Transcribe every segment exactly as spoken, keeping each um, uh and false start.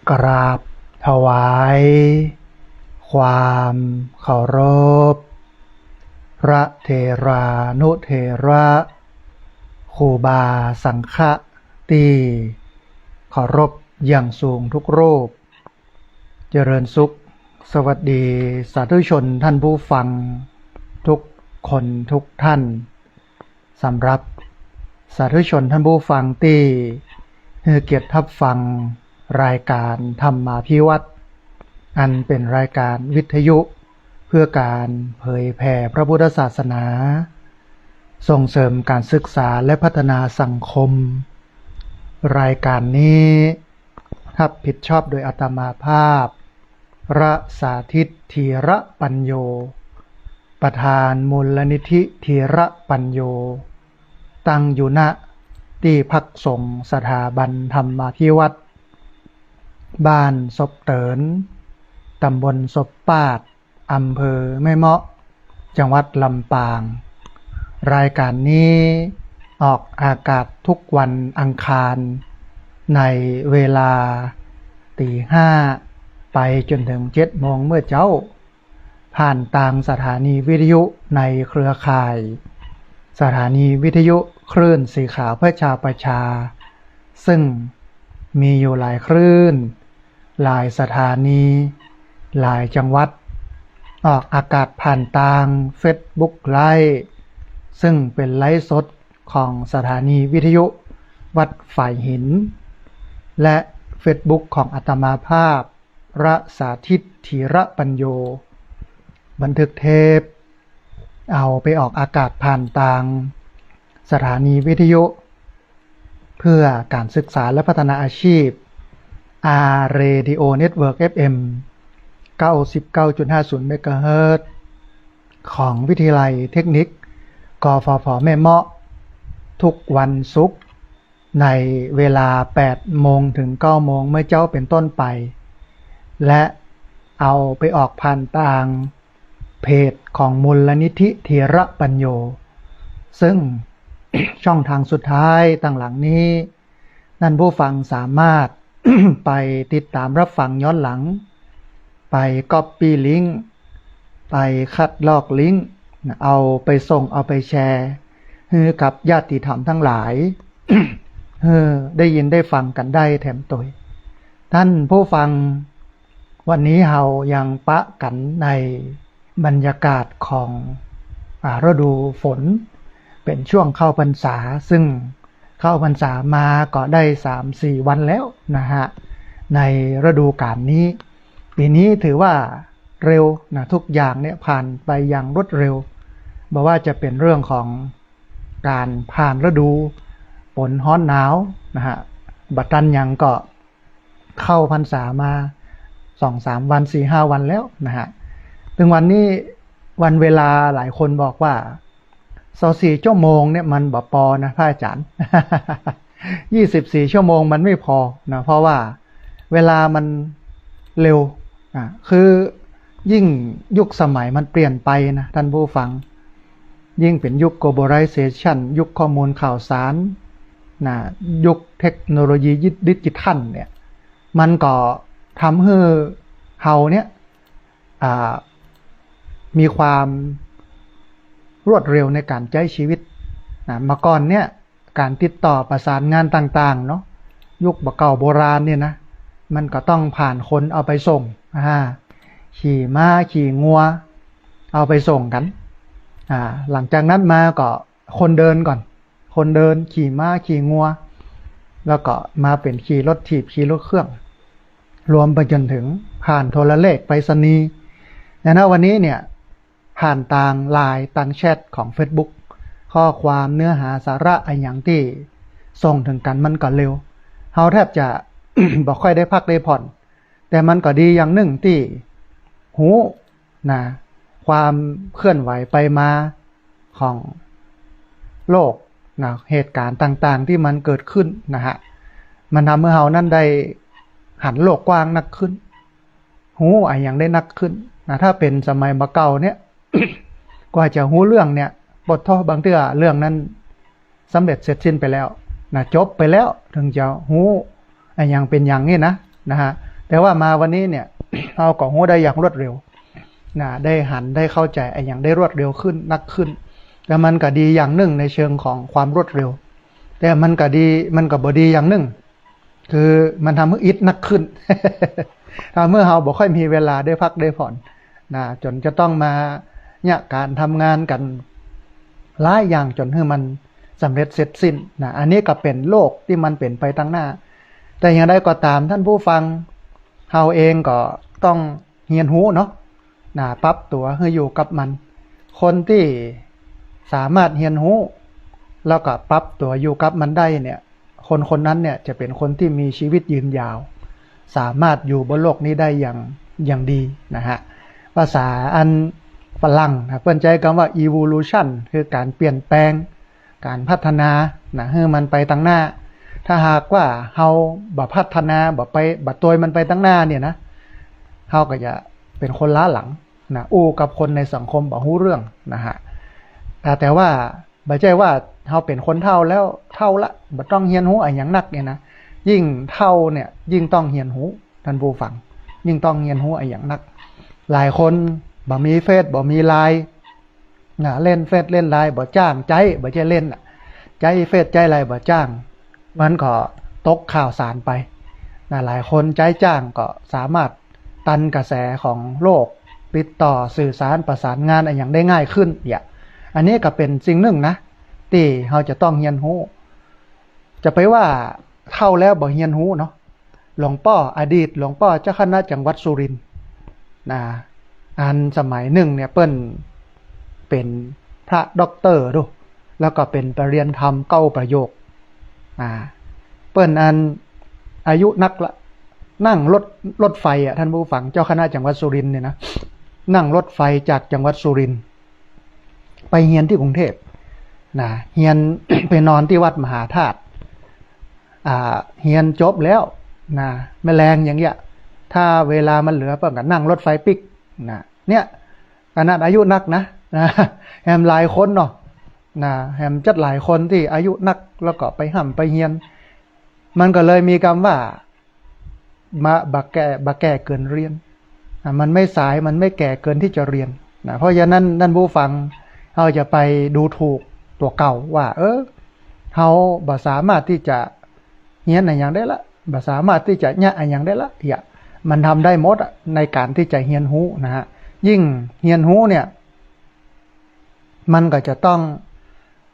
กราบถวายความเคารพ พระเถรานุเถระ ครูบาสังฆะตี้เคารพอย่างสูงทุกรูป เจริญสุข สวัสดีสาธุชนท่านผู้ฟังทุกคนทุกท่าน สำหรับสาธุชนท่านผู้ฟังตี้หื้อเกียรติฮับฟังรายการธรรมาภิวัฒน์ อันเป็นรายการวิทยุเพื่อการเผยแผ่พระพุทธศาสนา ส่งเสริมการศึกษาและพัฒนาสังคม รายการนี้รับผิดชอบโดยอาตมาภาพ พระสาธิต ธีระปัญโญ ประธานมูลนิธิธีระปัญโญ ตั้งอยู่ ณ ตี้พักสงฆ์สถาบันธรรมาภิวัฒน์ บ้านศพเติน ตำบลศพปาด อำเภอแม่เมาะ จังหวัดลำปาง รายการนี้ออกอากาศทุกวันอังคาร ในเวลาตีห้าไปจนถึงเจ็ดโมงเมื่อเจ๊า ผ่านตางสถานีวิทยุในเครือข่าย สถานีวิทยุคลื่นสีขาวเพื่อชาวประชา ซึ่งมีอยู่หลายคลื่น หลายสถานี หลายจังหวัด ออกอากาศผ่านตางเฟซบุ๊กไลฟ์ ซึ่งเป็นไลฟ์สดของสถานีวิทยุวัดฝายหิน และเฟซบุ๊กของอาตมาภาพ พระสาธิต ธีระปัญโญ บันทึกเทป เอาไปออกอากาศผ่านตางสถานีวิทยุเพื่อการศึกษาและพัฒนาอาชีพ อาร์ Radio Network เอฟ เอ็ม เก้าสิบเก้าจุดห้าศูนย์ เมกะเฮิรตซ์ ของวิทยาลัยเทคนิค กฟผ แม่เมาะ ทุกวันศุกร์ ในเวลาแปดโมงถึงเก้าโมงเมื่อเจ๊าเป็นต้นไป และเอาไปออกผ่านตางเพจของมูลนิธิธีระปัญโญ ซึ่ง ช่องทางสุดท้ายตางหลังนี้ ท่านผู้ฟังสามารถ ไปติดตามรับฟังย้อนหลัง ไปก๊อปปี้ลิงก์ ไปคัดลอกลิงก์ เอาไปส่ง เอาไปแชร์ หื้อกับญาติธรรมทั้งหลาย หื้อได้ยินได้ฟังกั๋นได้แถมตวย ท่านผู้ฟัง วันนี้เฮายังปะกั๋นในบรรยากาศของ อ่า ฤดูฝน เป็นช่วงเข้าพรรษา ซึ่งเข้าพรรษามาก็ได้สามสี่วันแล้วนะฮะ ในฤดูกาลนี้ ปี๋นี้ถือว่าเร็วนะ ทุกอย่างเนี่ยผ่านไปอย่างรวดเร็ว บ่ว่าจะเป๋นเรื่องของก๋านผ่านฤดูฝนฮ้อนหนาวนะฮะ บ่ตันหยังก็เข้าพรรษามาสองสามวัน สี่ห้าวันแล้วนะฮะ เถิงวันนี้วันเวลาหลายคนบอกว่า ซาวสี่ชั่วโมงเนี่ยมันบ่ปอนะพระอาจารย์ ยี่สิบสี่ชั่วโมงมันไม่พอนะ เพราะว่าเวลามันเร็ว อ่ะ คือยิ่งยุคสมัยมันเปลี่ยนไปนะท่านผู้ฟัง ยิ่งเป๋นยุค globalization ยุคข้อมูลข่าวสารนะ ยุคเทคโนโลยีดิจิทัลเนี่ย มันก็ทำหื้อเฮาเนี่ย อ่า มีความรวดเร็วในก๋านใจ๊ชีวิตนะ เมื่อก่อนเนี่ย ก๋านติดต่อประสานงานต่างๆ เนาะ ยุคบ่าเก่าโบราณเนี่ยนะ มันก็ต้องผ่านคนเอาไปส่ง อ่า ขี่ม้าขี่งัว เอาไปส่งกั๋น อ่า หลังจากนั้นมาก็คนเดินก่อน คนเดิน ขี่ม้าขี่งัว แล้วก็มาเป๋นขี่รถถีบ ขี่รถเครื่อง รวมไปจนเถิงผ่านโทรเลขไปรษณีย์ และณ วันนี้เนี่ย ผ่านตางไลน์ ตางแชทของเฟซบุ๊ก ข้อความ เนื้อหาสาระอะหยังตี้ส่งเถิงกั๋นมันก็เร็ว เฮาแทบจะ บ่ค่อยได้พักได้ผ่อน แต่มันก็ดีอย่างนึ่งตี้ฮู้นะ ความเคลื่อนไหวไปมาของโลกนะ เหตุก๋ารณ์ต่างๆ ตี้มันเกิดขึ้นนะฮะ มันทำหื้อเฮานั้นได้หันโลกกว้างนักขึ้น ฮู้อะหยังได้นักขึ้นนะ ถ้าเป๋นสมัยบ่าเก่าเนี่ย กว่าจะฮู้เรื่องเนี่ย ปะโธ่ บางเตื้อเรื่องนั้นสำเร็จเสร็จสิ้นไปแล้วนะ จบไปแล้ว เถิงจะฮู้อะหยังเป๋นหยังนี่นะ นะฮะ แต่ว่ามาวันนี้เนี่ย เฮาก็ฮู้ได้อย่างรวดเร็วนะ ได้หัน ได้เข้าใจ๋อะหยังได้รวดเร็วขึ้น นักขึ้น แล้วมันก็ดีอย่างนึ่งในเชิงของความรวดเร็ว แต่มันก็ดี มันก็บ่ดีอย่างนึ่ง คือมันทำหื้ออิดนักขึ้น ทำหื้อเฮาบ่ค่อยมีเวลาได้พักได้ผ่อนนะ จ๋นจะต้องมาเยียะก๋านทำงานกั๋นหลายอย่างจ๋นหื้อมันสำเร็จเสร็จสิ้นนะ อันนี้ก็เป๋นโลกตี้มันเป๋นไปตังหน้า แต่อย่างใดก็ต๋ามท่านผู้ฟัง เฮาเองก็ต้องเฮียนฮู้เนาะ นะ ปรับตั๋วหื้ออยู่กับมัน คนตี้สามารถเฮียนฮู้ แล้วก็ปรับตั๋วอยู่กับมันได้เนี่ย คนคนนั้นเนี่ยจะเป๋นคนตี้มีชีวิตยืนยาว สามารถอยู่บนโลกนี้ได้อย่าง อย่างดีนะฮะ ภาษาอันฝรั่งนะ เปิ้นใจ๊กำว่า evolution คือก๋านเปลี่ยนแปลง ก๋านพัฒนานะ หื้อมันไปตังหน้า ถ้าหากว่าเฮาบ่พัฒนา บ่ไป บ่ตวยมันไปตังหน้าเนี่ยนะ เฮาก็จะเป๋นคนล้าหลังนะ อู้กับคนในสังคมบ่ฮู้เรื่องนะฮะ อ่า แต่ว่าบ่ใจ้ว่าเฮาเป๋นคนเฒ่าแล้ว เฒ่าละ บ่ต้องเฮียนฮู้อะหยังนักเนี่ยนะ ยิ่งเฒ่าเนี่ย ยิ่งต้องเฮียนฮู้ ท่านผู้ฟัง ยิ่งต้องเฮียนฮู้อะหยังนัก หลายคนบ่มีเฟซ บ่มีไลน์ นะ เล่นเฟซเล่นไลน์บ่จ้างใจ๊ บ่ใจ้เล่นน่ะ ใจ๊เฟซใจ๊ไลน์บ่จ้าง มันก็ตกข่าวสารไปนะ หลายคนใจ๊จ้างก็สามารถตันกระแสของโลก ติดต่อสื่อสารประสานงานอะหยังได้ง่ายขึ้นเนี่ย อันนี้ก็เป๋นสิ่งนึ่งนะ ตี้เฮาจะต้องเฮียนฮู้ จะไปว่าเฒ่าแล้วบ่เฮียนฮู้เนาะ หลวงป้อ อดีตหลวงป้อเจ้าคณะจังหวัดสุรินทร์นะ อันสมัยนึ่งเนี่ยเปิ้นเป๋นพระด็อกเตอร์ดู แล้วก็เป๋นปริญญาธรรมเก้าประโยค อ่า เปิ้นอันอายุนักละ นั่งรถ รถไฟอะ ท่านผู้ฟัง เจ้าคณะจังหวัดสุรินทร์เนี่ยนะ นั่งรถไฟจากจังหวัดสุรินทร์ ไปเฮียนตี้กรุงเทพฯ นะ เฮียน ไปนอนตี้วัดมหาธาตุ อ่า เฮียนจบแล้วนะ แม่แลงอย่างเงี้ย ถ้าเวลามันเหลือเปิ้นก็นั่งรถไฟปิ๊กนะ เนี่ย ขนาดอายุนักนะ นะ แหมหลายคนเนาะ นะ แหมจัดหลายคนตี้อายุนัก แล้วก็ไปฮ่ำไปเฮียน มันก็เลยมีกำว่า มา บ่าแก่ บ่าแก่เกินเฮียน อ่ะ มันไม่สาย มันไม่แก่เกินที่จะเฮียนนะ เพราะฉะนั้น ท่านผู้ฟัง เฮาจะไปดูถูกตั๋วเก่าว่า เออ เฮาบ่สามารถตี้จะเฮียนอะหยังได้ละ บ่สามารถตี้จะเยียะอะหยังได้ละ เหีย มันทำได้หมดอะ ในก๋านตี้จะเฮียนฮู้นะฮะ ยิ่งเฮียนฮู้เนี่ย มันก็จะต้อง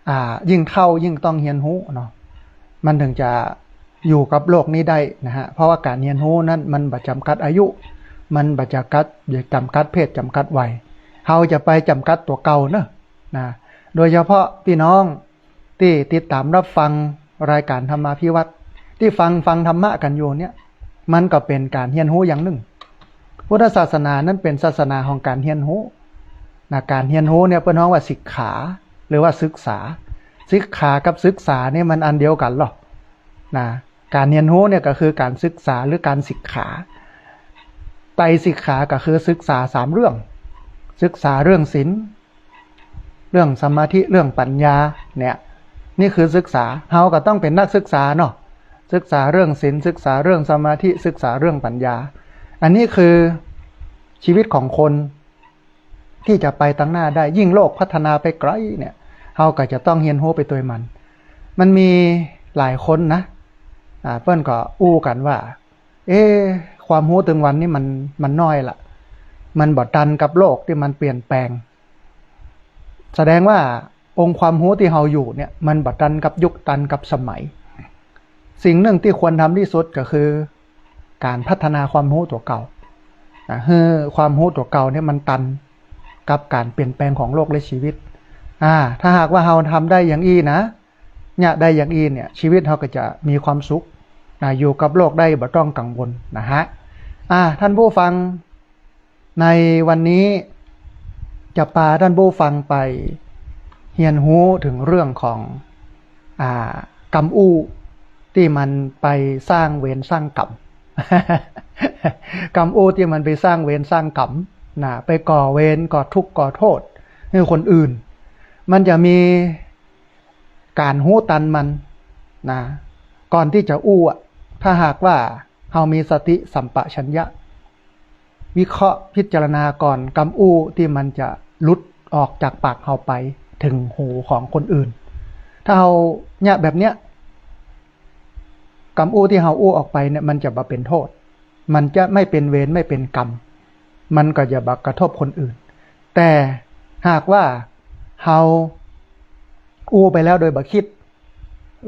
อ่า ยิ่งเฒ่ายิ่งต้องเฮียนฮู้เนาะ มันถึงจะอยู่กับโลกนี้ได้นะฮะ เพราะว่าก๋านเฮียนฮู้นั้นมันบ่จ๋ำกัดอายุ มันบ่จ๋ำกัด จ๋ำกัดเพศ จ๋ำกัดวัย เฮาจะไปจ๋ำกัดตั๋วเก่าเนาะ นะ โดยเฉพาะปี้น้องตี้ติดต๋ามฮับฟังรายก๋านธรรมาภิวัตน์ ตี้ฟัง ฟังธรรมะกั๋นอยู่เนี่ย มันก็เป๋นก๋านเฮียนฮู้อย่างนึ่ง พุทธศาสนานั้นเป๋นศาสนาของก๋านเฮียนฮู้นะ ก๋านเฮียนฮู้เนี่ยเปิ้นฮ้องว่าสิกขา หรือว่าศึกษา สิกขากับศึกษาเนี่ยมันอันเดียวกั๋นหรอนะ ก๋านเฮียนฮู้เนี่ยก็คือก๋านศึกษาหรือก๋านสิกขา ไตรสิกขาก็คือศึกษาสามเรื่อง ศึกษาเรื่องศีล เรื่องสมาธิ เรื่องปัญญา เนี่ย นี่คือศึกษา เฮาก็ต้องเป๋นนักศึกษาเนาะ ศึกษาเรื่องศีล ศึกษาเรื่องสมาธิ ศึกษาเรื่องปัญญา อันนี้คือชีวิตของคนตี้จะไปตังหน้าได้ ยิ่งโลกพัฒนาไปไก๋เนี่ย เฮาก็จะต้องเฮียนฮู้ไปตวยมัน มันมีหลายคนนะ อ่า เปิ้นก็อู้กั๋นว่า เอ๊ะ ความฮู้ตึงวันนี้มัน มันน้อยละ มันบ่ตันกับโลกตี้มันเปลี่ยนแปลง แสดงว่าองค์ความฮู้ตี้เฮาอยู่เนี่ย มันบ่ตันกับยุค ตันกับสมัย สิ่งนึ่งตี้ควรทำตี้สุดก็คือ ก๋านพัฒนาความฮู้ตั๋วเก่า อ่า หื้อความฮู้ตั๋วเก่าเนี่ยมันตันกับก๋านเปลี่ยนแปลงของโลกและชีวิต อ่า ถ้าหากว่าเฮาทำได้อย่างอี้นะ เยียะได้อย่างอี้เนี่ย ชีวิตเฮาก็จะมีความสุขนะ อยู่กับโลกได้บ่ต้องกังวลนะฮะ อ่า ท่านผู้ฟัง ในวันนี้จะปาท่านผู้ฟังไปเฮียนฮู้เถิงเรื่องของ อ่า กำอู้ตี้มันไปสร้างเวรสร้างก๋รรม กำอู้ตี้มันไปสร้างเวรสร้างก๋รรมนะ ไปก่อเวรก่อทุกข์ก่อโทษหื้อคนอื่น มันจะมีก๋านฮู้ตันมันนะ ก่อนตี้จะอู้อะ ถ้าหากว่า เอามีสติสัมปชัญญะ วิเคราะห์พิจารณาก่อนกำอู้ตี้มันจะหลุดออกจากปากเฮาไปเถิงหูของคนอื่น ถ้าเฮาเยียะแบบเนี้ย กำอู้ตี้เฮาอู้ออกไปเนี่ย มันจะบ่เป๋นโต้ษ มันจะไม่เป๋นเวรไม่เป๋นกรรม มันก็จะบ่กระทบคนอื่น แต่หากว่าเฮาอู้ไปแล้วโดยบ่กึ๊ด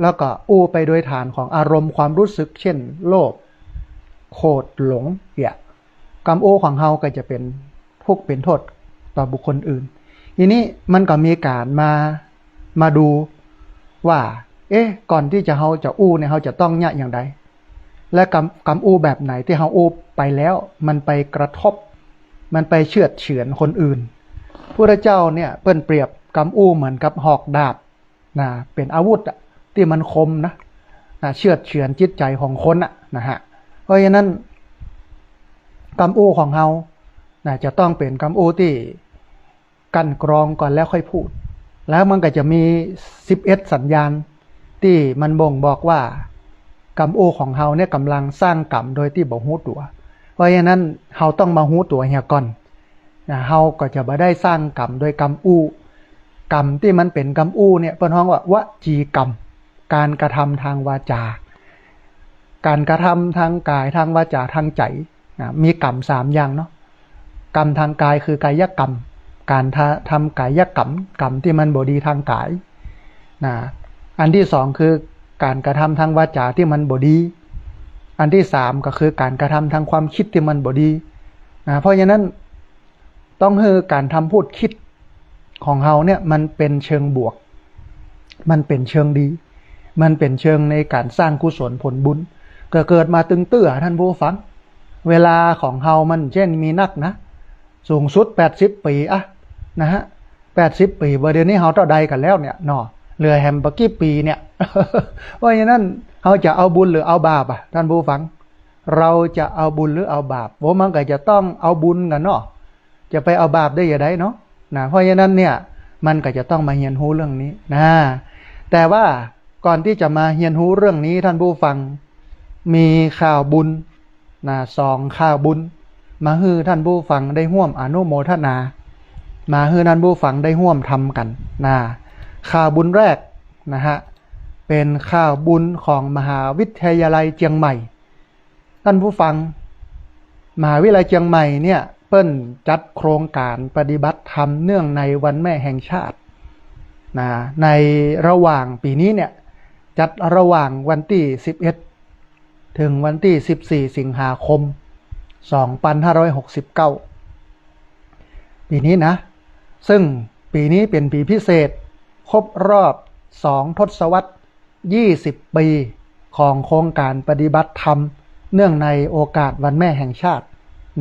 แล้วก็อู้ไปโดยฐานของอารมณ์ความรู้สึก เช่น โลภ โกรธ หลง เหีย กำอู้ของเฮาก็จะเป๋นทุกข์เป๋นโต้ษต่อบุคคลอื่น ทีนี้มันก็มีก๋านมา มาดูว่า เอ๊ะ ก่อนตี้จะเฮาจะอู้เนี่ย เฮาจะต้องเยียะอย่างใด และกำ กำอู้แบบไหนตี้เฮาอู้ไปแล้ว มันไปกระทบ มันไปเฉื่อดเฉือนคนอื่น พุทธเจ้าเนี่ยเปิ้นเปรียบกำอู้เหมือนกับหอกดาบ นะ เป๋นอาวุธอะ ตี้มันคมนะ นะ เฉื่อดเฉือนจิตใจ๋ของคนอะ นะฮะ เพราะฉะนั้น กำอู้ของเฮา นะ จะต้องเป๋นกำอู้ตี้กลั่นกรองก่อนแล้วค่อยพูด แล้วมันก็จะมีสิบเอ็ดสัญญาณ ตี้มันบ่งบอกว่ากำอู้ของเฮาเนี่ยก๋ำลังสร้างกรรมโดยตี้บ่ฮู้ตั๋ว เพราะฉะนั้นเฮาต้องมาฮู้ตั๋วเหียก่อน นะ เฮาก็จะบ่ได้สร้างกรรมโดยกำอู้ กรรมตี้มันเป๋นกำอู้เนี่ย เปิ้นฮ้องว่าวจีกรรม ก๋านกระทำตางวาจ๋า ก๋านกระทำตางก๋าย ตางวาจ๋า ตางใจ๋ นะ มีกรรมสามอย่างเนาะ กรรมตางก๋ายคือกายกรรม ก๋านทะ ทำก๋ายกรรม กรรมตี้มันบ่ดีตางก๋าย นะ อันตี้สองคือก๋านกระทำตางวาจ๋าตี้มันบ่ดี อันตี้สามก็คือก๋านกระทำตางความกึ๊ดตี้มันบ่ดี นะ เพราะฉะนั้น ต้องหื้อก๋านทำพูดกึ๊ดของเฮาเนี่ย มันเป๋นเชิงบวก มันเป๋นเชิงดี มันเป๋นเชิงในก๋านสร้างกุศลผลบุญ เกิด เกิดมาตึงเตื้อ ท่านผู้ฟัง เวลาของเฮามันเจ้นมีนักนะ สูงสุดแปดสิบปี๋อะ นะฮะ แปดสิบปี๋ บ่าเดี๋ยวนี้เฮาเต้าใดกั๋นแล้วเนี่ยเนาะ เหลือแหมบ่ากี่ปี๋เนี่ย เพราะฉะนั้นเฮาจะเอาบุญหรือเอาบาปอะ ท่านผู้ฟัง เราจะเอาบุญหรือเอาบาป โอ้ มันก็จะต้องเอาบุญกั๋นเนาะ จะไปเอาบาปได้อย่างใดเนาะ นะ เพราะฉะนั้นเนี่ย มันก็จะต้องมาเฮียนฮู้เรื่องนี้ นะ แต่ว่าก่อนตี้จะมาเฮียนฮู้เรื่องนี้ ท่านผู้ฟัง มีข่าวบุญ นะ สองข่าวบุญ มาหื้อท่านผู้ฟังได้ฮ่วมอนุโมทนา มาหื้อท่านผู้ฟังได้ฮ่วมทำกั๋น นะ ข่าวบุญแรก นะฮะ เป๋นข่าวบุญของมหาวิทยาลัยเจียงใหม่ ท่านผู้ฟัง มหาวิทยาลัยเจียงใหม่เนี่ย เปิ้นจัดโครงก๋านปฏิบัติธรรมเนื่องในวันแม่แห่งชาติ นะ ในระหว่างปี๋นี้เนี่ย จัดระหว่างวันตี้สิบเอ็ด เถิงวันตี้สิบสี่ สิงหาคม สองปันห้าร้อยหกสิบเก้า ปี๋นี้นะ ซึ่งปี๋นี้เป๋นปี๋พิเศษ ครบรอบสองทศวรรษ ยี่สิบปี๋ ของโครงก๋านปฏิบัติธรรม เนื่องในโอกาสวันแม่แห่งชาติ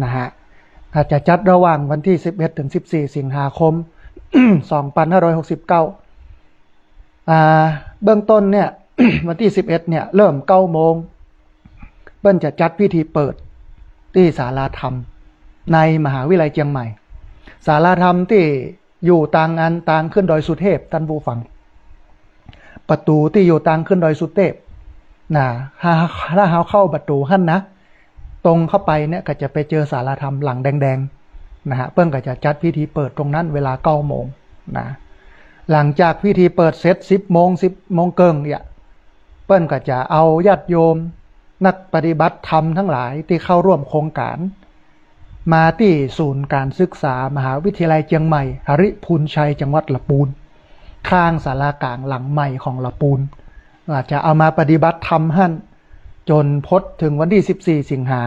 นะฮะ อาจจะจัดระหว่างวันตี้สิบเอ็ด เถิงสิบสี่ สิงหาคม สองปันห้าร้อยหกสิบเก้า อ่า เบื้องต้นเนี่ย วันตี้สิบเอ็ดเนี่ย เริ่มเก้าโมง เปิ้นจะจัดพิธีเปิดตี้ศาลาธรรม ในมหาวิทยาลัยเจียงใหม่ ศาลาธรรมตี้อยู่ตางอันตางขึ้นดอยสุเทพ ท่านผู้ฟัง ประตู๋ตี้อยู่ตางขึ้นดอยสุเทพ นะ ถ้า ถ้าเฮาเข้าประตู๋หั้นนะ ตรงเข้าไปเนี่ยก็จะไปเจอศาลาธรรมหลังแดงๆ นะฮะ เปิ้นก็จะจัดพิธีเปิดตรงนั้นเวลาเก้าโมง นะ หลังจากพิธีเปิดเสร็จ สิบโมง สิบโมงเกิ่งเนี่ย เปิ้นก็จะเอาญาติโยมนักปฏิบัติธรรมทั้งหลายตี้เข้าร่วมโครงก๋าน มาตี้ศูนย์ก๋านศึกษามหาวิทยาลัยเจียงใหม่ หริพูนชัย จังหวัดละปูน ข้างศาลากลางหลังใหม่ของละปูน อาจจะเอามาปฏิบัติธรรมหั้น จ๋นพดเถิงวันตี้สิบสี่ สิงหา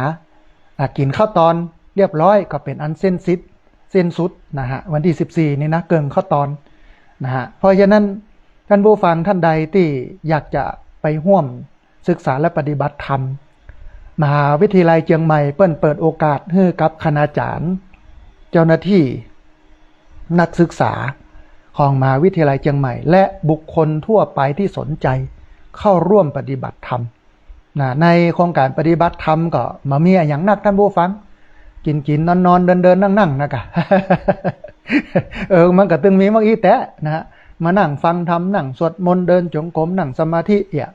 อ่ะ กิ๋นข้าวตอนเรียบร้อยก็เป๋นอันสิ้นสิทธิ์ สิ้นสุดนะฮะ วันตี้สิบสี่นี่นะ เกิ่งข้าวตอนนะฮะ เพราะฉะนั้นท่านผู้ฟังท่านใดตี้อยากจะไปฮ่วมศึกษาและปฏิบัติธรรม มหาวิทยาลัยเจียงใหม่เปิ้นเปิดโอกาสหื้อกับคณาจ๋ารย์ เจ้าหน้าตี้ นักศึกษาของมหาวิทยาลัยเจียงใหม่ และบุคคลทั่วไปตี้สนใจ๋เข้าร่วมปฏิบัติธรรม นะ ในโครงก๋านปฏิบัติธรรมก็บ่มีอะหยังนัก ท่านผู้ฟัง กิ๋นๆ นอนๆ เดินๆ นั่งๆ นะกะ เออ มันก็ตึงมีเมื่อกี้แต๊นะฮะ มานั่งฟังธรรม นั่งสวดมนต์ เดินจงกรม นั่งสมาธิเอี่ย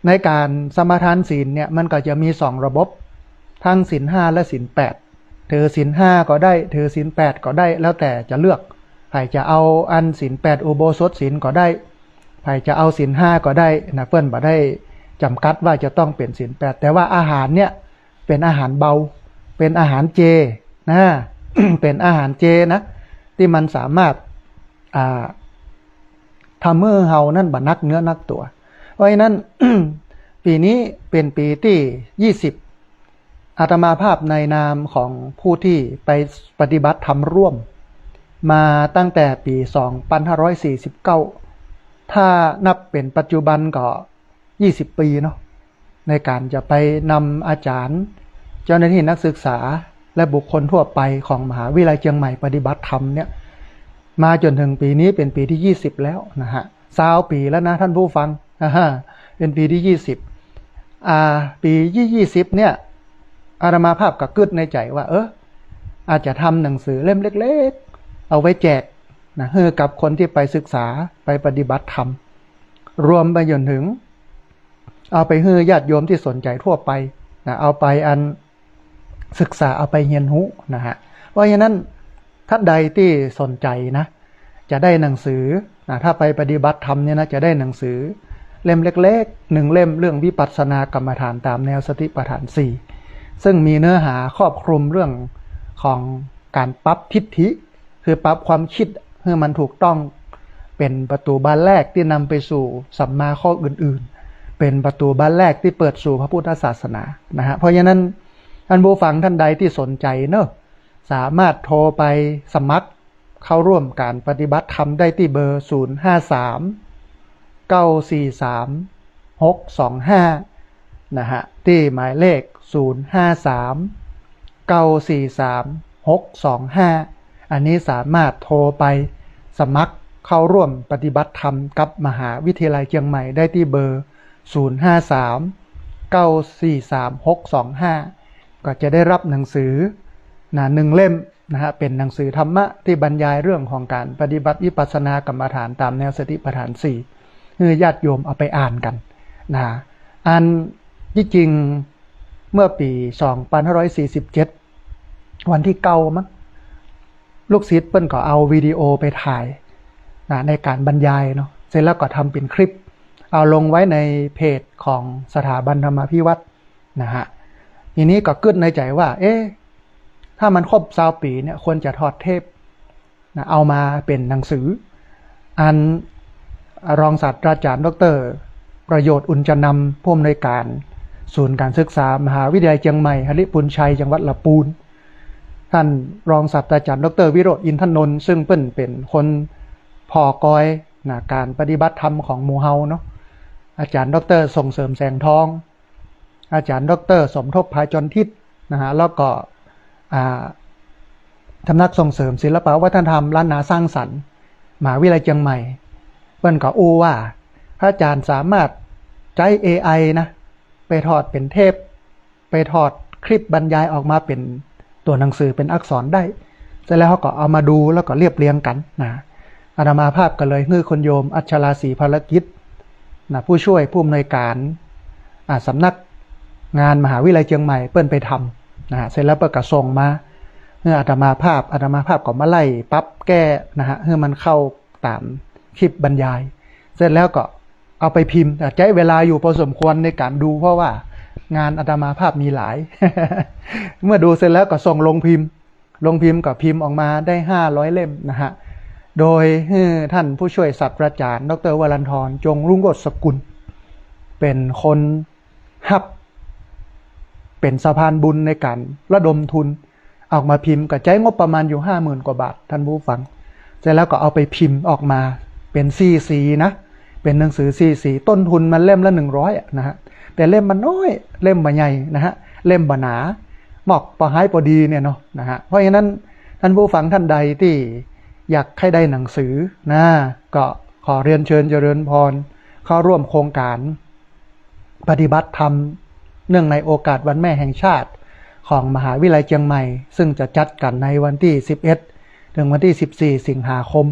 ในก๋านสมาทานศีลเนี่ย มันก็จะมีสองระบบ ตึงศีลห้าและศีลแปด ถือศีลห้าก็ได้ ถือศีลแปดก็ได้ แล้วแต่จะเลือก ใผจะเอาอันศีลแปดอุโบสถศีลก็ได้ ใผจะเอาศีลห้าก็ได้นะ เปิ้นบ่ได้จ๋ำกัดว่าจะต้องเป๋นศีลแปด แต่ว่าอาหารเนี่ยเป๋นอาหารเบา เป๋นอาหารเจนะ เป๋นอาหารเจนะ ตี้มันสามารถ อ่า ทำหื้อเฮานั้นบ่หนักเนื้อหนักตั๋ว เพราะฉะนั้น ปี๋นี้เป๋นปี๋ตี้ยี่สิบ อาตมาภาพในนามของผู้ตี้ไปปฏิบัติธรรมร่วม มาตั้งแต่ปี๋สองปันห้าร้อยสี่สิบเก้า ถ้านับเป๋นปัจจุบันก็ยี่สิบปี๋เนาะ ในก๋านจะไปนำอาจ๋ารย์ เจ้าหน้าตี้นักศึกษา และบุคคลทั่วไปของมหาวิทยาลัยเจียงใหม่ปฏิบัติธรรมเนี่ย มาจ๋นเถิงปี๋นี้เป๋นปี๋ตี้ยี่สิบแล้วนะฮะ ซาวปี๋แล้วนะท่านผู้ฟัง อ่าฮะ เป๋นปี๋ตี้ยี่สิบ อ่า ปี๋ตี้ยี่สิบเนี่ย อาตมาภาพก็กึ๊ดในใจ๋ว่า เออ อาจจะทำหนังสือเล่มเล็กๆ เอาไว้แจกนะ หื้อกับคนตี้ไปศึกษา ไปปฏิบัติธรรม รวมไปจ๋นเถิง เอาไปหื้อญาติโยมตี้สนใจ๋ทั่วไปนะ เอาไปอัน ศึกษาเอาไปเฮียนฮู้นะฮะ เพราะฉะนั้นท่านใดตี้สนใจ๋นะ จะได้หนังสือนะ ถ้าไปปฏิบัติธรรมเนี่ยนะ จะได้หนังสือเล่มเล็กๆ หนึ่งเล่ม เรื่องวิปัสสนากรรมฐานต๋ามแนวสติปัฏฐานสี่ ซึ่งมีเนื้อหาครอบคลุมเรื่องของก๋านปรับทิฏฐิ คือปรับความกึ๊ดหื้อมันถูกต้อง เป๋นประตู๋บานแรกตี้นำไปสู่สัมมาข้ออื่นๆ เป๋นประตู๋บานแรกตี้เปิดสู่พระพุทธศาสนานะฮะ เพราะฉะนั้น ท่านผู้ฟังท่านใดตี้สนใจ๋เนาะ สามารถโทรไปสมัครเข้าร่วมก๋านปฏิบัติธรรมได้ตี้เบอร์ ศูนย์ห้าสาม เก้าสี่สาม หกสองห้า นะฮะ ตี้หมายเลข ศูนย์ห้าสาม เก้าสี่สาม หกสองห้า อันนี้สามารถโทรไปสมัครเข้าร่วมปฏิบัติธรรมกับมหาวิทยาลัยเจียงใหม่ได้ตี้เบอร์ ศูนย์ห้าสาม เก้าสี่สาม หกสองห้า ก็จะได้รับหนังสือนะ หนึ่งเล่มนะฮะ เป๋นหนังสือธรรมะตี้บรรยายเรื่องของก๋านปฏิบัติวิปัสสนากรรมฐานต๋ามแนวสติปัฏฐานสี่ หื้อญาติโยมเอาไปอ่านกั๋นนะ อันตี้จริงเมื่อปี๋สองปันห้าร้อยสี่สิบเจ็ด วันตี้เก้ามั้ง ลูกศิษย์เปิ้นก็เอาวิดีโอไปถ่ายนะ ในก๋านบรรยายเนาะ เสร็จแล้วก็ทำเป๋นคลิป เอาลงไว้ในเพจของสถาบันธรรมาภิวัฒน์นะฮะ ทีนี้ก็กึ๊ดในใจ๋ว่า เอ๊ะ ถ้ามันครบซาวปี๋เนี่ย ควรจะทอดเทปนะ เอามาเป๋นหนังสือ อันรองศาสตราจารย์ดอกเตอร์ประโยชน์ อุญจนำ ผู้อำนวยก๋านศูนย์ก๋านศึกษามหาวิทยาลัยเจียงใหม่ หริภุญชัย จังหวัดละปูน ท่านรองศาสตราจารย์ดอกเตอร์วิโรจน์ อินทนนท์ ซึ่งเปิ้นเป๋นคนผ่อกอยนะ ก๋านปฏิบัติธรรมของหมู่เฮาเนาะ อาจารย์ดอกเตอร์ส่งเสริม แสงทอง อาจารย์ดอกเตอร์สมทบ พาจรทิพย์นะฮะ แล้วก็ อ่า สำนักส่งเสริมศิลปะวัฒนธรรมล้านนาสร้างสรรค์ มหาวิทยาลัยเจียงใหม่ เปิ้นก็อู้ว่า พระอาจารย์สามารถใจ๊เอไอนะ ไปทอดเป๋นเทป ไปทอดคลิปบรรยายออกมาเป๋นตั๋วหนังสือเป๋นอักษรได้ เสร็จแล้วเฮาก็เอามาดูแล้วก็เรียบเรียงกั๋นนะ อาตมาภาพก็เลยหื้อคุณโยมอัชราศรีภารกิจนะ ผู้ช่วยผู้อำนวยก๋าน อ่า สำนักงานมหาวิทยาลัยเจียงใหม่ เปิ้นไปทำนะฮะ เสร็จแล้วเปิ้นก็ส่งมาหื้ออาตมาภาพ อาตมาภาพก็มาไล่ปรับแก้นะฮะ หื้อมันเข้าต๋ามคลิปบรรยาย เสร็จแล้วก็เอาไปพิมพ์ แต่ใจ๊เวลาอยู่พอสมควรในก๋านดู เพราะว่างานอาตมาภาพมีหลาย เมื่อดูเสร็จแล้วก็ส่งโรงพิมพ์ โรงพิมพ์ก็พิมพ์ออกมาได้ห้าร้อยเล่มนะฮะ โดยหื้อท่านผู้ช่วยศาสตราจารย์ ดอกเตอร์วรันทร จงรุ่งโรจน์สกุล เป๋นคนฮับ เป๋นสะพานบุญในก๋านระดมทุน ออกมาพิมพ์ ก็ใจ๊งบประมาณอยู่ห้าหมื่นกว่าบาท ท่านผู้ฟัง เสร็จแล้วก็เอาไปพิมพ์ออกมาเป๋นสี่สีนะ เป๋นหนังสือสี่สี ต้นทุนมันเล่มละหนึ่งร้อยอะนะฮะ แต่เล่มมันน้อย เล่มบ่ใหญ่นะฮะ เล่มบ่หนา หมอกปอฮ้ายปอดีเนี่ยเนาะนะฮะ เพราะฉะนั้นท่านผู้ฟังท่านใดตี้อยากใค่ได้หนังสือนะ ก็ขอเรียนเชิญเจริญพร เข้าร่วมโครงก๋านปฏิบัติธรรม เนื่องในโอกาสวันแม่แห่งชาติของมหาวิทยาลัยเจียงใหม่ ซึ่งจะจัดกั๋นในวันตี้สิบเอ็ด ถึงวันตี้สิบสี่ สิงหาคม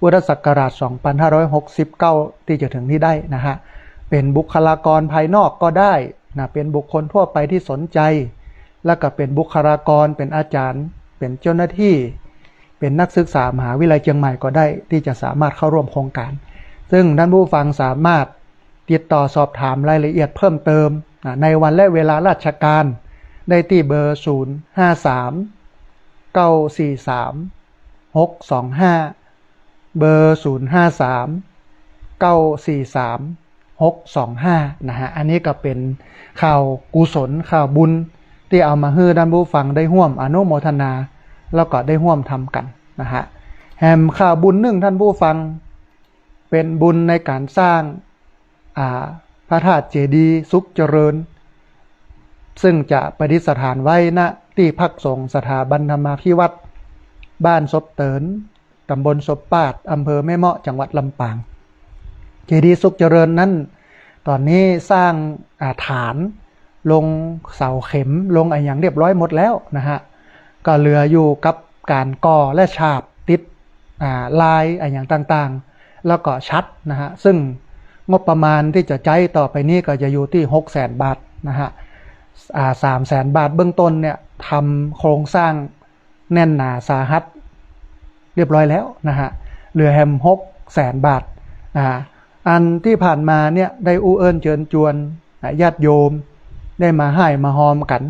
พุทธศักราชสองพันห้าร้อยหกสิบเก้า ตี้จะเถิงนี้ได้นะฮะ เป๋นบุคลากรภายนอกก็ได้นะ เป๋นบุคคลทั่วไปตี้สนใจ๋ แล้วก็เป๋นบุคลากร เป๋นอาจ๋ารย์ เป๋นเจ้าหน้าตี้ เป๋นนักศึกษามหาวิทยาลัยเจียงใหม่ก็ได้ ตี้จะสามารถเข้าร่วมโครงก๋าน ซึ่งต้านผู้ฟังสามารถติดต่อสอบถามรายละเอียดเพิ่มเติมนะ ในวันและเวลาราชก๋าน ได้ตี้เบอร์ ศูนย์ห้าสาม เก้าสี่สาม หกสองห้า เบอร์ ศูนย์ห้าสาม เก้าสี่สาม หกสองห้า นะฮะ อันนี้ก็เป๋นข่าวกุศล ข่าวบุญ ตี้เอามาหื้อต้านผู้ฟังได้ฮ่วมอนุโมทนา แล้วก็ได้ฮ่วมทำกั๋นนะฮะ แหมข่าวบุญนึ่งต้านผู้ฟัง เป๋นบุญในก๋านสร้าง อ่า พระธาตุเจดีย์สุขเจริญ ซึ่งจะประดิษฐานไว้ ณ ตี้พักสงฆ์สถาบันธรรมาภิวัตน์ บ้านศพเติ๋น ต๋ำบลศพปาด อำเภอแม่เมาะ จังหวัดลำปาง เจดีย์สุขเจริญนั้น ต๋อนนี้สร้าง อ่า ฐาน ลงเสาเข็ม ลงอะหยังเรียบร้อยหมดแล้วนะฮะ ก็เหลืออยู่กับก๋านก่อและฉาบติด อ่า ลายอะหยังต่างๆ แล้วก็ฉัตรนะฮะ ซึ่งงบประมาณตี้จะใจ๊ต่อไปนี้ก็จะอยู่ตี้ หกแสนบาทนะฮะ อ่า สามแสนบาทเบื้องต้นเนี่ย ทำโครงสร้างแน่นหนาสาหัสเรียบร้อยแล้วนะฮะ เหลือแหม หกแสนบาทนะฮะ อันตี้ผ่านมาเนี่ย ได้อู้เอิ้นเจิญจวนนะ ญาติโยม ได้มาฮ่ายมาฮอมกั๋น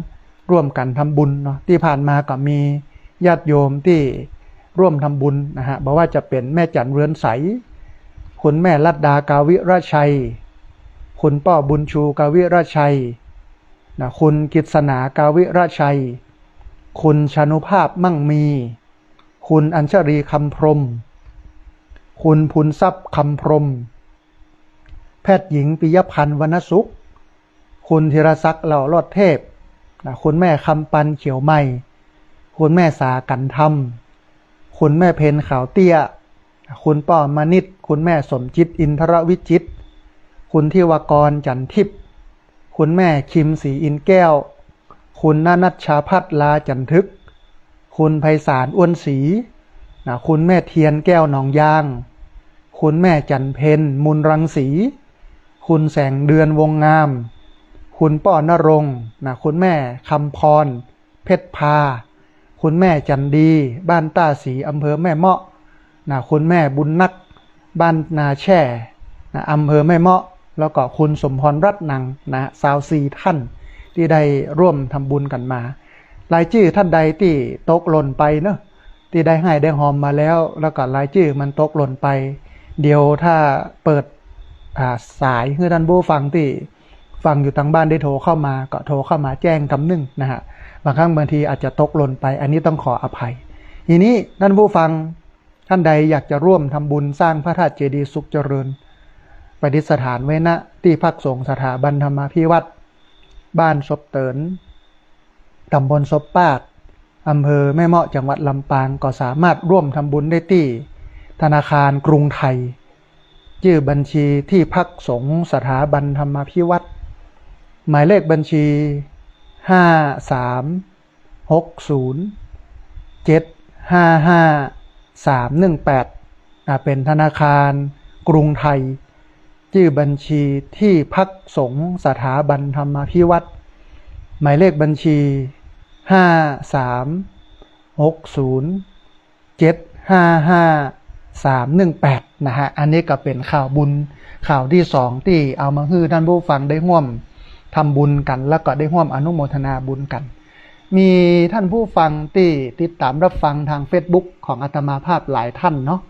ร่วมกั๋นทำบุญเนาะ ตี้ผ่านมาก็มีญาติโยมตี้ร่วมทำบุญนะฮะ บ่ว่าจะเป๋นแม่จั๋นเรือนใส คุณแม่รัตดากาวิรชัย คุณป้อบุญชูกาวิรชัยนะ คุณกฤษณากาวิรชัย คุณชานุภาพมั่งมี คุณอัญชลีคำพรหม คุณภูนทรัพย์คำพรหม แพทย์หญิงปิยพันธ์วรรณสุข คุณธีรศักดิ์เหล่ารอดเทพนะ คุณแม่คำปันเขียวใหม่ คุณแม่สากัญธรรม คุณแม่เพ็ญขาวเตี้ย คุณป้อมณิษฐ์ คุณแม่สมจิตอินทรวิจิตร คุณธิวากรจันทิพย์ คุณแม่คิมศรีอินแก้ว คุณณนัชชาภัทร ลาจันทึก คุณไพศาล อ้วนศรีนะ คุณแม่เทียนแก้วหนองยาง คุณแม่จันเพ็ญ มูลรังสี คุณแสงเดือน วงงาม คุณป้อนรงค์นะ คุณแม่คำพร เพชรพา คุณแม่จันดี บ้านต้าศรี อำเภอแม่เมาะนะ คุณแม่บุญนัก บ้านนาแช่นะ อำเภอแม่เมาะ แล้วก็คุณสมพรรัตน์หนังนะ ซาวสี่ท่าน ตี้ได้ร่วมทำบุญกั๋นมา รายจื้อท่านใดตี้ตกหล่นไปเนาะ ตี้ได้ฮ่ายได้ฮอมมาแล้ว แล้วก็รายจื้อมันตกหล่นไป เดี๋ยวถ้าเปิด อ่า สายหื้อต้านผู้ฟังตี้ฟังอยู่ตางบ้านได้โทรเข้ามา ก็โทรเข้ามาแจ้งกำนึ่งนะฮะ บางครั้งบางทีอาจจะตกหล่นไป อันนี้ต้องขออภัย ทีนี้ต้านผู้ฟังท่านใดอยากจะร่วมทำบุญสร้างพระธาตุเจดีย์สุขเจริญ ประดิษฐานไว้ ณ ตี้พักสงฆ์สถาบันธรรมาภิวัตน์ บ้านศพเติ๋น ต๋ำบลศพปาด อำเภอแม่เมาะ จังหวัดลำปาง ก็สามารถร่วมทำบุญได้ตี้ธนาคารกรุงไทย จื้อบัญชีตี้พักสงฆ์สถาบันธรรมาภิวัตน์ หมายเลขบัญชี ห้าสาม หกศูนย์ เจ็ดห้าห้า สามหนึ่งแปด อ่า เป๋นธนาคารกรุงไทย จื้อบัญชีตี้พักสงฆ์สถาบันธรรมาภิวัตน์ หมายเลขบัญชี ห้าสาม หกศูนย์ เจ็ดห้าห้า สามหนึ่งแปด นะฮะ อันนี้ก็เป๋นข่าวบุญข่าวตี้สองตี้เอามาหื้อต้านผู้ฟังได้ฮ่วมทำบุญกั๋น แล้วก็ได้ฮ่วมอนุโมทนาบุญกั๋น มีต้านผู้ฟังตี้ติดต๋ามรับฟังตางเฟซบุ๊กของอาตมาภาพหลายท่านเนาะ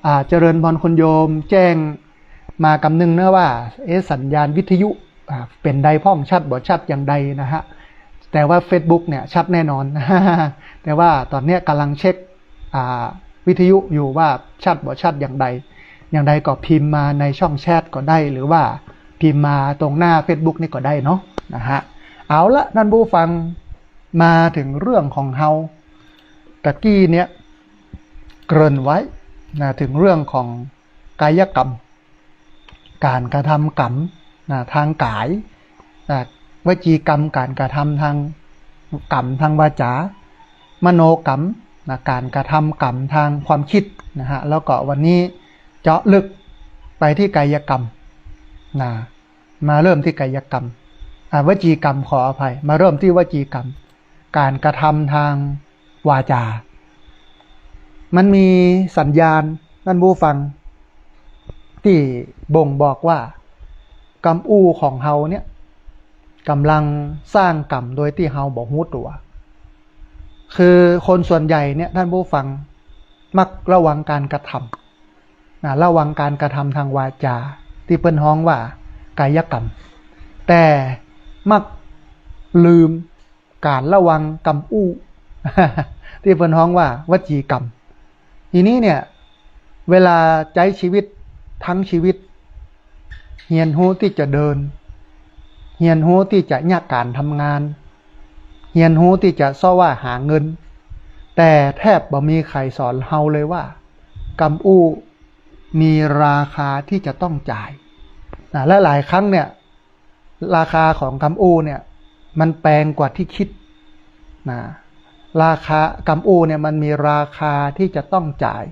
อ่า เจริญพรคุณโยม แจ้งมากำนึ่งเนาะว่า เอ๊ะ สัญญาณวิทยุ อ่า เป๋นใดพ่อง ชัดบ่ชัดอย่างใดนะฮะ แต่ว่าเฟซบุ๊กเนี่ยชัดแน่นอน แต่ว่าต๋อนเนี้ยก่ำลังเช็ค อ่า วิทยุอยู่ว่าชัดบ่ชัดอย่างใด อย่างใดก็พิมพ์มาในช่องแชทก็ได้ หรือว่าพิมพ์มาตรงหน้าเฟซบุ๊กนี่ก็ได้เนาะ นะฮะ เอาละ ต้านผู้ฟัง มาเถิงเรื่องของเฮา ตะกี้เนี่ย เกริ่นไว้นะ เถิงเรื่องของกายกรรม ก๋านกระทำกรรมนะ ตางก๋ายนะ วจีกรรม ก๋านกระทำตางกรรมตางวาจ๋า มโนกรรมนะ ก๋านกระทำกรรมตางความกึ๊ดนะฮะ แล้วก็วันนี้เจาะลึกไปตี้กายกรรมนะ มาเริ่มที่กายกรรม อ่า วจีกรรม ขออภัย มาเริ่มที่วจีกรรม ก๋านกระทำตางวาจา มันมีสัญญาณ ต้านผู้ฟัง ตี้บ่งบอกว่า กำอู้ของเฮาเนี่ย ก่ำลังสร้างกรรมโดยตี้เฮาบ่ฮู้ตั๋ว คือคนส่วนใหญ่เนี่ย ต้านผู้ฟัง มักละวังก๋านกระทำ นะ ละวังก๋านกระทำตางวาจา ตี้เปิ้นฮ้องว่ากายกรรม แต่มักลืมก๋านละวังกำอู้ ตี้เปิ้นฮ้องว่าวจีกรรม ทีนี้เนี่ย เวลาใจ๊ชีวิตตึงชีวิต เฮียนฮู้ตี้จะเดิน เฮียนฮู้ตี้จะเยียะก๋านทำงาน เฮียนฮู้ตี้จะเซาะแหว่หาเงิน แต่แทบบ่มีใผสอนเฮาเลยว่า กำอู้มีราคาตี้จะต้องจ่าย นะ และหลายครั้งเนี่ย ราคาของกำอู้เนี่ย มันแปงกว่าตี้คิด นะ ราคา กำอู้เนี่ย มันมีราคาตี้จะต้องจ่าย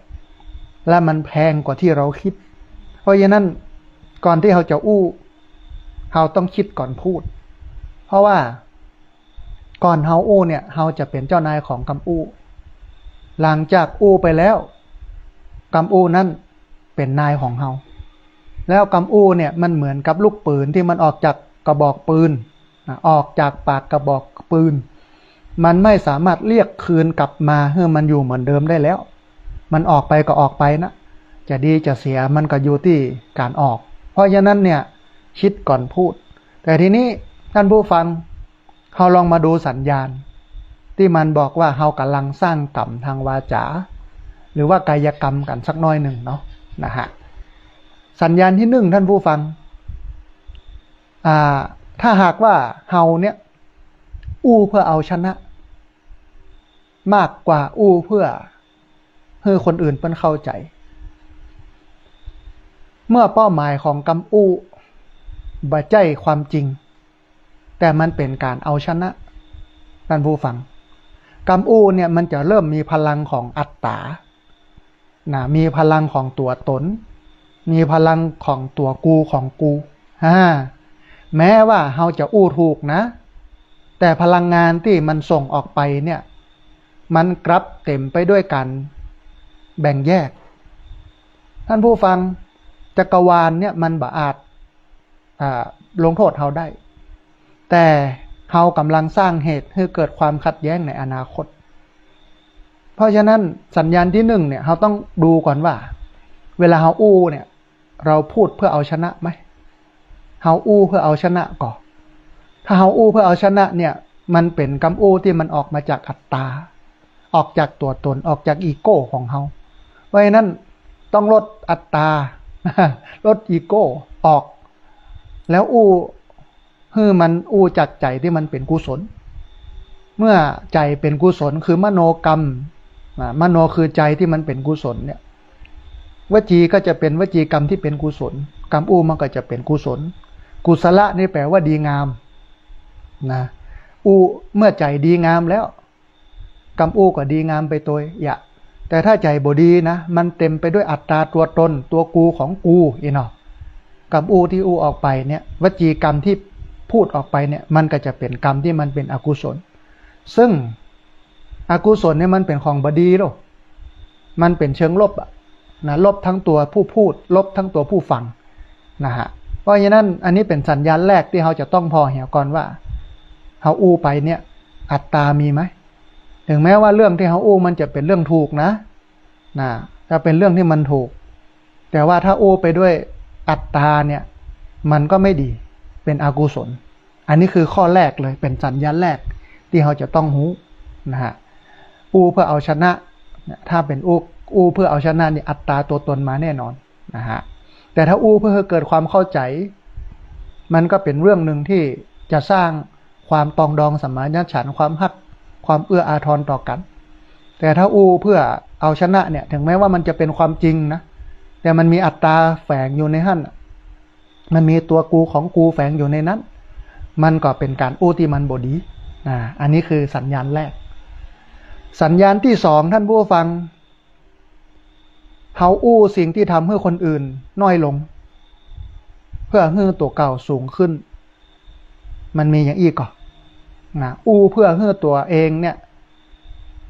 และมันแพงกว่าตี้เฮาคิด เพราะฉะนั้น ก่อนตี้เฮาจะอู้ เฮาต้องกึ๊ดก่อนพูด เพราะว่า ก่อนเฮาอู้เนี่ย เฮาจะเป๋นเจ้านายของกำอู้ หลังจากอู้ไปแล้ว กำอู้นั้นเป๋นนายของเฮา แล้วกำอู้เนี่ย มันเหมือนกับลูกปืนตี้มันออกจากกระบอกปืน นะ ออกจากปากกระบอกปืน มันไม่สามารถเรียกคืนกลับมาหื้อมันอยู่เหมือนเดิมได้แล้ว มันออกไปก็ออกไปนะ จะดีจะเสียมันก็อยู่ตี้ก๋านออก เพราะฉะนั้นเนี่ย กึ๊ดก่อนพูด แต่ทีนี้ต้านผู้ฟัง เฮาลองมาดูสัญญาณ ตี้มันบอกว่าเฮาก่ำลังสร้างกรรมตางวาจา หรือว่ากายกรรมกั๋นสักน้อยนึ่งเนาะ นะฮะ สัญญาณตี้นึ่ง ต้านผู้ฟัง อ่า ถ้าหากว่าเฮาเนี่ย อู้เพื่อเอาชนะ มากกว่าอู้เพื่อหื้อคนอื่นเปิ้นเข้าใจ๋ เมื่อเป้าหมายของกำอู้บ่ใจ้ความจริง แต่มันเป๋นก๋านเอาชนะ ต้านผู้ฟัง กำอู้เนี่ย มันจะเริ่มมีพลังของอัตต๋า นะ มีพลังของตั๋วต๋น มีพลังของตั๋วกูของกู อ่า แม้ว่าเฮาจะอู้ถูกนะ แต่พลังงานตี้มันส่งออกไปเนี่ย มันกลับเต๋มไปด้วยก๋านแบ่งแยก ต้านผู้ฟัง จักรวาลเนี่ย มันบ่อาจ อ่า ลงโต้ษเฮาได้ แต่เฮาก่ำลังสร้างเหตุหื้อเกิดความขัดแย้งในอนาคต เพราะฉะนั้นสัญญาณตี้นึ่งเนี่ย เฮาต้องดูก่อนว่า เวลาเฮาอู้เนี่ย เฮาพูดเพื่อเอาชนะไหม เฮาอู้เพื่อเอาชนะก่อ ถ้าเฮาอู้เพื่อเอาชนะเนี่ย มันเป๋นกำอู้ตี้มันออกมาจากอัตต๋า ออกจากตั๋วต๋น ออกจากอีโก้ของเฮา เพราะฉะนั้นต้องลดอัตต๋า ลดอีโก้ออก แล้วอู้ หื้อมันอู้จากใจ๋ตี้มันเป๋นกุศล เมื่อใจ๋เป๋นกุศลคือมโนกรรม อ่า มโนคือใจ๋ตี้มันเป๋นกุศลเนี่ย วจีก็จะเป๋นวจีกรรมตี้เป๋นกุศล กำอู้มันก็จะเป๋นกุศล กุศละนี่แปลว่าดีงาม นะ อู้ เมื่อใจ๋ดีงามแล้ว กำอู้ก็ดีงามไปตวยเยียะ แต่ถ้าใจ๋บ่ดีนะ มันเต๋มไปด้วยอัตต๋าตั๋วต๋น ตั๋วกูของกู อี้เนาะ กำอู้ตี้อู้ออกไปเนี่ย วจีกรรมตี้พูดออกไปเนี่ย มันก็จะเป๋นกรรมตี้มันเป๋นอกุศล ซึ่งอกุศลเนี่ยมันเป๋นของบ่ดีโล มันเป๋นเชิงลบอะ นะ ลบตึงตั๋วผู้พูด ลบตึงตั๋วผู้ฟัง นะฮะ เพราะฉะนั้นอันนี้เป๋นสัญญาณแรกตี้เฮาจะต้องผ่อหัวก่อนว่า เฮาอู้ไปเนี่ย อัตต๋ามีไหม ถึงแม้ว่าเรื่องตี้เฮาอู้มันจะเป๋นเรื่องถูกนะ นะ ถ้าเป๋นเรื่องตี้มันถูก แต่ว่าถ้าอู้ไปด้วยอัตต๋าเนี่ย มันก็ไม่ดี เป๋นอกุศล อันนี้คือข้อแรกเลย เป๋นสัญญาณแรกตี้เฮาจะต้องฮู้ นะฮะ อู้เพื่อเอาชนะ ถ้าเป๋นอู้ อู้เพื่อเอาชนะนี่ อัตต๋าตั๋วต๋นมาแน่นอน นะฮะ แต่ถ้าอู้เพื่อหื้อเกิดความเข้าใจ๋ มันก็เป๋นเรื่องนึ่งตี้จะสร้างความปรองดองสมานฉันท์ ความฮัก ความเอื้ออาทรต่อกั๋น แต่ถ้าอู้เพื่อเอาชนะเนี่ย ถึงแม้ว่ามันจะเป๋นความจริงนะ แต่มันมีอัตต๋าแฝงอยู่ในหั้น มันมีตั๋วกูของกูแฝงอยู่ในนั้น มันก็เป๋นก๋านอู้ตี้มันบ่ดี อ่า อันนี้คือสัญญาณแรก สัญญาณตี้สอง ต้านผู้ฟัง เฮาอู้สิ่งตี้ทำหื้อคนอื่นน้อยลง พื่อหื้อตั๋วเก่าสูงขึ้น มันมีอย่างอี้ก่อ นะ อู้เพื่อหื้อตั๋วเองเนี่ย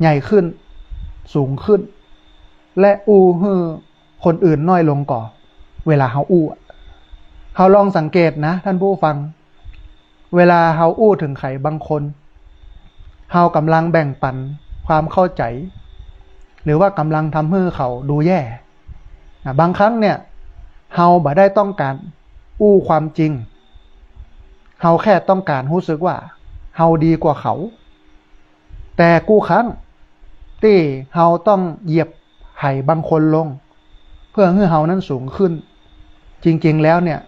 ใหญ่ขึ้น สูงขึ้น และอู้หื้อคนอื่นน้อยลงก่อ เวลาเฮาอู้อะ เฮาลองสังเกตนะ ท่านผู้ฟัง เวลาเฮาอู้เถิงใผบางคน เฮากำลังแบ่งปันความเข้าใจ๋ หรือว่ากำลังทำหื้อเขาดูแย่ นะ บางครั้งเนี่ย เฮาบ่ได้ต้องก๋านอู้ความจริง เฮาแค่ต้องก๋านฮู้สึกว่า เฮาดีกว่าเขา แต่กู้ครั้งตี้เฮาต้องเหยียบใผบางคนลง เพื่อหื้อเฮานั้นสูงขึ้น จริงๆ แล้วเนี่ย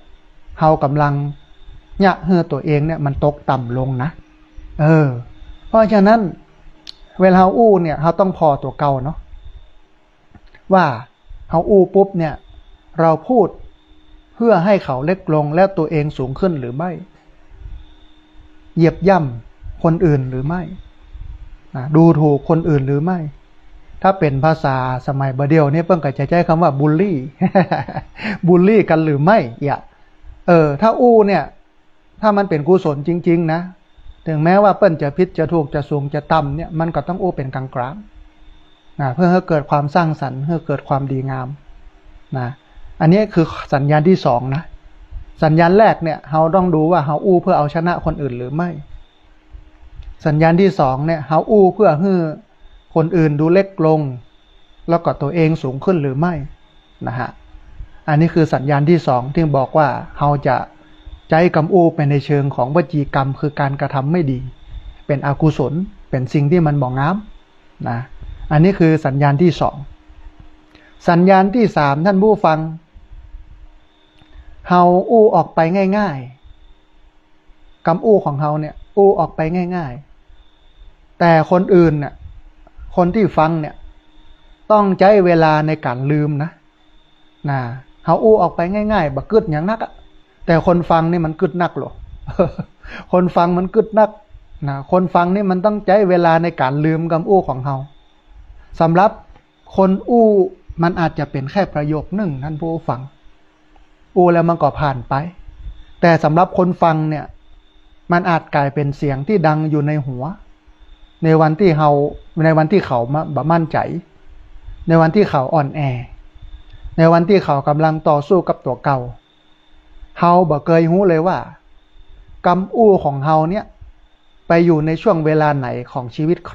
เฮากำลังเยียะหื้อตั๋วเองเนี่ยมันตกต่ำลงนะ เออ เพราะฉะนั้น เวลาเฮาอู้เนี่ย เฮาต้องผ่อตั๋วเก่าเนาะ ว่าเฮาอู้ปุ๊บเนี่ย เราพูดเพื่อหื้อเขาเล็กลงแล้วตั๋วเองสูงขึ้นหรือไม่ เหยียบย่ำคนอื่นหรือไม่ นะ ดูถูกคนอื่นหรือไม่ ถ้าเป๋นภาษาสมัยบ่าเดี่ยวนี่เปิ้นก็จะใจ๊กำว่าบูลลี่ บูลลี่กั๋นหรือไม่ เยียะ เออ ถ้าอู้เนี่ย ถ้ามันเป๋นกุศลจริงๆ นะ เถิงแม้ว่าเปิ้นจะผิดจะถูกจะสูงจะต่ำเนี่ย มันก็ต้องอู้เป๋นก๋างๆ นะ เพื่อหื้อเกิดความสร้างสรรค์ หื้อเกิดความดีงาม นะ อันนี้คือสัญญาณตี้สองนะ สัญญาณแรกเนี่ย เฮาต้องดูว่าเฮาอู้เพื่อเอาชนะคนอื่นหรือไม่ สัญญาณตี้สองเนี่ย เฮาอู้เพื่อหื้อคนอื่นดูเล็กลง แล้วก็ตั๋วเองสูงขึ้นหรือไม่ นะฮะ อันนี้คือสัญญาณตี้สองตี้บอกว่าเฮาจะใจ๊กำอู้ไปในเชิงของวจีกรรม คือการกระทำไม่ดี เป๋นอกุศล เป๋นสิ่งตี้มันบ่งาม นะ อันนี้คือสัญญาณตี้สอง สัญญาณตี้สาม ท่านผู้ฟัง เฮาอู้ออกไปง่ายๆ กำอู้ของเฮาเนี่ย อู้ออกไปง่ายๆ แต่คนอื่นเนี่ย คนตี้ฟังเนี่ย ต้องใจ๊เวลาในก๋านลืมนะ นะ เฮาอู้ออกไปง่ายๆ บ่กึ๊ดหยังนักอะ แต่คนฟังนี่มันกึ๊ดนักโหละ คนฟังมันกึ๊ดนัก นะ คนฟังนี่มันต้องใจ๊เวลาในก๋านลืมกำอู้ของเฮา สำหรับคนอู้มันอาจจะเป๋นแค่ประโยคนึ่ง ท่านผู้ฟัง อู้แล้วมันก็ผ่านไป แต่สำหรับคนฟังเนี่ย มันอาจก๋ายเป๋นเสียงตี้ดังอยู่ในหัว ในวันตี้เฮา ในวันตี้เขาบ่มั่นใจ๋ ในวันตี้เขาอ่อนแอ ในวันตี้เขาก่ำลังต่อสู้กับตั๋วเก่า เฮาบ่เกยฮู้เลยว่า กำอู้ของเฮาเนี่ย ไปอยู่ในช่วงเวลาไหนของชีวิตใผ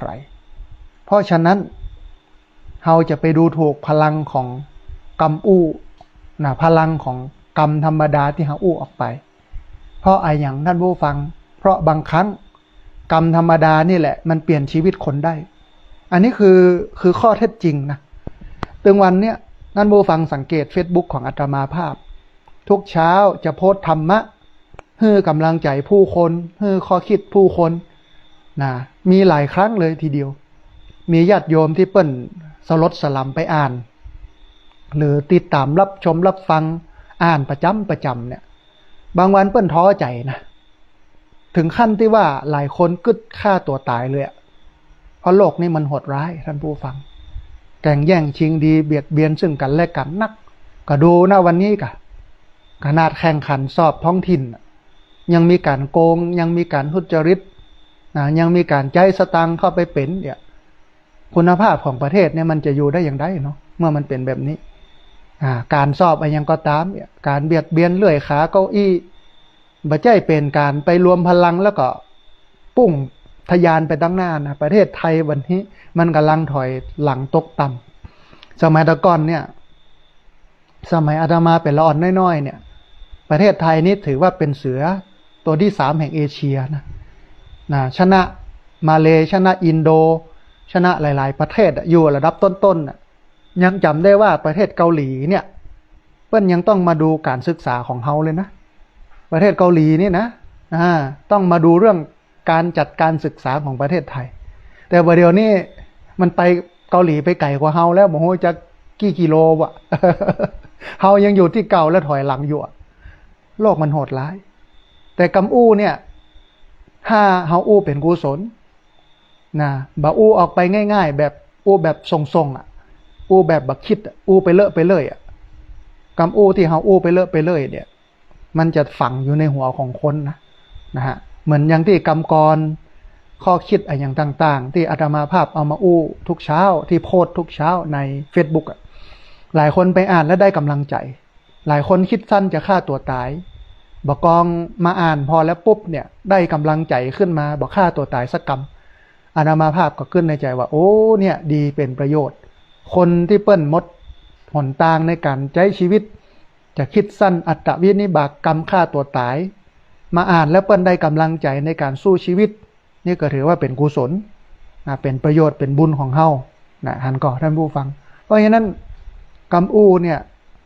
เพราะฉะนั้น เฮาจะไปดูถูกพลังของกำอู้ นะ พลังของกำธรรมดาตี้เฮาอู้ออกไป เพราะอะหยัง ท่านผู้ฟัง เพราะบางครั้ง กำธรรมดานี่แหละ มันเปลี่ยนชีวิตคนได้ อันนี้คือ คือข้อเท็จจริงนะ ตึงวันเนี้ย ท่านผู้ฟังสังเกตเฟซบุ๊กของอาตมาภาพ ทุกเช้าจะโพสต์ธรรมะ หื้อก๋ำลังใจ๋ผู้คน หื้อข้อคิดผู้คน นะ มีหลายครั้งเลยทีเดียว มีญาติโยมตี้เปิ้นสลดสลำไปอ่าน หรือติดต๋ามรับชมรับฟัง อ่านประจ๋ำประจ๋ำเนี่ย บางวันเปิ้นท้อใจ๋นะ เถิงขั้นตี้ว่าหลายคนกึ๊ดฆ่าตั๋วต๋ายเลยอะ เพราะโลกนี้มันโหดร้าย ท่านผู้ฟัง แก่งแย่งชิงดี เบียดเบียนซึ่งกั๋นและกั๋นนัก ก็ดูนะวันนี้กะ ขนาดแข่งขันสอบท้องถิ่นอะ ยังมีก๋านโกง ยังมีก๋านทุจริต นะ ยังมีก๋านใจ๊สตางค์เข้าไปเป๋นเนี่ย คุณภาพของประเทศเนี่ยมันจะอยู่ได้อย่างใดเนาะ เมื่อมันเป๋นแบบนี้ อ่า ก๋านสอบอะหยังก็ต๋ามเนี่ย ก๋านเบียดเบียนเลื่อยขาเก้าอี้ บ่ใจ้เป๋นก๋านไปรวมพลังแล้วก็ พุ่งทะยานไปตังหน้านะ ประเทศไทยวันนี้มันก่ำลังถอยหลังตกต่ำ สมัยตะก่อนเนี่ย สมัยอาตมาเป๋นละอ่อนน้อยๆ เนี่ย ประเทศไทยนี่ถือว่าเป๋นเสือตั๋วตี้สามแห่งเอเชียนะ นะ ชนะมาเลย์ ชนะอินโด ชนะหลายๆ ประเทศอะ อยู่ระดับต้นๆ อะ ยังจ๋ำได้ว่าประเทศเกาหลีเนี่ย เปิ้นยังต้องมาดูก๋านศึกษาของเฮาเลยนะ ประเทศเกาหลีนี่นะ อ่า ต้องมาดูเรื่องก๋านจัดก๋านศึกษาของประเทศไทย แต่บ่าเดี่ยวนี้มันไปเกาหลีไปไก๋กว่าเฮาแล้ว บ่ฮู้จักกี่กิโลอะ เฮายังอยู่ตี้เก่าและถอยหลังอยู่อะ โลกมันโหดร้าย แต่กำอู้เนี่ย ถ้าเฮาอู้เป๋นกุศล นะ บ่อู้ออกไปง่ายๆ แบบอู้แบบส่งๆ อะ อู้แบบบ่กึ๊ดอะ อู้ไปเลอะไปเลื่อยอะ กำอู้ตี้เฮาอู้ไปเลอะไปเลื่อยเนี่ย มันจะฝังอยู่ในหัวของคนนะ นะฮะ เหมือนอย่างตี้กำกร ข้อคิดอะหยังต่างๆ ตี้อาตมาภาพเอามาอู้ทุกเช้า ตี้โพสต์ทุกเช้าในเฟซบุ๊กอะ หลายคนไปอ่านแล้วได้กำลังใจ หลายคนคิดสั้นจะฆ่าตัวตาย บ่ากองมาอ่านพอแล้วปุ๊บเนี่ย ได้กำลังใจขึ้นมา บ่ฆ่าตัวตายสักกำ อาตมาภาพก็กึ๊ดในใจ๋ว่า โอ้ เนี่ย ดีเป๋นประโยชน์ คนตี้เปิ้นหมดหนตางในก๋านใจ๊ชีวิต จะคิดสั้น อัตตวินิบากกรรมฆ่าตัวตาย มาอ่านแล้วเปิ้นได้กำลังใจ๋ในก๋านสู้ชีวิต นี่ก็ถือว่าเป๋นกุศล นะ เป๋นประโยชน์ เป๋นบุญของเฮา นะ หันก่อท่านผู้ฟัง เพราะฉะนั้นกำอู้เนี่ย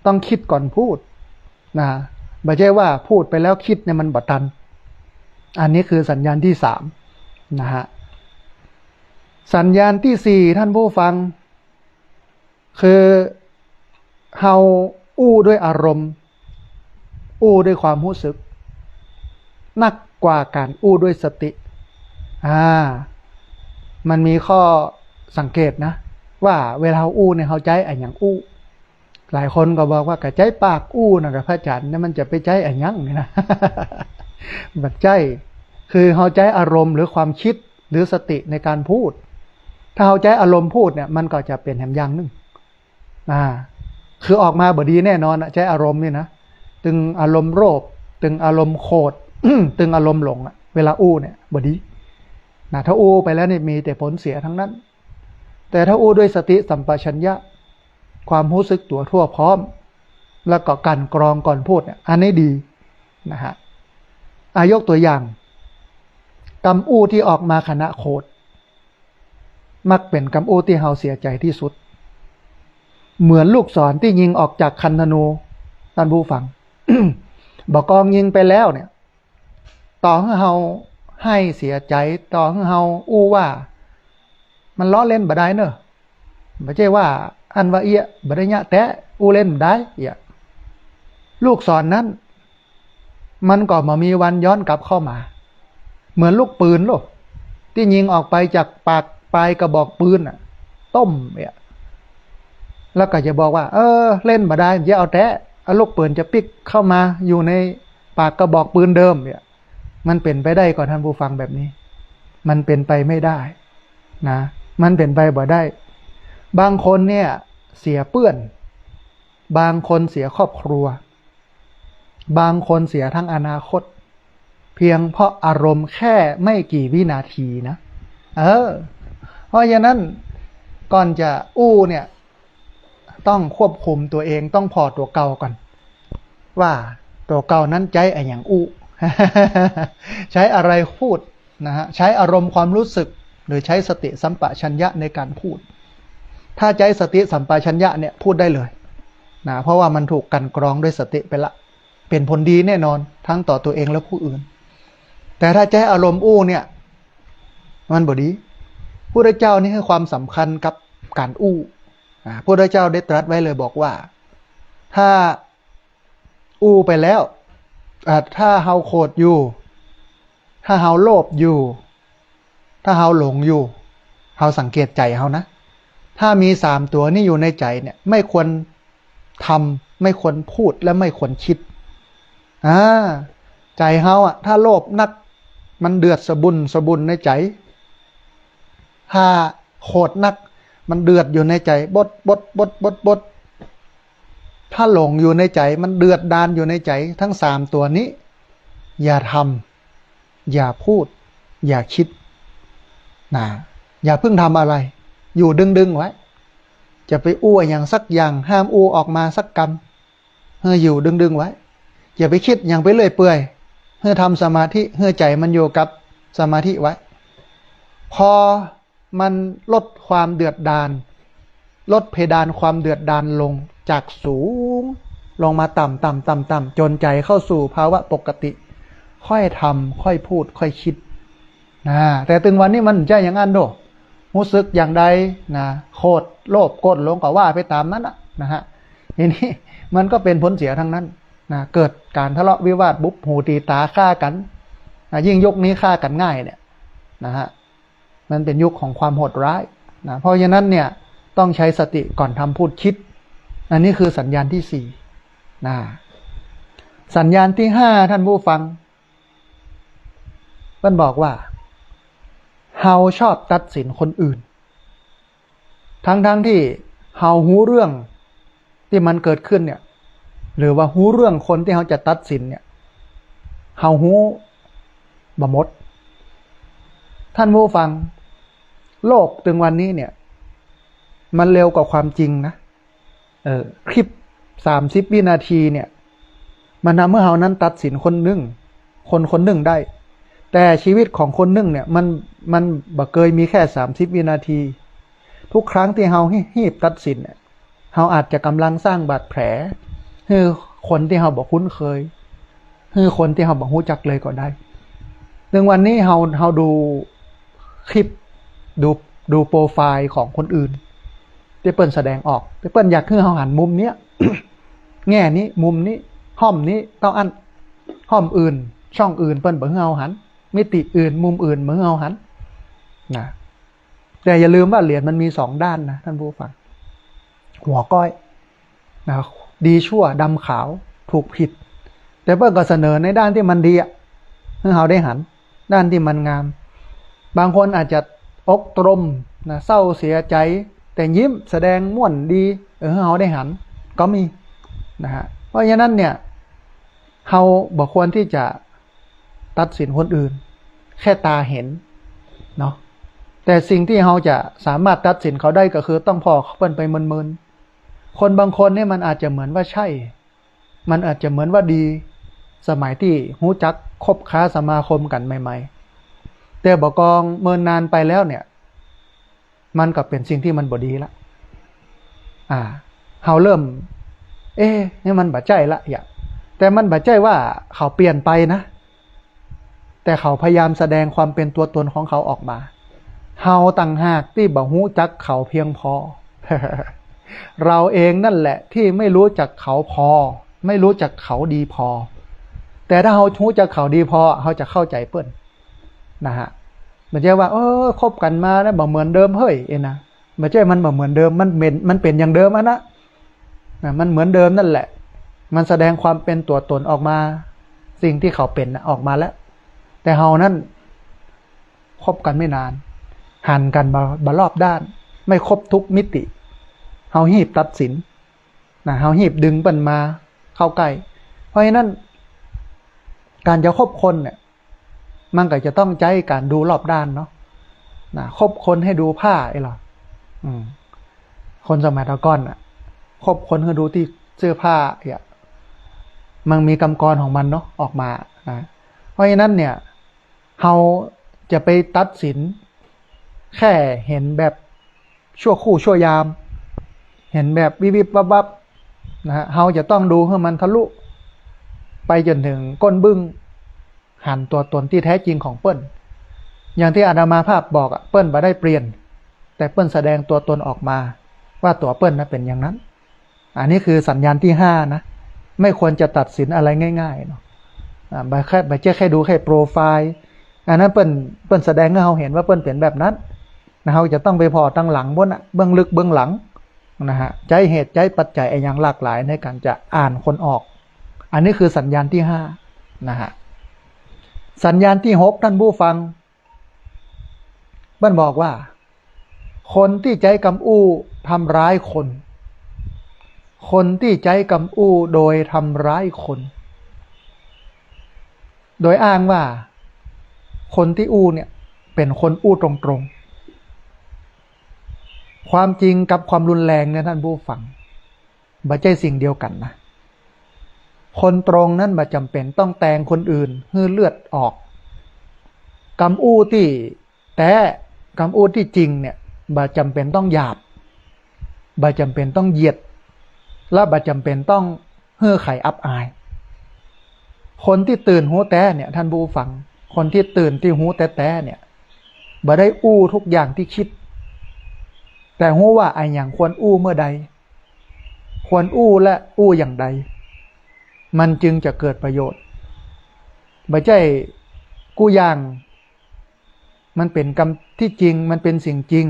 ต้องคิดก่อนพูด นะ บ่ใจ้ว่าพูดไปแล้วคิดเนี่ยมันบ่ตัน อันนี้คือสัญญาณที่สาม นะฮะ สัญญาณที่สี่ ท่านผู้ฟัง คือเฮาอู้ด้วยอารมณ์ อู้ด้วยความฮู้สึก นักกว่าก๋านอู้ด้วยสติ อ่า มันมีข้อสังเกตนะ ว่าเวลาเฮาอู้เนี่ยเฮาใจ๊อะหยังอู้ หลายคนก็บอกว่าก็ใจ๊ปากอู้นะ กับพระอาจ๋ารย์เนี่ยมันจะไปใจ๊อะหยังนี่นะ บ่ใจ้ คือเฮาใจ๊อารมณ์หรือความคิดหรือสติในก๋านพูด ถ้าเฮาใจ๊อารมณ์พูดเนี่ยมันก็จะเป๋นแหมอย่างนึ่ง อ่า คือออกมาบ่ดีแน่นอนอะ ใจ๊อารมณ์นี่นะ ตึงอารมณ์โลภ ตึงอารมณ์โขด ตึงอารมณ์หลงอะ เวลาอู้เนี่ยบ่ดี นะ ถ้าอู้ไปแล้วนี่มีแต่ผลเสียทั้งนั้น แต่ถ้าอู้ด้วยสติสัมปชัญญะ ความฮู้สึกตั๋วทั่วพร้อม แล้วก็กลั่นกรองก่อนพูดเนี่ย อันนี้ดี นะฮะ อ่ะ ยกตั๋วอย่าง กำอู้ตี้ออกมาขณะโขด มักเป๋นกำอู้ตี้เฮาเสียใจ๋ตี้สุด เหมือนลูกศรตี้ยิงออกจากคันธนู ท่านผู้ฟัง บ่ากองยิงไปแล้วเนี่ย ต่อหื้อเฮาไห้เสียใจ๋ ต่อหื้อเฮาอู้ว่า มันล้อเล่นบ่ดายเน่อ บ่ใจ้ว่าอั้นว่าเอี้ย บ่ได้เยียะแต๊ อู้เล่นบ่ดายเอี้ย ลูกศรนั้น มันก็บ่มีวันย้อนกลับเข้ามา เหมือนลูกปืนโลก ตี้ยิงออกไปจากปากปลายกระบอกปืนน่ะ ต้มเนี่ย แล้วก็จะบอกว่า เออ เล่นบ่ดาย จะเอาแต๊ เอาลูกปืนจะปิ๊กเข้ามาอยู่ในปากกระบอกปืนเดิมเนี่ย มันเป๋นไปได้ก่อท่านผู้ฟังแบบนี้ มันเป๋นไปไม่ได้นะ มันเป๋นไปบ่ได้ บางคนเนี่ยเสียเปื้อน บางคนเสียครอบครัว บางคนเสียทั้งอนาคต เพียงเพราะอารมณ์แค่ไม่กี่วินาทีนะ เออ เพราะฉะนั้นก่อนจะอู้เนี่ย ต้องควบคุมตั๋วเอง ต้องผ่อตั๋วเก่าก่อน ว่าตั๋วเก่านั้นใจ๊อะหยังอู้ ใจ๊อะไรพูดนะฮะ ใจ๊อารมณ์ความรู้สึก หรือใจ๊สติสัมปชัญญะในก๋านพูด ถ้าใจ๊สติสัมปชัญญะเนี่ยพูดได้เลยนะ เพราะว่ามันถูกกลั่นกรองด้วยสติไปละ เป๋นผลดีแน่นอน ทั้งต่อตั๋วเองและผู้อื่น แต่ถ้าใจ๊อารมณ์อู้เนี่ย มันบ่ดี พุทธเจ้านี่ให้ความสำคัญกับก๋านอู้ อ่า พุทธเจ้าได้ตรัสไว้เลยบอกว่า ถ้าอู้ไปแล้ว อ่า ถ้าเฮาโขดอยู่ ถ้าเฮาโลภอยู่ ถ้าเฮาหลงอยู่ เฮาสังเกตใจ๋เฮานะ ถ้ามีสามตั๋วนี้อยู่ในใจ๋เนี่ย ไม่ควรทำ ไม่ควรพูด และไม่ควรคิด อ่า ใจ๋เฮาอะ ถ้าโลภนัก มันเดือดสะบุ่นสะบุ่นในใจ๋ถ้าโขดนัก มันเดือดอยู่ในใจ๋ บด บด บด บด บด ถ้าหลงอยู่ในใจ๋ มันเดือดดาลอยู่ในใจ๋ ทั้งสามตั๋วนี้ อย่าทำ อย่าพูด อย่าคิด นะ อย่าเพิ่งทำอะไร อยู่ดึงๆ ไว้ จะไปอู้อะหยังสักอย่าง ห้ามอู้ออกมาสักกำ หื้ออยู่ดึงๆ ไว้ อย่าไปคิดหยังไปเรื่อยเปื่อย หื้อทำสมาธิ หื้อใจ๋มันอยู่กับสมาธิไว้ พอมันลดความเดือดดาล ลดเพดานความเดือดดาลลงจากสูง ลงมาต่ำ ต่ำ ต่ำ ต่ำ จ๋นใจ๋เข้าสู่ภาวะปกติ ค่อยทำ ค่อยพูด ค่อยคิด นะ แต่ตึงวันนี้มันบ่ใจ้อย่างอั้นโด ฮู้สึกอย่างใดนะ โขด โลภ โกรธ หลง ก็ว่าไปต๋ามนั้นน่ะ นะฮะ ทีนี้มันก็เป๋นผลเสียทั้งนั้นนะ เกิดก๋านทะเลาะวิวาท บุบหูตีต๋า ฆ่ากั๋นนะ ยิ่งยุคนี้ฆ่ากั๋นง่ายเนี่ย นะฮะ มันเป๋นยุคของความโหดร้ายนะ เพราะฉะนั้นเนี่ย ต้องใจ๊สติก่อนทำพูดคิด อันนี้คือสัญญาณที่สี่นะ สัญญาณตี้ห้า ท่านผู้ฟัง เปิ้นบอกว่า เฮาชอบตัดสินคนอื่น ทั้งๆ ตี้เฮาฮู้เรื่องตี้มันเกิดขึ้นเนี่ย หรือว่าฮู้เรื่องคนตี้เฮาจะตัดสินเนี่ย เฮาฮู้บ่หมด ท่านผู้ฟัง โลกตึงวันนี้เนี่ย มันเร็วกว่าความจริงนะ เออ คลิปสามสิบวินาทีเนี่ย มันทำให้เฮานั้นตัดสินคนนึ่ง คนคนนึ่งได้ แต่ชีวิตของคนนึ่งเนี่ย มัน มันบ่เกยมีแค่สามสิบวินาที ทุกครั้งตี้เฮาฮีบตัดสินเนี่ย เฮาอาจจะก่ำลังสร้างบาดแผลหื้อคนตี้เฮาบ่คุ้นเคย หื้อคนตี้เฮาบ่ฮู้จักเลยก็ได้ ตึงวันนี้เฮา เฮาดูคลิป ดู ดูโปรไฟล์ของคนอื่น ตี้เปิ้นแสดงออก ตี้เปิ้นอยากหื้อเฮาหันมุมเนี้ย แง่นี้ มุมนี้ ฮ่อมนี้ เต้าอั้น ฮ่อมอื่น ช่องอื่น เปิ้นบ่หื้อเฮาหัน มิติอื่น มุมอื่น บ่หื้อเฮาหัน นะ แต่อย่าลืมว่าเหรียญมันมีสองด้านนะ ท่านผู้ฟัง หัวก้อย นะ ดีชั่ว ดำขาว ถูกผิด แต่เปิ้นก็เสนอในด้านตี้มันดีอะ หื้อเฮาได้หัน ด้านตี้มันงาม บางคนอาจจะอกตรมนะ เศร้าเสียใจ๋ แต่ยิ้มแสดงม่วนดี เออ หื้อเฮาได้หัน ก็มี นะฮะ เพราะฉะนั้นเนี่ย เฮาบ่ควรตี้จะตัดสินคนอื่น แค่ต๋าหันเนาะ แต่สิ่งตี้เฮาจะสามารถตัดสินเขาได้ก็คือต้องผ่อเปิ้นไปเมินๆ คนบางคนเนี่ยมันอาจจะเหมือนว่าใช่ มันอาจจะเหมือนว่าดี สมัยตี้ฮู้จักคบค้าสมาคมกั๋นใหม่ๆ แต่บ่กองเมินนานไปแล้วเนี่ย มันก็เป๋นสิ่งตี้มันบ่ดีละ อ่า เฮาเริ่ม เอ๊ะ นี่มันบ่ใจ้ละ อย่า แต่มันบ่ใจ้ว่าเขาเปลี่ยนไปนะ แต่เขาพยายามแสดงความเป๋นตั๋วต๋นของเขาออกมา เฮาต่างหากตี้บ่ฮู้จักเขาเพียงพอ เราเองนั่นแหละตี้ไม่รู้จักเขาพอ ไม่รู้จักเขาดีพอ แต่ถ้าเฮาฮู้จักเขาดีพอ เฮาจะเข้าใจ๋เปิ้น นะฮะ บ่ใจ้ว่า เออ คบกั๋นมาแล้วบ่เหมือนเดิมเฮ้ย เอ็นะ บ่ใจ้มันบ่เหมือนเดิม มันเป๋น มันเป๋นอย่างเดิมอั้นนะ นะ มันเหมือนเดิมนั่นแหละ มันแสดงความเป๋นตั๋วต๋นออกมา สิ่งตี้เขาเป๋นน่ะออกมาแล้ว แต่เฮานั้น คบกั๋นไม่นาน หันกั๋นบ่ บ่รอบด้าน ไม่ครบทุกมิติ เฮาฮีบตัดสิน นะ เฮาฮีบดึงเปิ้นมาเข้าใก้ เพราะฉะนั้น ก๋านจะคบคนเนี่ย มันก็จะต้องใจ๊ก๋านดูรอบด้านเนาะ นะ คบคนหื้อดูผ้า เอ้ยเหรอ อืม คนสมัยตะก่อนน่ะ คบคนหื้อดูตี้เสื้อผ้า อย่า มันมีกำกรของมันเนาะ ออกมา นะ เพราะฉะนั้นเนี่ย เฮาจะไปตัดสิน แค่หันแบบชั่วครู่ชั่วยาม หันแบบวิบวิบวับวับ นะฮะ เฮาจะต้องดูหื้อมันทะลุ ไปจ๋นเถิงก้นบึ้ง หันตั๋วต๋นตี้แท้จริงของเปิ้น อย่างตี้อาตมาภาพบอกอะ เปิ้นบ่ได้เปลี่ยน แต่เปิ้นแสดงตั๋วต๋นออกมา ว่าตั๋วเปิ้นน่ะเป๋นอย่างนั้น อันนี้คือสัญญาณตี้ห้านะ ไม่ควรจะตัดสินอะไรง่ายๆ เนาะ อ่า บ่แค่ บ่ใจ้แค่ดูแค่โปรไฟล์ อันนั้นเปิ้น เปิ้นแสดงหื้อเฮาหันว่าเปิ้นเป๋นแบบนั้น นะ เฮาจะต้องไปผ่อตังหลังปู๊นน่ะ เบื้องลึกเบื้องหลัง นะฮะ ใจ๊เหตุใจ๊ปัจจัยอะหยังหลากหลายในก๋านจะอ่านคนออก อันนี้คือสัญญาณตี้ห้า นะฮะ สัญญาณตี้หก ท่านผู้ฟัง เปิ้นบอกว่า คนตี้ใจ๊กำอู้ทำร้ายคน คนตี้ใจ๊กำอู้โดยทำร้ายคน โดยอ้างว่า คนตี้อู้เนี่ย เป๋นคนอู้ตรงๆ ความจริงกับความรุนแรงเนี่ย ท่านผู้ฟัง บ่ใจ้สิ่งเดียวกั๋นนะ คนตรงนั้นบ่จ๋ำเป๋นต้องแตงคนอื่นหื้อเลือดออก กำอู้ตี้แต๊ กำอู้ตี้จริงเนี่ย บ่จ๋ำเป๋นต้องหยาบ บ่จ๋ำเป๋นต้องเหยียด และบ่จ๋ำเป๋นต้องหื้อใผอับอาย คนตี้ตื่นฮู้แต๊เนี่ย ท่านผู้ฟัง คนตี้ตื่นตี้ฮู้แต๊ๆ เนี่ย บ่ได้อู้ทุกอย่างตี้กึ๊ด แต่ฮู้ว่าอะหยังควรอู้เมื่อใด ควรอู้และอู้อย่างใด มันจึงจะเกิดประโยชน์ บ่ใจ้กู้อย่าง มันเป๋นกำตี้จริง มันเป๋นสิ่งจริง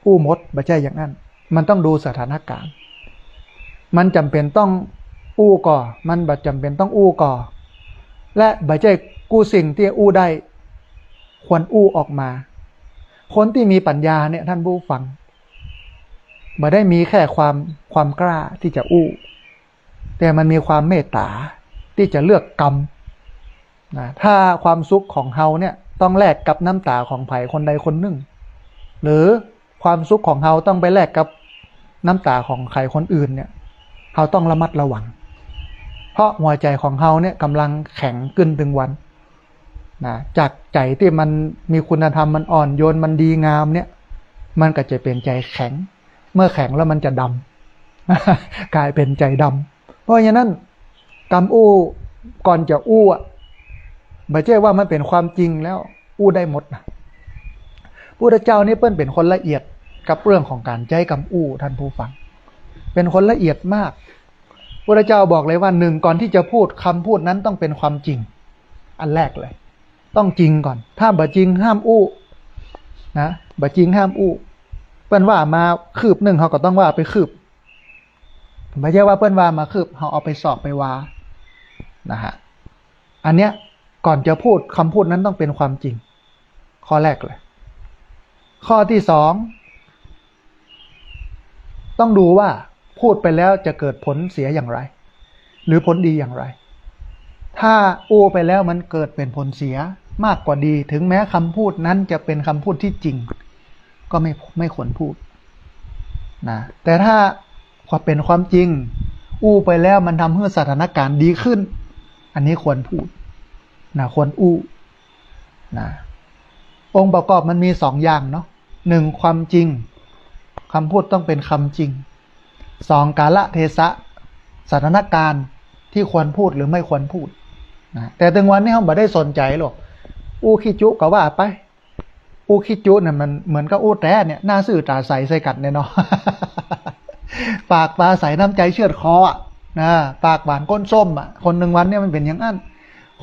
อู้หมด บ่ใจ้อย่างนั้น มันต้องดูสถานก๋ารณ์ มันจ๋ำเป๋นต้อง อู้ก่อ มันบ่จ๋ำเป๋นต้องอู้ก่อ และบ่ใจ้กู้สิ่งตี้อู้ได้ ควรอู้ออกมา คนตี้มีปั๋ญญาเนี่ย ท่านผู้ฟัง บ่ได้มีแค่ความ ความกล้าตี้จะอู้ แต่มันมีความเมตต๋าตี้จะเลือกกำนะ ถ้าความสุขของเฮาเนี่ยต้องแลกกับน้ำต๋าของใผคนใดคนนึ่ง หรือความสุขของเฮาต้องไปแลกกับน้ำต๋าของใผคนอื่นเนี่ย เฮาต้องระมัดระวัง เพราะหัวใจ๋ของเฮาเนี่ยก่ำลังแข็งขึ้นตึงวันนะ จากใจ๋ตี้มันมีคุณธรรม มันอ่อนโยน มันดีงามเนี่ย มันก็จะเป๋นใจ๋แข็ง เมื่อแข็งแล้วมันจะดำ ก๋ายเป๋นใจ๋ดำ เพราะฉะนั้น กำอู้ก่อนจะอู้อะ บ่ใจ้ว่ามันเป๋นความจริงแล้ว อู้ได้หมดนะ พุทธเจ้านี่เปิ้นเป๋นคนละเอียดกับเรื่องของก๋านใจ๊กำอู้ ท่านผู้ฟัง เป๋นคนละเอียดมาก พุทธเจ้าบอกเลยว่า หนึ่ง ก่อนที่จะพูด กำพูดนั้นต้องเป๋นความจริง อันแรกเลย ต้องจริงก่อน ถ้าบ่จริงห้ามอู้นะ บ่จริงห้ามอู้ เปิ้นว่ามาคืบนึ่ง เฮาก็ต้องว่าไปคืบ บ่ใจ้ว่าเปิ้นว่ามาคืบ เฮาเอาไปสอบไปวา นะฮะ อันเนี้ย ก่อนจะพูด กำพูดนั้นต้องเป๋นความจริง ข้อแรกเลย ข้อตี้สอง ต้องดูว่าพูดไปแล้วจะเกิดผลเสียอย่างไร หรือผลดีอย่างไร ถ้าอู้ไปแล้วมันเกิดเป๋นผลเสียมากกว่าดี ถึงแม้กำพูดนั้นจะเป๋นกำพูดตี้จริง ก็ไม่ ไม่ควรพูดนะ แต่ถ้าความเป๋นความจริง อู้ไปแล้วมันทำหื้อสถานก๋ารณ์ดีขึ้น อันนี้ควรพูดนะ ควรอู้นะ องค์ประกอบมันมีสองอย่างเนาะ หนึ่ง ความจริง กำพูดต้องเป๋นกำจริง สอง กาลเทศะ สถานก๋ารณ์ตี้ควรพูดหรือไม่ควรพูดนะ แต่ตึงวันนี้เฮาบ่ได้สนใจ๋หรอก อู้ขี้จุ๊ก็ว่าไป อู้ขี้จุ๊เนี่ยมันเหมือนกับอู้แต๊เนี่ย หน้าซื่อต๋าใสใส่กั๋นเนี่ยเนาะ ปากปลาใสน้ำใจ๋เฉือดคออะนะ ปากหวานก้นส้มอะ คนตึงวันเนี่ยมันเป๋นอย่างอั้น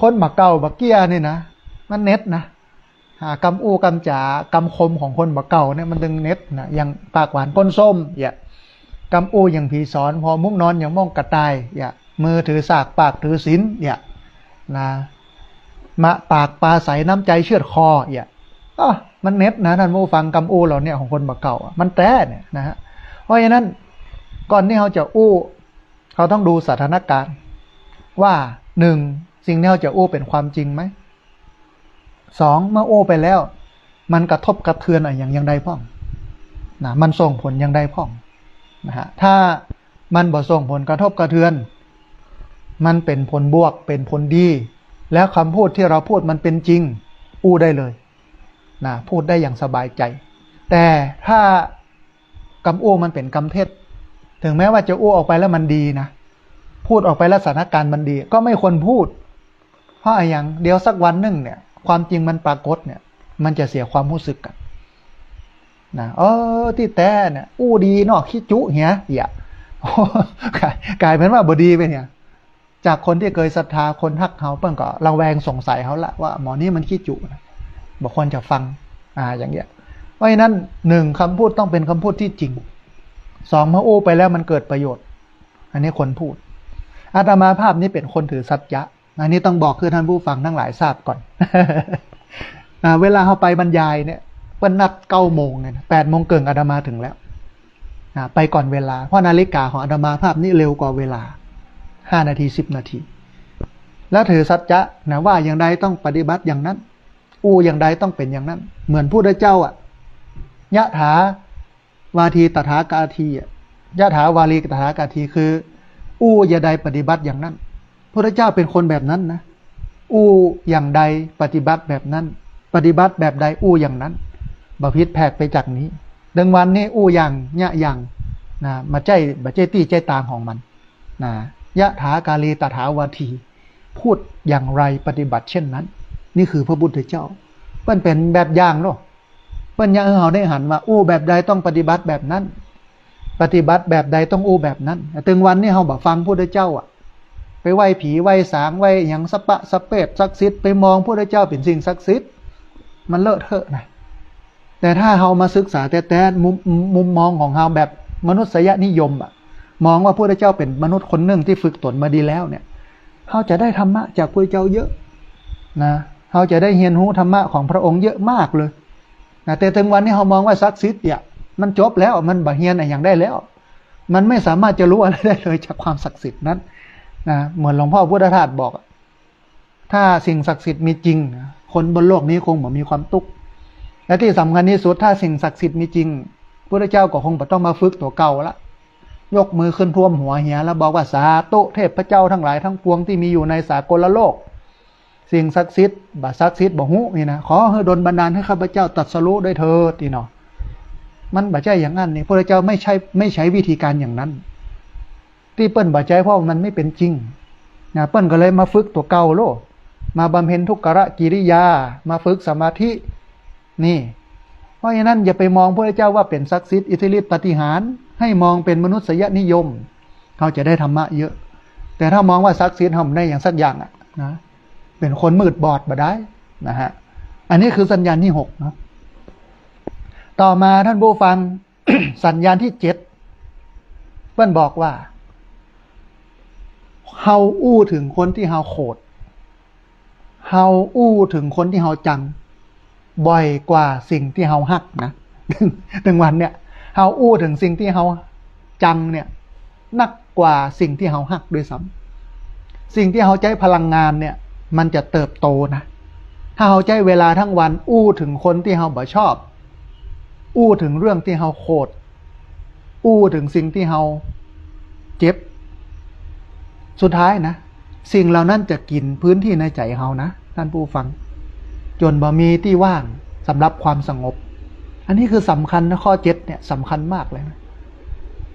คนบ่าเก่าบ่าเกี้ยนี่นะ มันเหน็ดนะ หากำอู้กำจ๋า กำคมของคนบ่าเก่าเนี่ยมันตึงเหน็ดนะ อย่างปากหวานก้นส้ม เยียะ กำอู้อย่างผีสอน พอมุ้งนอนอย่างม่องกระต่าย เยียะ มือถือสาก ปากถือศีล เยียะ นะ มาปากปลาใสน้ำใจ๋เฉือดคอ เยียะ อ้อ มันเหน็ดนะ ท่านผู้ฟัง กำอู้เหล่าเนี้ยของคนบ่าเก่าอะ มันแต๊เนี่ยนะฮะ เพราะฉะนั้น ก่อนตี้เฮาจะอู้ เฮาต้องดูสถานก๋ารณ์ ว่า หนึ่ง สิ่งตี้เฮาจะอู้เป๋นความจริงไหม สอง เมื่ออู้ไปแล้ว มันกระทบกระเทือนอะหยังอย่างใดพ่องนะ มันส่งผลอย่างใดพ่องนะฮะ ถ้ามันบ่ส่งผลกระทบกระเทือน มันเป๋นผลบวก เป๋นผลดี แล้วกำพูดตี้เฮาพูดมันเป๋นจริง อู้ได้เลยนะ พูดได้อย่างสบายใจ๋ แต่ถ้า กำอู้มันเป๋นกำเท็จ ถึงแม้ว่าจะอู้ออกไปแล้วมันดีนะ พูดออกไปแล้วสถานก๋ารณ์มันดี ก็ไม่ควรพูด เพราะอะหยัง เดี๋ยวสักวันนึ่งเนี่ย ความจริงมันปรากฏเนี่ย มันจะเสียความฮู้สึกกั๋นนะ เออ ตี้แต๊เนี่ย อู้ดีเนาะ ขี้จุ๊เหีย เยียะ ก๋าย ก๋ายเป๋นว่าบ่ดีไปเนี่ย จากคนตี้เกยศรัทธา คนฮักเฮา เปิ้นก็ระแวงสงสัยเฮาละ ว่าหมอนี้มันขี้จุ๊นะ บ่ควรจะฟัง อ่า อย่างเงี้ย เพราะฉะนั้น หนึ่ง กำพูดต้องเป๋นกำพูดตี้จริง สอง เมื่ออู้ไปแล้วมันเกิดประโยชน์ อันนี้ควรพูด อาตมาภาพนี้เป๋นคนถือสัจจะ อันนี้ต้องบอกหื้อท่านผู้ฟังตังหลายทราบก่อน อ่า เวลาเฮาไปบรรยายเนี่ย เปิ้นนัดเก้าโมงเนี่ยนะ แปดโมงเกิ่งอาตมาถึงแล้ว อ่า ไปก่อนเวลา เพราะนาฬิกาของอาตมาภาพนี้เร็วกว่าเวลาห้านาที สิบนาที แล้วถือสัจจะนะ ว่าอย่างใดต้องปฏิบัติอย่างนั้น อู้อย่างใดต้องเป๋นอย่างนั้น เหมือนพุทธเจ้าอะ ยะถา วาทีตถาคาทีอะ ยะถาวารีตถาคาที คือ อู้อย่างใดปฏิบัติอย่างนั้น พุทธเจ้าเป๋นคนแบบนั้นนะ อู้อย่างใดปฏิบัติแบบนั้น ปฏิบัติแบบใดอู้อย่างนั้น บ่ผิดแผกไปจากนี้ ตึงวันนี้อู้อย่างเยียะอย่างนะ บ่ใจ้ บ่ใจ้ตี้ใจ้ตางของมันนะ ยะถาคารีตถาวาที พูดอย่างไรปฏิบัติเช่นนั้น นี่คือพระพุทธเจ้า เปิ้นเป๋นแบบอย่างเนาะ เปิ้นอยากหื้อเฮาได้หันว่า อู้แบบใดต้องปฏิบัติแบบนั้น ปฏิบัติแบบใดต้องอู้แบบนั้น ตึงวันนี้เฮาบ่ฟังพุทธเจ้าอะ ไปไหว้ผีไหว้สาง ไหว้หยังสะปะสะเปดศักดิ์สิทธิ์ ไปมองพุทธเจ้าเป๋นสิ่งศักดิ์สิทธิ์ มันเลอะเทอะนะ แต่ถ้าเฮามาศึกษาแต๊ๆ มุม มุมมองของเฮาแบบมนุษยนิยมอะ มองว่าพระพุทธเจ้าเป๋นมนุษย์คนนึ่งตี้ฝึกต๋นมาดีแล้วเนี่ย เฮาจะได้ธรรมะจากพระพุทธเจ้าเยอะนะ เฮาจะได้เฮียนฮู้ธรรมะของพระองค์เยอะมากเลยนะ แต่เถิงวันนี้เฮามองว่าศักดิ์สิทธิ์เนี่ย มันจบแล้ว มันบ่เฮียนอะหยังได้แล้ว มันไม่สามารถจะรู้อะไรได้เลยจากความศักดิ์สิทธิ์นั้นนะ เหมือนหลวงพ่อพุทธทาสบอกอะ ถ้าสิ่งศักดิ์สิทธิ์มีจริงนะ คนบนโลกนี้คงบ่มีความตุ๊กข์ และตี้สำคัญตี้สุด ถ้าสิ่งศักดิ์สิทธิ์มีจริง พุทธเจ้าก็คงบ่ต้องมาฝึกตั๋วเก่าละ ยกมือขึ้นท่วมหัวเหีย แล้วบอกว่า "สาธุ เทพเจ้าทั้งหลายทั้งปวงตี้มีอยู่ในสากลโลก สิ่งศักดิ์สิทธิ์ บ่ศักดิ์สิทธิ์บ่ฮู้นี่นะ ขอหื้อดลบันดาลหื้อข้าพเจ้าตรัสรู้ด้วยเถิด" นี่เนาะ มันบ่ใจ้อย่างนั้นนี่ พุทธเจ้าไม่ใช้ ไม่ใช้วิธีการอย่างนั้น ตี้เปิ้นบ่ใจ๊เพราะมันไม่เป๋นจริงนะ เปิ้นก็เลยมาฝึกตั๋วเก่าโลด มาบำเพ็ญทุกขกิริยา มาฝึกสมาธิ นี่ เพราะฉะนั้นอย่าไปมองพระพุทธเจ้าว่าเป๋นศักดิ์สิทธิ์อิทธิฤทธิ์ปาฏิหาริย์ ให้มองเป๋นมนุษยนิยม เฮาจะได้ธรรมะเยอะ แต่ถ้ามองว่าศักดิ์สิทธิ์ เฮาบ่ได้หยังสักอย่างอะนะ เป๋นคนมืดบอดบ่ได้นะฮะ อันนี้คือสัญญาณที่หกเนาะ ต่อมาท่านผู้ฟัง สัญญาณที่เจ็ด เปิ้นบอกว่า เฮาอู้เถิงคนตี้เฮาโขด เฮาอู้เถิงคนตี้เฮาจัง บ่อยกว่าสิ่งตี้เฮาฮักนะ เถิงวันเนี่ย เฮาอู้เถิงสิ่งตี้เฮาจังเนี่ย นักกว่าสิ่งตี้เฮาฮักด้วยซ้ำ สิ่งตี้เฮาใจ๊พลังงานเนี่ย มันจะเติบโตนะ ถ้าเฮาใจ๊เวลาทั้งวันอู้เถิงคนตี้เฮาบ่ชอบ อู้เถิงเรื่องตี้เฮาโขด อู้เถิงสิ่งตี้เฮาเจ็บ สุดท้ายนะ สิ่งเหล่านั้นจะกิ๋นพื้นที่ในใจ๋เฮานะ ท่านผู้ฟัง จ๋นบ่มีตี้ว่างสำหรับความสงบ อันนี้คือสำคัญนะ ข้อเจ็ดเนี่ยสำคัญมากเลยนะ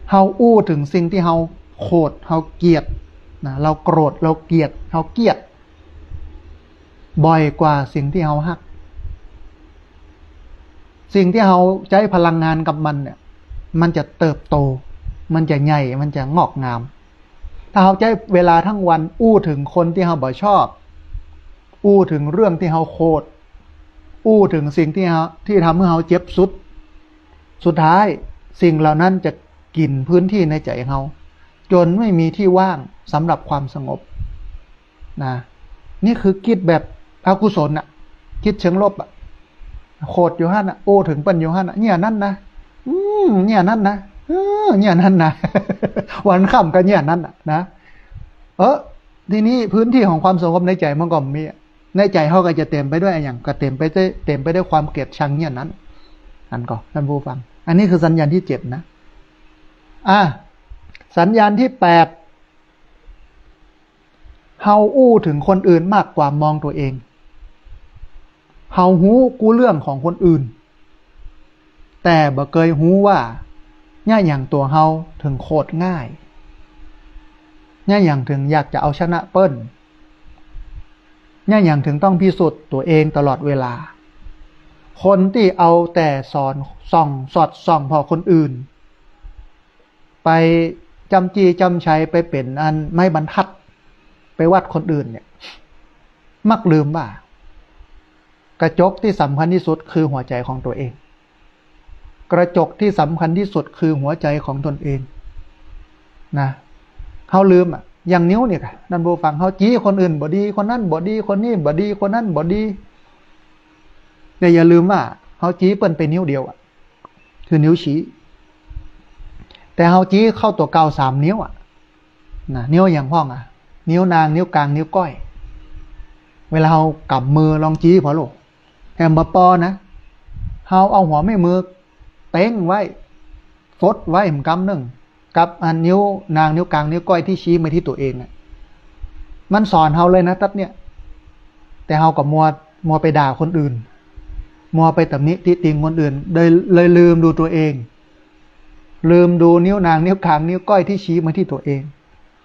เฮาอู้เถิงสิ่งตี้เฮาโขด เฮาเกลียดนะ เฮาโกรธ เฮาเกลียด เฮาเกลียด บ่อยกว่าสิ่งตี้เฮาฮัก สิ่งตี้เฮาใจ๊พลังงานกับมันเนี่ย มันจะเติบโต มันจะใหญ่ มันจะงอกงาม ถ้าเฮาใจ๊เวลาทั้งวันอู้เถิงคนตี้เฮาบ่ชอบ อู้เถิงเรื่องตี้เฮาโขด อู้เถิงสิ่งตี้เฮา ตี้ทำหื้อเฮาเจ็บสุด สุดท้ายสิ่งเหล่านั้นจะกิ๋นพื้นที่ในใจ๋เฮา จ๋นไม่มีตี้ว่างสำหรับความสงบ นะ นี่คือจิตแบบอกุศลน่ะ จิตเชิงลบอะ โขดอยู่หั้นน่ะ อู้เถิงเปิ้นอยู่หั้นน่ะ เนี่ยนั้นนะ อืม เนี่ยนั้นนะ เออ เนี่ยนั้นนะ วันค่ำก็เนี่ยนั้นน่ะนะ เออ ทีนี้พื้นที่ของความสงบในใจ๋มันก็มีอะ ในใจ๋เฮาก็จะเต๋มไปด้วยอะหยัง ก็เต๋มไปด้วย เต๋มไปด้วยความเกลียดชังเนี่ยนั้น อันก็ ท่านผู้ฟัง อันนี้คือสัญญาณที่เจ็ดนะ อ่ะ สัญญาณที่แปด เฮาอู้เถิงคนอื่นมากกว่ามองตั๋วเอง เฮาฮู้กู้เรื่องของคนอื่น แต่บ่เกยฮู้ว่า เยียะหยังตั๋วเฮาเถิงโขดง่าย เยียะหยังเถิงอยากจะเอาชนะเปิ้น เยียะหยังเถิงต้องพิสูจน์ตั๋วเองตลอดเวลา คนตี้เอาแต่สอนส่อง สอดส่องผ่อคนอื่น ไปจ้ำจี้จ้ำชัย ไปเป๋นอันไม้บรรทัด ไปวัดคนอื่นเนี่ย มักลืมว่า กระจกตี้สำคัญตี้สุดคือหัวใจ๋ของตั๋วเอง กระจกตี้สำคัญตี้สุดคือหัวใจ๋ของตนเอง นะ เฮาลืมอะ อย่างนิวเนี่ยค่ะ ท่านผู้ฟัง เฮาจี้คนอื่นบ่ดี คนนั้นบ่ดี คนนี้บ่ดี คนนั้นบ่ดี แต่อย่าลืมว่า เฮาจี้เปิ้นไปนิ้วเดียวอะ คือนิ้วชี้ แต่เฮาจี้เข้าตั๋วเก่าสามนิ้วอะ นะ นิ้วอะหยังพ่องอะ นิ้วนาง นิ้วกลาง นิ้วก้อย เวลาเฮากำมือลองจี้ผ่อลูก แถมบ่ปอนะ เฮาเอาหัวแม่มือเต็งไว้ ฟดไว้หำกำนึ่ง กับอันนิ้วนาง นิ้วกลาง นิ้วก้อยตี้ชี้มาตี้ตั๋วเองอะ มันสอนเฮาเลยนะ ตั๊ดเนี่ย แต่เฮาก็มัว มัวไปด่าคนอื่น มัวไปตำหนิติติงคนอื่น เลย เลยลืมดูตั๋วเอง ลืมดูนิ้วนาง นิ้วกลาง นิ้วก้อยตี้ชี้มาตี้ตั๋วเอง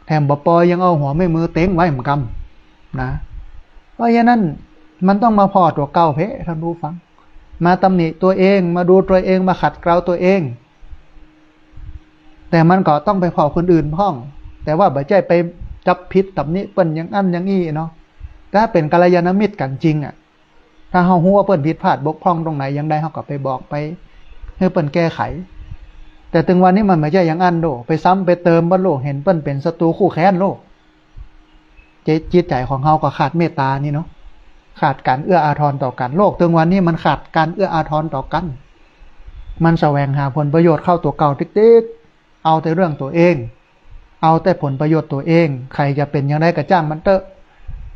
แถมบ่ปอยังเอาหัวแม่มือเต็งไว้หำกำ นะ เพราะฉะนั้นมันต้องมาผ่อตั๋วเก่าเพ่ ท่านผู้ฟัง มาตำหนิตั๋วเอง มาดูตั๋วเอง มาขัดเกลาตั๋วเอง แต่มันก็ต้องไปผ่อคนอื่นพ่อง แต่ว่าบ่ใจ้ไปจับผิดตำหนิเปิ้นอย่างอั้นอย่างอี้เนาะ ถ้าเป๋นกัลยาณมิตรกั๋นจริงอะ ถ้าเฮาฮู้ว่าเปิ้นผิดพลาดบกพร่องตรงไหนอย่างใด เฮาก็ไปบอกไปหื้อเปิ้นแก้ไข แต่ตึงวันนี้มันบ่ใจ้อย่างอั้นโลก ไปซ้ำไปเติมบ่โลก หันเปิ้นเป๋นศัตรู๋คู่แค้นโลก จิต จิตใจ๋ของเฮาก็ขาดเมตต๋านี่เนาะ ขาดก๋านเอื้ออาทรต่อกั๋น โลกตึงวันนี้มันขาดก๋านเอื้ออาทรต่อกั๋น มันแสวงหาผลประโยชน์เข้าตั๋วเก่าติ๊กๆ เอาแต่เรื่องตั๋วเอง เอาแต่ผลประโยชน์ตั๋วเอง ใผจะเป๋นอย่างใดก็จ้างมันเต๊อะ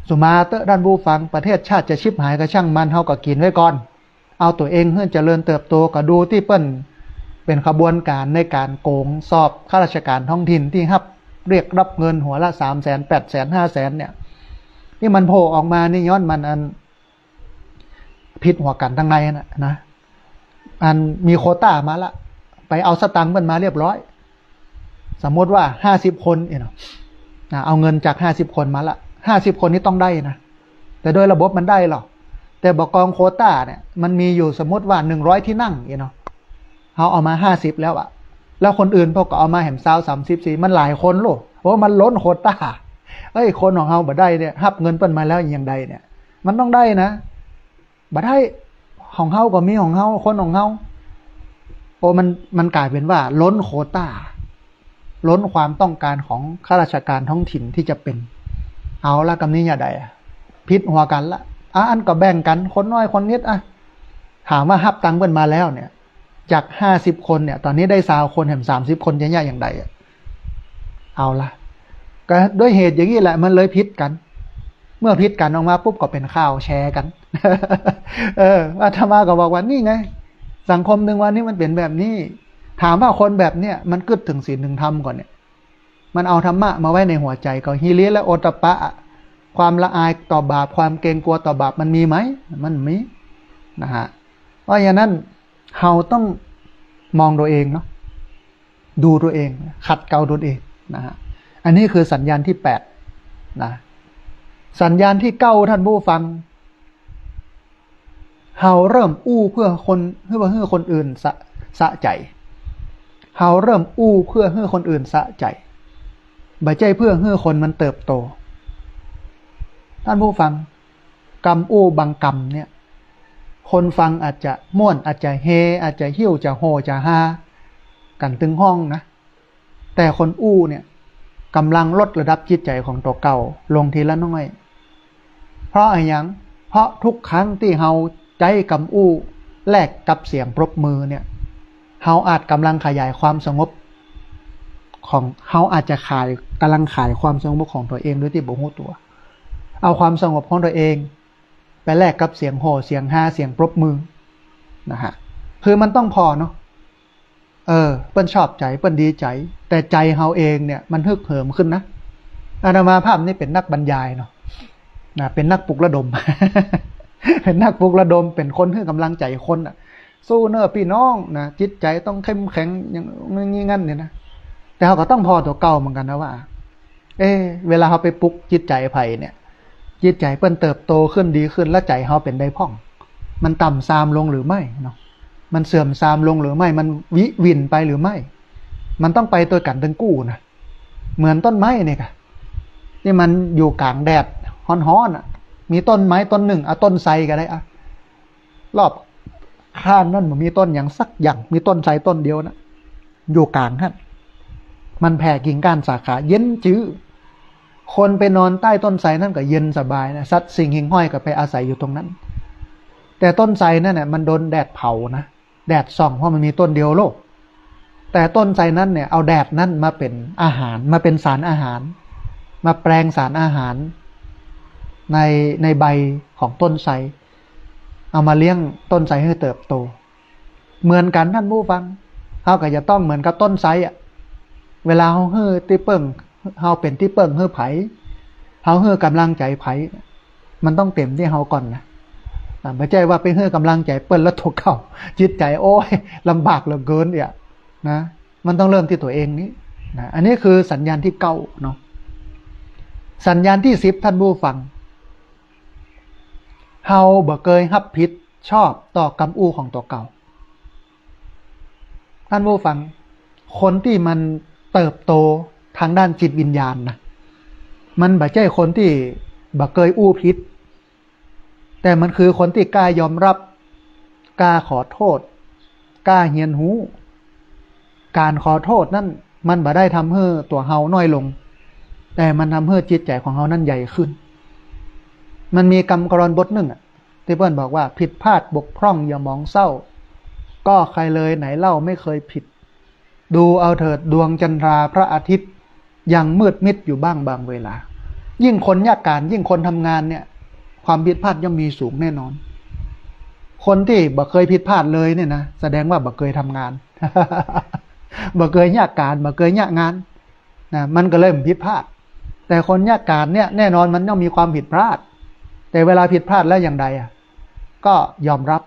สุมาเต๊อะต้านผู้ฟัง ประเทศชาติจะฉิบหายก็ช่างมัน เฮาก็กิ๋นไว้ก่อน เอาตั๋วเองหื้อเจริญเติบโต ก็ดูตี้เปิ้นเป๋นขบวนก๋านในก๋านโก๋งสอบข้าราชก๋านท้องถิ่นตี้ฮับเรียกฮับเงินหัวละสามแสน แปดแสน ห้าแสนเนี่ย ตี้มันโผล่ออกมานี่ย้อนมันอันผิดหัวกั๋นตังในน่ะนะ อันมีโควต้ามาละ ไปเอาสตางค์เปิ้นมาเรียบร้อย สมมติว่าห้าสิบคนเนี่ยเนาะ นะ เอาเงินจากห้าสิบคนมาละ ห้าสิบคนนี้ต้องได้นะ แต่โดยระบบมันได้หรอก แต่บ่ากองโควต้าเนี่ย มันมีอยู่สมมติว่าหนึ่งร้อยตี้นั่งเนี่ยเนาะ เฮาเอามาห้าสิบแล้วอะ แล้วคนอื่นพวกก็เอามาแหมซาว สามสิบ สี่ มันหลายคนโลก โอ้ มันล้นโควต้า เอ้ย คนของเฮาบ่ได้เนี่ย ฮับเงินเปิ้นมาแล้วอย่างใดเนี่ย มันต้องได้นะ บ่ได้ ของเฮาก็มีของเฮา คนของเฮา โอ้ มัน มันก๋ายเป๋นว่าล้นโควต้า ล้นความต้องก๋านของข้าราชก๋านท้องถิ่นตี้จะเป๋น เอาละ กำนี้จะใดอะ ผิดหัวกั๋นละ อ่ะ อันก็แบ่งกั๋น คนน้อยคนนิดอะ ถามว่าฮับตังค์เปิ้นมาแล้วเนี่ย จากห้าสิบคนเนี่ย ต๋อนนี้ได้ซาวคน แหมสามสิบคนจะเยียะอย่างใดอะ เอาละ ก็ด้วยเหตุอย่างนี้แหละ มันเลยผิดกั๋น เมื่อผิดกั๋นออกมาปุ๊บก็เป๋นข่าวแชร์กั๋น เออ อาตมาก็บอกว่านี่ไง สังคมตึงวันนี้มันเป๋นแบบนี้ ถามว่าคนแบบเนี้ยมันกึ๊ดเถิงศีลเถิงธรรมก่อเนี่ย มันเอาธรรมะมาไว้ในหัวใจ๋ก่อ หิริและโอตตัปปะ ความละอายต่อบาป ความเกรงกลัวต่อบาปมันมีไหม มันมี นะฮะ เพราะฉะนั้นเฮาต้องมองตั๋วเองเนาะ ดูตั๋วเอง ขัดเกลาตั๋วเองนะฮะ อันนี้คือสัญญาณตี้แปดนะ สัญญาณตี้เก้า ต้านผู้ฟัง เฮาเริ่มอู้เพื่อคน เพื่อหื้อคนอื่นสะ สะใจ๋ เฮาเริ่มอู้เพื่อหื้อคนอื่นสะใจ๋ บ่ใจ้เพื่อหื้อคนมันเติบโต ต้านผู้ฟัง กำอู้บางกำเนี่ย คนฟังอาจจะม่วน อาจจะเฮ อาจจะหิ้ว จะโห่ จะฮากั๋นตึงห้องนะ แต่คนอู้เนี่ยก่ำลังลดระดับจิตใจ๋ของตั๋วเก่าลงทีละน้อย เพราะอะหยัง เพราะทุกครั้งตี้เฮาใจ๊กำอู้แลกกับเสียงปรบมือเนี่ย เฮาอาจก่ำลังขยายความสงบของ เฮาอาจจะขาย ก่ำลังขายความสงบของตั๋วเองโดยตี้บ่ฮู้ตั๋ว เอาความสงบของตั๋วเองไปแลกกับเสียงโห่ เสียงฮา เสียงปรบมือนะฮะ คือมันต้องผ่อเนาะ เออ เปิ้นชอบใจ๋ เปิ้นดีใจ๋ แต่ใจ๋เฮาเองเนี่ยมันฮึกเหิมขึ้นนะ อาตมาภาพนี่เป๋นนักบรรยายเนาะ นะ เป๋นนักปลุกระดม เป๋นนักปลุกระดม เป๋นคนหื้อก่ำลังใจ๋คนน่ะ สู้เน่อปี้น้องนะ จิตใจ๋ต้องเข้มแข็ง อย่างงี้อย่างั้นเนี่ยนะ แต่เฮาก็ต้องผ่อตั๋วเก่าเหมือนกั๋นนะว่า เอ๊ะ เวลาเฮาไปปลุกจิตใจ๋ใผเนี่ย จิตใจ๋เปิ้นเติบโตขึ้นดีขึ้น แล้วใจ๋เฮาเป๋นใดพ่อง มันต่ำทรามลงหรือไม่เนาะ มันเสื่อมทรามลงหรือไม่ มันวิหวิ่นไปหรือไม่ มันต้องไปตวยกั๋นตึงกู้นะ เหมือนต้นไม้เนี่ยค่ะ ตี้มันอยู่ก๋างแดดฮ้อนๆ อ่ะ มีต้นไม้ต้นนึ่ง เอาต้นไทรก็ได้อ่ะ รอบข้างนั้นบ่มีต้นหยังสักอย่าง มีต้นไทรต้นเดียวนะ อยู่ก๋างหั้น มันแผ่กิ่งก้านสาขาเย็นจื้อ คนไปนอนใต้ต้นไทรนั้นก็เย็นสบายนะ สัตว์สิ่งหิ่งห้อยก็ไปอาศัยอยู่ตรงนั้น แต่ต้นไทรนั่นน่ะมันโดนแดดเผานะ แดดส่อง เพราะมันมีต้นเดียวโลก แต่ต้นไทรนั้นเนี่ยเอาแดดนั้นมาเป๋นอาหาร มาเป๋นสารอาหาร มาแปลงสารอาหารใน ในใบของต้นไทร เอามาเลี้ยงต้นไทรหื้อเติบโต เหมือนกั๋นต้านผู้ฟัง เฮาก็จะต้องเหมือนกับต้นไทรอ่ะ เวลาเฮาหื้อตี้เปิ้ง เฮาเป๋นตี้เปิ้งหื้อใผ เฮาหื้อก่ำลังใจ๋ใผ มันต้องเต๋มตี้เฮาก่อนนะ อ่ะ บ่ใจ้ว่าไปหื้อก่ำลังใจ๋เปิ้นแล้วตั๋วเก่า จิตใจ๋ โอ๊ย ลำบากเหลือเกินเนี่ยนะ มันต้องเริ่มตี้ตั๋วเองนี้นะ อันนี้คือสัญญาณตี้เก้าเนาะ สัญญาณตี้สิบ ต้านผู้ฟัง เฮาบ่เกยฮับผิดชอบต่อกำอู้ของตั๋วเก่า ต้านผู้ฟัง คนตี้มันเติบโตตางด้านจิตวิญญาณนะ มันบ่ใจ้คนตี้บ่เกยอู้ผิด แต่มันคือคนตี้กล้ายอมฮับ กล้าขอโต้ษ กล้าเฮียนฮู้ ก๋านขอโต้ษนั้นมันบ่ได้ทำหื้อตั๋วเฮาน้อยลง แต่มันทำหื้อจิตใจ๋ของเฮานั้นใหญ่ขึ้น มันมีกำกลอนบทนึ่งอะ ตี้เปิ้นบอกว่า ผิดพลาดบกพร่องอย่าหมองเศร้า ก็ใครเลยไหนเล่าไม่เคยผิด ดูเอาเถิดดวงจันทราพระอาทิตย์ ยังมืดมิดอยู่บ้างบางเวลา ยิ่งคนยากก๋าน ยิ่งคนทำงานเนี่ย ความผิดพลาดย่อมมีสูงแน่นอน คนตี้บ่เกยผิดพลาดเลยเนี่ยนะ แสดงว่าบ่เกยทำงาน บ่เกยยากก๋าน บ่เกยยากงานนะ มันก็เลยผิดพลาด แต่คนยากก๋านเนี่ยแน่นอนมันต้องมีความผิดพลาด แต่เวลาผิดพลาดแล้วอย่างใดอะ ก็ยอมรับ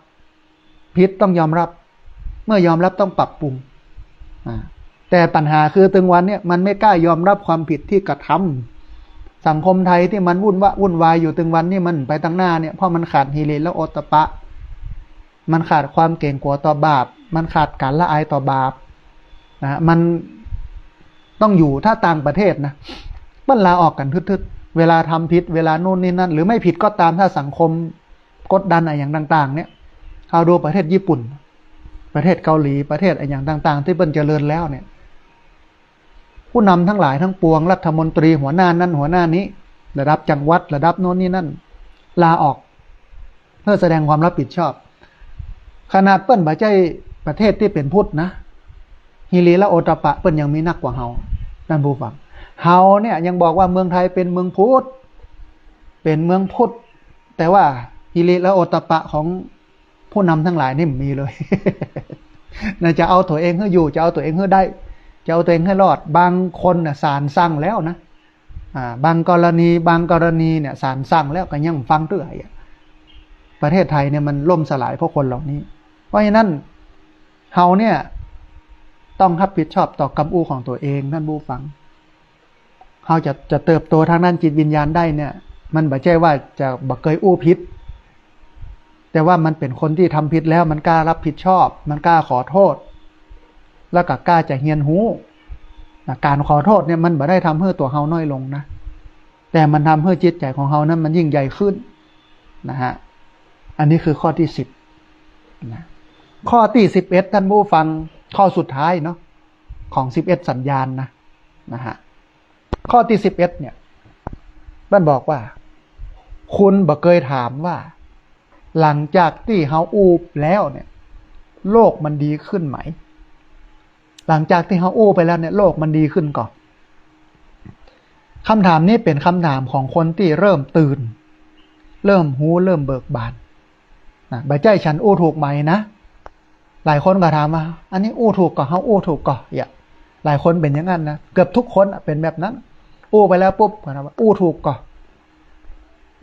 ผิดต้องยอมรับ เมื่อยอมรับต้องปรับปรุง อ่า แต่ปัญหาคือตึงวันเนี่ยมันไม่กล้ายอมรับความผิดที่กระทำ สังคมไทยตี้มันวุ่นวะ วุ่นวายอยู่ตึงวันนี่มันไปตังหน้าเนี่ย เพราะมันขาดหิริและโอตตัปปะ มันขาดความเก๋งกั๋วต่อบาป มันขาดก๋านละอายต่อบาปนะ มันต้องอยู่ ถ้าต่างประเทศนะ เปิ้นลาออกกั๋นทึดๆ เวลาทำผิด เวลานู่นนี่นั่น หรือไม่ผิดก็ตาม ถ้าสังคมกดดันอะหยังต่างๆ เนี่ย เอาดูประเทศญี่ปุ่น ประเทศเกาหลี ประเทศอะหยังต่างๆ ตี้เปิ้นเจริญแล้วเนี่ย ผู้นำทั้งหลายทั้งปวง รัฐมนตรีหัวหน้านั้นหัวหน้านี้ ระดับจังหวัด ระดับโน่นนี่นั่น ลาออก เพื่อแสดงความรับผิดชอบ ขนาดเปิ้นบ่ใจ้ประเทศตี้เป๋นพุทธนะ หิริและโอตตัปปะเปิ้นยังมีนักกว่าเฮา ท่านผู้ฟัง เฮาเนี่ยยังบอกว่าเมืองไทยเป๋นเมืองพุทธ เป๋นเมืองพุทธ แต่ว่าหิริและโอตตัปปะของผู้นำทั้งหลายนี่บ่มีเลย นะ จะเอาตั๋วเองหื้ออยู่ จะเอาตั๋วเองหื้อได้ จะเอาตั๋วเองหื้อรอด บางคนน่ะศาลสั่งแล้วนะ อ่า บางกรณี บางกรณีเนี่ยศาลสั่งแล้วก็ยังฟังเตื้ออะ ประเทศไทยเนี่ยมันล่มสลายเพราะคนเหล่านี้ เพราะฉะนั้นเฮาเนี่ยต้องรับผิดชอบต่อกำอู้ของตั๋วเอง ท่านผู้ฟัง เฮาจะ จะเติบโตทางด้านจิตวิญญาณได้เนี่ย มันบ่ใจ้ว่าจะบ่เกยอู้ผิด แต่ว่ามันเป๋นคนตี้ทำผิดแล้ว มันกล้ารับผิดชอบ มันกล้าขอโต้ษ แล้วก็กล้าจะเฮียนฮู้นะ ก๋านขอโต้ษเนี่ยมันบ่ได้ทำหื้อตั๋วเฮาน้อยลงนะ แต่มันทำหื้อจิตใจ๋ของเฮานั้นมันยิ่งใหญ่ขึ้นนะฮะ อันนี้คือข้อตี้สิบนะ ข้อตี้สิบเอ็ด ท่านผู้ฟัง ข้อสุดท้ายเนาะ ของสิบเอ็ดสัญญาณนะ นะฮะ ข้อตี้สิบเอ็ดเนี่ย มันบอกว่า คุณบ่เกยถามว่า หลังจากตี้เฮาอู้แล้วเนี่ย โลกมันดีขึ้นไหม หลังจากตี้เฮาอู้ไปแล้วเนี่ย โลกมันดีขึ้นก่อ คำถามนี้เป๋นคำถามของคนตี้เริ่มตื่น เริ่มฮู้ เริ่มเบิกบานนะ บ่ใจ้ฉันอู้ถูกไหมนะ หลายคนก็ถามว่า อันนี้อู้ถูกก่อ เฮาอู้ถูกก่อ เนี่ย หลายคนเป๋นอย่างนั้นนะ เกือบทุกคนอะเป๋นแบบนั้น อู้ไปแล้วปุ๊บก็ถามว่า อู้ถูกก่อ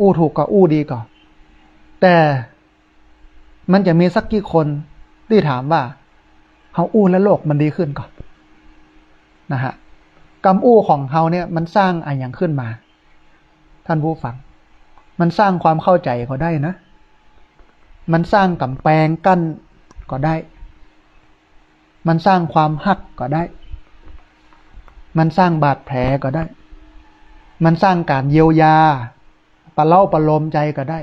อู้ถูกก่อ อู้ดีก่อ แต่มันจะมีสักกี่คนตี้ถามว่า เฮาอู้แล้วโลกมันดีขึ้นก่อ นะฮะ กำอู้ของเฮาเนี่ยมันสร้างอะหยังขึ้นมา ท่านผู้ฟัง มันสร้างความเข้าใจ๋ก็ได้นะ มันสร้างก๋ำแปงกั้นก็ได้ มันสร้างความฮักก็ได้ มันสร้างบาดแผลก็ได้ มันสร้างก๋านเยียวยา ประเล้าประโลมใจ๋ก็ได้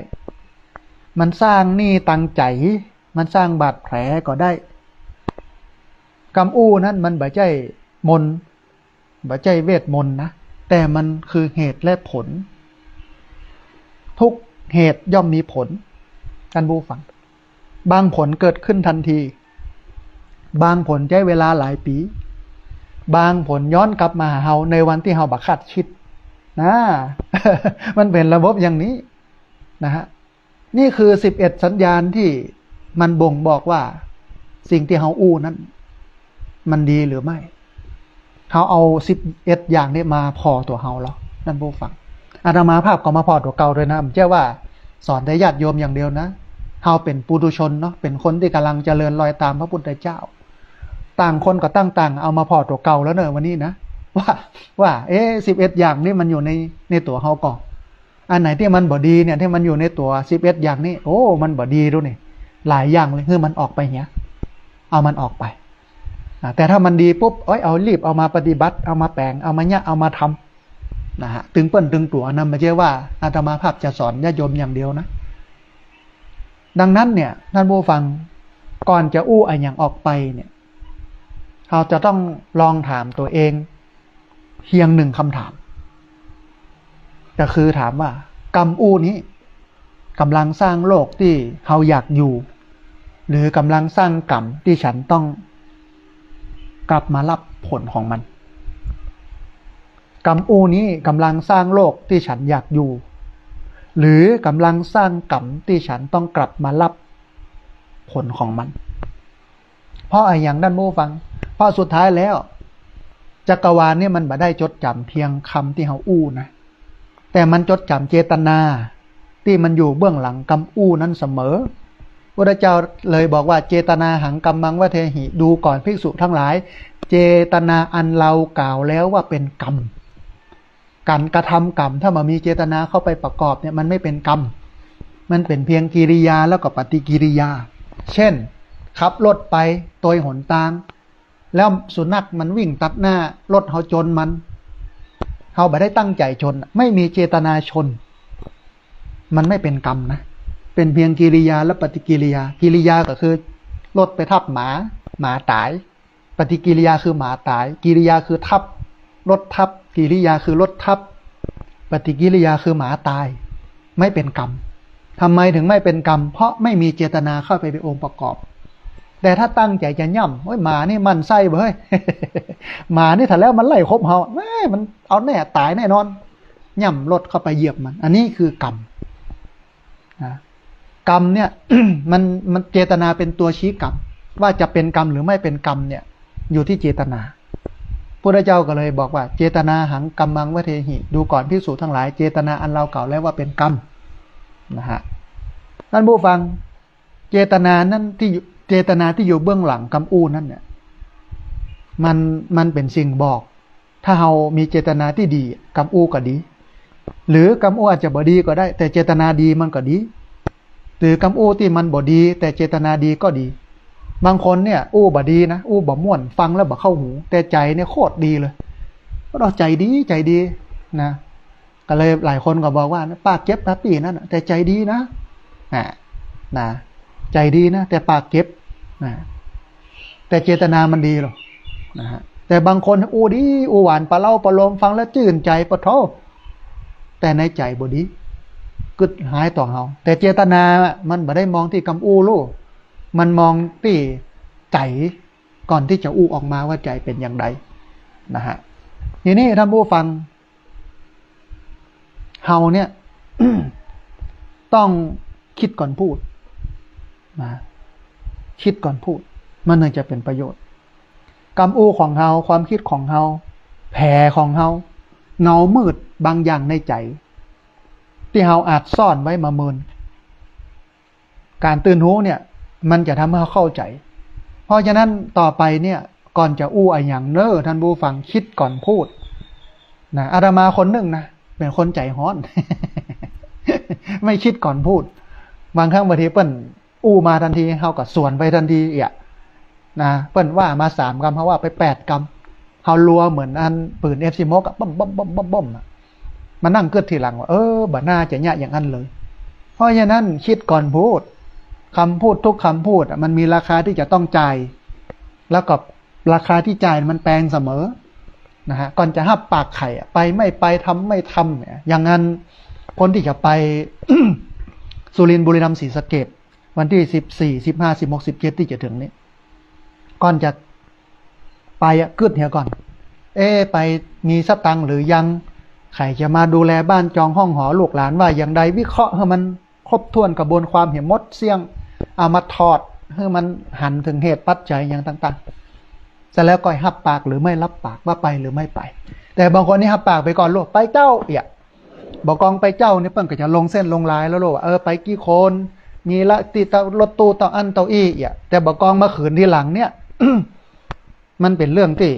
มันสร้างหนี้ตังใจ๋ มันสร้างบาดแผลก็ได้ กำอู้นั้นมันบ่ใจ้มนต์ บ่ใจ้เวทมนต์นะ แต่มันคือเหตุและผล ทุกเหตุย่อมมีผล ท่านผู้ฟัง บางผลเกิดขึ้นทันที บางผลใจ๊เวลาหลายปี๋ บางผลย้อนกลับมาหาเฮาในวันตี้เฮาบ่คาดคิดนะ มันเป๋นระบบอย่างนี้นะฮะ นี่คือสิบเอ็ดสัญญาณตี้มันบ่งบอกว่าสิ่งตี้เฮาอู้นั้นมันดีหรือไม่ เฮาเอาสิบเอ็ดอย่างนี้มาผ่อตั๋วเฮาเหรอ ท่านผู้ฟัง อาตมาภาพก็มาผ่อตั๋วเก่าตวยนะ บ่ใจ้ว่าสอนแต่ญาติโยมอย่างเดียวนะ เฮาเป๋นปุถุชนเนาะ เป๋นคนตี้ก่ำลังเจริญรอยตามพระพุทธเจ้า ต่างคนก็ต่างๆ เอามาผ่อตั๋วเก่าแล้วเนอะวันนี้นะ ว่า ว่า เอ๊ะ สิบเอ็ดอย่างนี้มันอยู่ใน ในตั๋วเฮาก่อ อันไหนตี้มันบ่ดีเนี่ย ตี้มันอยู่ในตั๋วสิบเอ็ดอย่างนี้ โอ้ มันบ่ดีดูนี่ หลายอย่างเลย หื้อมันออกไปเหีย เอามันออกไป อ่า แต่ถ้ามันดีปุ๊บ โอ๊ย เอา รีบเอามาปฏิบัติ เอามาแป๋ง เอามาเยียะ เอามาทำนะฮะ ตึงเปิ้นตึงตั๋วนะ บ่ใจ้ว่าอาตมาภาพจะสอนญาติโยมอย่างเดียวนะ ดังนั้นเนี่ย ท่านผู้ฟัง ก่อนจะอู้อะหยังออกไปเนี่ย เราจะต้องลองถามตัวเองเพียงหนึ่งคำถาม ก็คือถามว่า กำอู้นี้ก๋ำลังสร้างโลกตี้เฮาอยากอยู่ หรือก๋ำลังสร้างกรรมตี้ฉันต้องกลับมาฮับผลของมัน กำอู้นี้ก๋ำลังสร้างโลกตี้ฉันอยากอยู่ หรือก๋ำลังสร้างกรรมตี้ฉันต้องกลับมาฮับผลของมัน เพราะอะหยังต้านผู้ฟัง เพราะสุดท้ายแล้ว จักรวาลเนี่ยมันบ่ได้จดจ๋ำเพียงกำตี้เฮาอู้นะ แต่มันจดจ๋ำเจตนาตี้มันอยู่เบื้องหลังกำอู้นั้นเสมอ พุทธเจ้าเลยบอกว่า เจตนาหังกัมมังวะเทหิ ดูก่อนภิกษุทั้งหลาย เจตนาอันเรากล่าวแล้วว่าเป็นกรรม ก๋านกระทำกรรม ถ้าบ่มีเจตนาเข้าไปประกอบเนี่ย มันไม่เป็นกรรม มันเป๋นเพียงกิริยาแล้วก็ปฏิกิริยา เช่น ขับรถไปตวยหนตาง แล้วสุนัขมันวิ่งตัดหน้า รถเฮาจนมัน เฮาบ่ได้ตั้งใจ๋จน ไม่มีเจตนาชน มันไม่เป็นกรรมนะ เป๋นเพียงกิริยาและปฏิกิริยา กิริยาก็คือรถไปทับหมา หมาต๋าย ปฏิกิริยาคือหมาต๋าย กิริยาคือทับ รถทับ กิริยาคือรถทับ ปฏิกิริยาคือหมาต๋าย ไม่เป็นกรรม ทำไมถึงไม่เป็นกรรม เพราะไม่มีเจตนาเข้าไปเป็นองค์ประกอบ แต่ถ้าตั้งใจ๋จะหย่ำ โอ๊ย หมานี่หมั่นไส้เบ้ย หมานี่ถ้าแล้วมันไล่คบเฮา แม่ มันเอาแน่ ต๋ายแน่นอน หย่ำรถเข้าไปเหยียบมัน อันนี้คือกรรม นะ กรรมเนี่ย มัน มันเจตนาเป็นตัวชี้กรรม ว่าจะเป็นกรรมหรือไม่เป็นกรรมเนี่ย อยู่ที่เจตนา พุทธเจ้าก็เลยบอกว่า เจตนาหังกัมมังวะเทหิ ดูก่อนภิกษุทั้งหลาย เจตนาอันเรากล่าวแล้วว่าเป็นกรรม นะฮะ ต้านผู้ฟัง เจตนานั้นตี้อยู่ เจตนาตี้อยู่เบื้องหลังกำอู้นั้นเนี่ย มัน มันเป๋นสิ่งบอก ถ้าเฮามีเจตนาตี้ดี กำอู้ก็ดี หรือกำอู้อาจจะบ่ดีก็ได้ แต่เจตนาดีมันก็ดี หรือกำอู้ตี้มันบ่ดี แต่เจตนาดีก็ดี บางคนเนี่ย อู้บ่ดีนะ อู้บ่ม่วน ฟังแล้วบ่เข้าหู แต่ใจ๋เนี่ยโคตรดีเลย ก็ต้องใจ๋ดี ใจ๋ดีนะ ก็เลยหลายคนก็บอกว่า ปากเก็บนะปี้นั้นน่ะ แต่ใจ๋ดีนะ อ่ะ นะ ใจ๋ดีนะ แต่ปากเก็บ นะ แต่เจตนามันดีหรอ นะฮะ แต่บางคนอู้ดี อู้หวานประเล้าประโลม ฟังแล้วจื้นใจ๋ปะโธ่ แต่ในใจ๋บ่ดี กึ๊ดฮ้ายต่อเฮา แต่เจตนามันบ่ได้มองตี้กำอู้ลู้ มันมองตี้ใจ๋ก่อนตี้จะอู้ออกมาว่าใจ๋เป๋นอย่างใด นะฮะ ทีนี้ต้านผู้ฟัง เฮาเนี่ย ต้องกึ๊ดก่อนพูด นะ กึ๊ดก่อนพูด มันถึงจะเป๋นประโยชน์ กำอู้ของเฮา ความกึ๊ดของเฮา แผลของเฮา เงามืดบางอย่างในใจ๋ ตี้เฮาอาจซ่อนไว้มาเมิน ก๋านตื่นฮู้เนี่ย มันจะทำให้เฮาเข้าใจ๋ เพราะฉะนั้นต่อไปเนี่ย ก่อนจะอู้อะหยังเน้อ ต้านผู้ฟัง กึ๊ดก่อนพูด นะ อาตมาคนนึ่งนะ เป๋นคนใจ๋ฮ้อน ไม่กึ๊ดก่อนพูด บางครั้งบางทีเปิ้นอู้มาตันที เฮาก็สวนไปตันทีเอี้ย นะ เปิ้นว่ามาสามกำ เฮาว่าไปแปดกำ เฮารัวเหมือนอันปืนเอฟสิบหกอะ บ้อมบ้อมบ้อมบ้อมบ้อมอะ มานั่งกึ๊ดทีหลังว่า เออ บ่น่าจะเยียะอย่างอั้นเลย เพราะฉะนั้นกึ๊ดก่อนพูด กำพูดทุกกำพูดอะ มันมีราคาตี้จะต้องจ่าย แล้วก็ราคาตี้จ่ายมันแปงเสมอ นะฮะ ก่อนจะฮับปากใผอะ ไปไม่ไป ทำไม่ทำเนี่ย อย่างอันคนตี้จะไป สุรินทร์ บุรีรัมย์ ศรีสะเกษ วันตี้สิบสี่ สิบห้า สิบหก สิบเจ็ด ตี้จะเถิงนี้ ก่อนจะไปอะ กึ๊ดเหียก่อน เอ๊ะ ไปมีสตังค์หรือยัง ใผจะมาดูแลบ้านจองห้องหอลูกหลานว่าอย่างใด วิเคราะห์หื้อมันครบถ้วนกระบวนความเหียหมดเสี้ยง เอามาถอดหื้อมันหันเถิงเหตุปัจจัยอย่างต่างๆ เสร็จแล้วก็ฮับปากหรือไม่ฮับปากว่าไปหรือไม่ไป แต่บางคนนี่ฮับปากไปก่อนลูก ไปเจ้าเอี้ย บ่กองไปเจ้านี่เปิ้นก็จะลงเส้นลงลายแล้วลูกว่า เออ ไปกี่คน มีละตี้เต้ารถตู้เต้าอั้นเต้าอี้เอี้ย แต่บ่กองมาขืนทีหลังเนี่ย มันเป๋นเรื่องตี้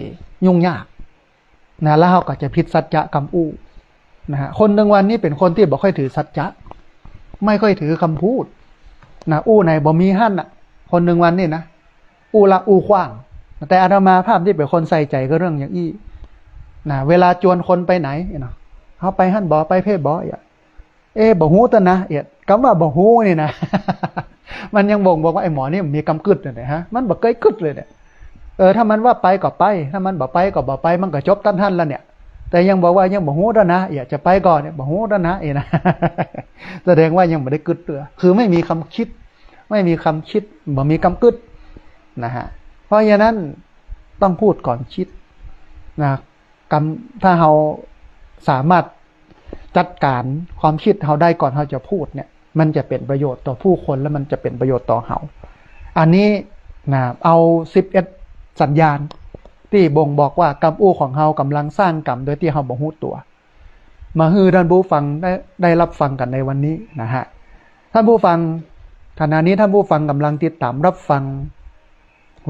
ยุ่งยากนะ แล้วเฮาก็จะผิดสัจจะกำอู้นะฮะ คนหนึ่งวันนี้เป๋นคนตี้บ่ค่อยถือสัจจะ ไม่ค่อยถือกำพูดนะ อู้ไหนบ่มีหั้นน่ะ คนหนึ่งวันนี้นะ อู้ละอู้ขว้าง แต่อาตมาภาพตี้เป๋นคนใส่ใจ๋กับเรื่องอย่างอี้นะ เวลาจวนคนไปไหนเนาะ เฮาไปหั้นบ่ ไปเพ่บ่ เอ๊ะ บ่ฮู้ตันนะ เอี้ย กำว่าบ่ฮู้นี่นะ มันยังบ่งบอกว่าไอ้หมอนี่มีกำกึ๊ดเลยนะฮะ มันบ่เกยกึ๊ดเลยเนี่ย เออ ถ้ามันว่าไปก็ไป ถ้ามันบ่ไปก็บ่ไป มันก็จบตันหั้นละเนี่ย แต่ยังบอกว่ายังบ่ฮู้ตันนะ อยากจะไปก่อนเนี่ย บ่ฮู้ตันนะ เอนะ แสดงว่ายังบ่ได้กึ๊ดเตื้อ คือไม่มีความคิด ไม่มีความคิด บ่มีกำกึ๊ดนะฮะ เพราะฉะนั้นต้องพูดก่อนคิดนะ กำ ถ้าเฮาสามารถจัดการความคิดเฮาได้ก่อนเฮาจะพูดเนี่ย มันจะเป๋นประโยชน์ต่อผู้คน และมันจะเป๋นประโยชน์ต่อเฮา อันนี้นะ เอาสิบเอ็ดสัญญาณตี้บ่งบอกว่ากำอู้ของเฮากำลังสร้างกรรมโดยตี้เฮาบ่ฮู้ตั๋ว มาหื้อท่านผู้ฟังได้ ได้รับฟังกั๋นในวันนี้นะฮะ ท่านผู้ฟัง ขณะนี้ท่านผู้ฟังกำลังติดตามรับฟัง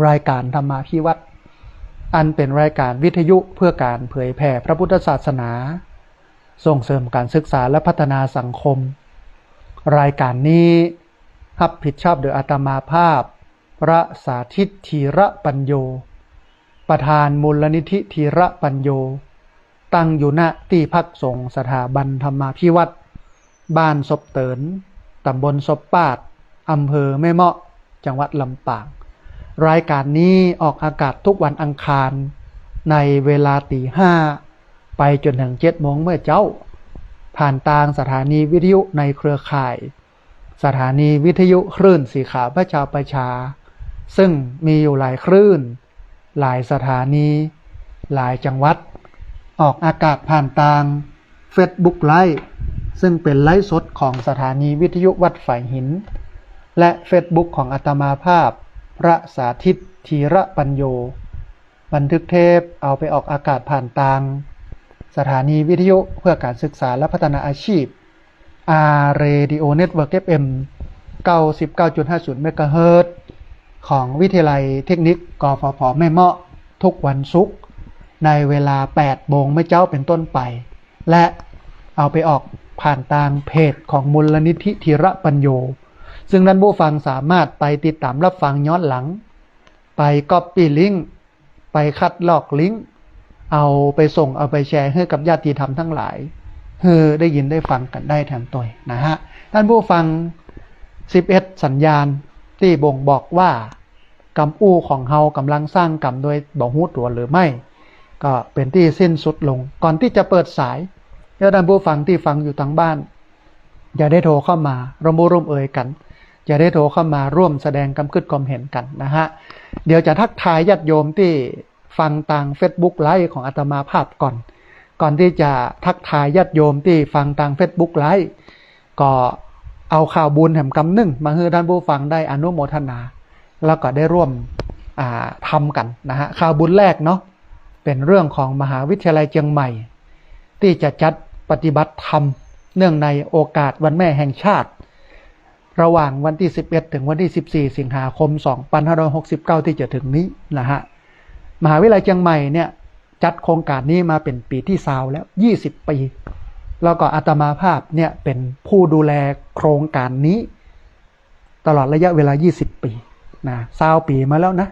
รายการธรรมาภิวัตน์ อันเป๋นรายการวิทยุเพื่อการเผยแผ่พระพุทธศาสนา ส่งเสริมการศึกษาและพัฒนาสังคม รายการนี้รับผิดชอบโดยอาตมาภาพ พระสาธิต ธีระปัญโญ ประธานมูลนิธิธีระปัญโญ ตั้งอยู่ ณ ตี้พักสงฆ์สถาบันธรรมาภิวัตน์ บ้านศพเติน ตำบลศพปาด อำเภอแม่เมาะ จังหวัดลำปาง รายการนี้ออกอากาศทุกวันอังคาร ในเวลาตีห้า ไปจ๋นเถิงเจ็ดโมงเมื่อเจ๊า ผ่านตางสถานีวิทยุในเครือข่าย สถานีวิทยุคลื่นสีขาวพระชาวประชา ซึ่งมีอยู่หลายคลื่น หลายสถานี หลายจังหวัด ออกอากาศผ่านตางเฟซบุ๊กไลฟ์ ซึ่งเป๋นไลฟ์สดของสถานีวิทยุวัดฝายหิน และเฟซบุ๊กของอาตมาภาพ พระสาธิต ธีระปัญโญ บันทึกเทปเอาไปออกอากาศผ่านตางสถานีวิทยุเพื่อการศึกษาและพัฒนาอาชีพ อาร์ Radio Network เอฟ เอ็ม เก้าสิบเก้าจุดห้าศูนย์ เมกะเฮิรตซ์ ของวิทยาลัยเทคนิค กฟผ แม่เมาะ ทุกวันศุกร์ ในเวลาแปดโมงเมื่อเจ๊าเป๋นต้นไป และเอาไปออกผ่านตางเพจของมูลนิธิธีระปัญโญ ซึ่งท่านผู้ฟังสามารถไปติดตามรับฟังย้อนหลัง ไปก๊อปปี้ลิงก์ ไปคัดลอกลิงก์ เอาไปส่ง เอาไปแชร์หื้อกับญาติธรรมทั้งหลาย หื้อได้ยินได้ฟังกั๋นได้แถมตวยนะฮะ ท่านผู้ฟัง สิบเอ็ดสัญญาณตี้บ่งบอกว่ากำอู้ของเฮากำลังสร้างกรรมโดยบ่ฮู้ตั๋วหรือไม่ ก็เป๋นตี้สิ้นสุดลง ก่อนตี้จะเปิดสาย เพื่อท่านผู้ฟังตี้ฟังอยู่ตางบ้าน จะได้โทรเข้ามาร่วมอู้ร่วมเอยกั๋น จะได้โทรเข้ามาร่วมแสดงกำกึ๊ดความเห็นกั๋นนะฮะ เดี๋ยวจะทักทายญาติโยมตี้ฟังตางเฟซบุ๊กไลฟ์ของอาตมาภาพก่อน ก่อนตี้จะทักทายญาติโยมตี้ฟังตางเฟซบุ๊กไลฟ์ ก็เอาข่าวบุญแหมกำนึ่งมาหื้อท่านผู้ฟังได้อนุโมทนา แล้วก็ได้ร่วม อ่า ทำกั๋นนะฮะ ข่าวบุญแรกเนาะ เป๋นเรื่องของมหาวิทยาลัยเจียงใหม่ ตี้จะจัดปฏิบัติธรรมเนื่องในโอกาสวันแม่แห่งชาติ ระหว่างวันตี้สิบเอ็ดถึงวันตี้สิบสี่สิงหาคมสองพันห้าร้อยหกสิบเก้าตี้จะถึงนี้นะฮะ มหาวิทยาลัยเจียงใหม่เนี่ยจัดโครงก๋านนี้มาเป๋นปี๋ตี้ซาวแล้ว ยี่สิบปี๋ แล้วก็อาตมาภาพเนี่ยเป๋นผู้ดูแลโครงก๋านนี้ ตลอดระยะเวลายี่สิบปี๋นะ ซาวปี๋มาแล้วนะ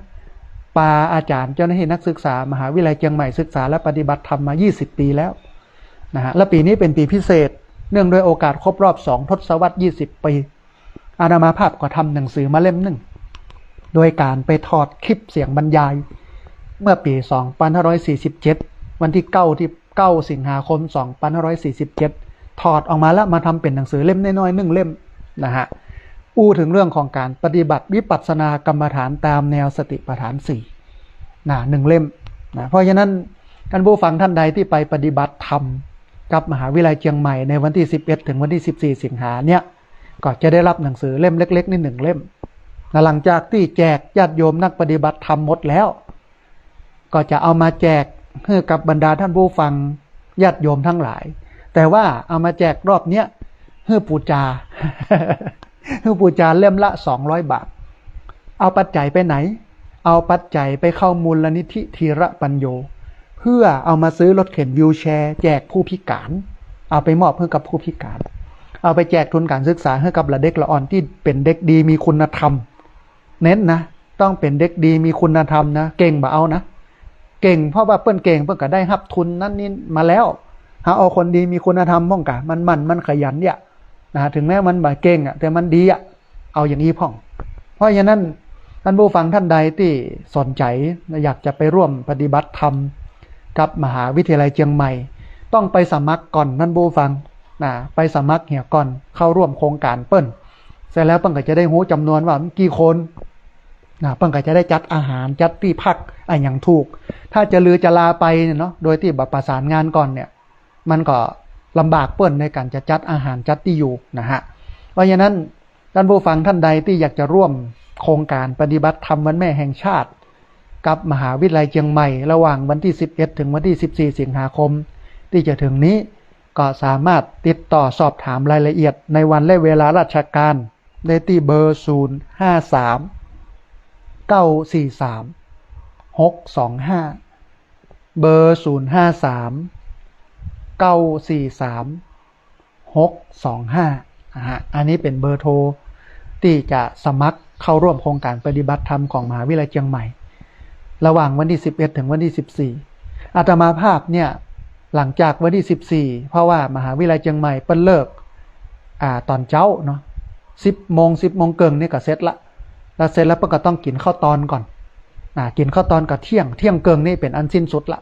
ปาอาจ๋ารย์เจ้าหน้าตี้นักศึกษามหาวิทยาลัยเจียงใหม่ศึกษาและปฏิบัติธรรมมายี่สิบปี๋แล้วนะฮะ และปี๋นี้เป๋นปี๋พิเศษ เนื่องด้วยโอกาสครบรอบสองทศวรรษยี่สิบปี๋ อาตมาภาพก็ทำหนังสือมาเล่มนึ่ง โดยก๋านไปถอดคลิปเสียงบรรยาย เมื่อปี๋สองพันห้าร้อยสี่สิบเจ็ด วันตี้เก้า ตี้ เก้าสิงหาคมสองพันห้าร้อยสี่สิบเจ็ด ถอดออกมาแล้วมาทำเป๋นหนังสือเล่มน้อยๆนึ่งเล่มนะฮะ อู้เถิงเรื่องของก๋านปฏิบัติวิปัสสนากรรมฐานตามแนวสติปัฏฐานสี่นะ นึ่งเล่มนะ เพราะฉะนั้นท่านผู้ฟังท่านใดตี้ไปปฏิบัติธรรมกับมหาวิทยาลัยเจียงใหม่ในวันตี้สิบเอ็ดถึงวันตี้สิบสี่สิงหาเนี่ย ก็จะได้รับหนังสือเล่มเล็กๆนี่นึ่งเล่มนะ หลังจากตี้แจกญาติโยมนักปฏิบัติธรรมหมดแล้ว ก็จะเอามาแจกหื้อกับบรรดาท่านผู้ฟังญาติโยมทั้งหลาย แต่ว่าเอามาแจกรอบเนี้ยหื้อปู๋จา หื้อปู๋จาเล่มละสองร้อยบาท เอาปัจจัยไปไหน เอาปัจจัยไปเข้ามูลนิธิธีระปัญโญ เพื่อเอามาซื้อรถเข็นวีลแชร์แจกผู้พิก๋าน เอาไปมอบหื้อกับผู้พิก๋าน เอาไปแจกทุนก๋านศึกษาหื้อกับหละเด็กหละอ่อนตี้เป๋นเด็กดีมีคุณธรรม เน้นนะ ต้องเป๋นเด็กดีมีคุณธรรมนะ เก่งบ่เอานะ เก่งเพราะว่าเปิ้นเก่งเปิ้นก็ได้ฮับทุนนั้นนี่มาแล้ว เฮาเอาคนดีมีคุณธรรมพ่องกะ มันหมั่นมันขยันเนี่ยนะ ถึงแม้มันบ่เก่งอะ แต่มันดีอะ เอาอย่างอี้พ่อง เพราะฉะนั้น ท่านผู้ฟังท่านใดตี้สนใจ๋นะ อยากจะไปร่วมปฏิบัติธรรมกับมหาวิทยาลัยเจียงใหม่ ต้องไปสมัครก่อน ท่านผู้ฟังนะ ไปสมัครเหียก่อน เข้าร่วมโครงก๋านเปิ้น เสร็จแล้วเปิ้นก็จะได้ฮู้จ๋ำนวนว่ากี่คนนะ เปิ้นก็จะได้จัดอาหาร จัดตี้พักอะหยังถูก ถ้าจะลือจะลาไปเนี่ยเนาะ โดยตี้บ่ประสานงานก่อนเนี่ย มันก็ลำบากเปิ้นในก๋านจะจัดอาหาร จัดตี้อยู่นะฮะ เพราะฉะนั้น ท่านผู้ฟังท่านใดตี้อยากจะร่วมโครงก๋านปฏิบัติธรรมวันแม่แห่งชาติ กับมหาวิทยาลัยเจียงใหม่ ระหว่างวันตี้สิบเอ็ดถึงวันตี้สิบสี่สิงหาคมตี้จะเถิงนี้ ก็สามารถติดต่อสอบถามรายละเอียดในวันและเวลาราชการได้ตี้เบอร์ ศูนย์ห้าสาม เก้าสี่สาม หกสองห้า เบอร์ ศูนย์ห้าสาม เก้าสี่สาม หกสองห้า นะฮะ อันนี้เป๋นเบอร์โทรตี้จะสมัครเข้าร่วมโครงก๋านปฏิบัติธรรมของมหาวิทยาลัยเจียงใหม่ ระหว่างวันตี้สิบเอ็ดถึงวันตี้สิบสี่ อาตมาภาพเนี่ย หลังจากวันตี้สิบสี่ เพราะว่ามหาวิทยาลัยเจียงใหม่เปิ้นเลิก อ่า ต๋อนเจ๊าเนาะ สิบโมง สิบโมงเกิ่งนี่ก็เสร็จละ แล้วเสร็จแล้วเปิ้นก็ต้องกิ๋นข้าวตอนก่อน อ่า กิ๋นข้าวตอนก็เที่ยง เที่ยงเกิ่งนี่เป๋นอันสิ้นสุดละ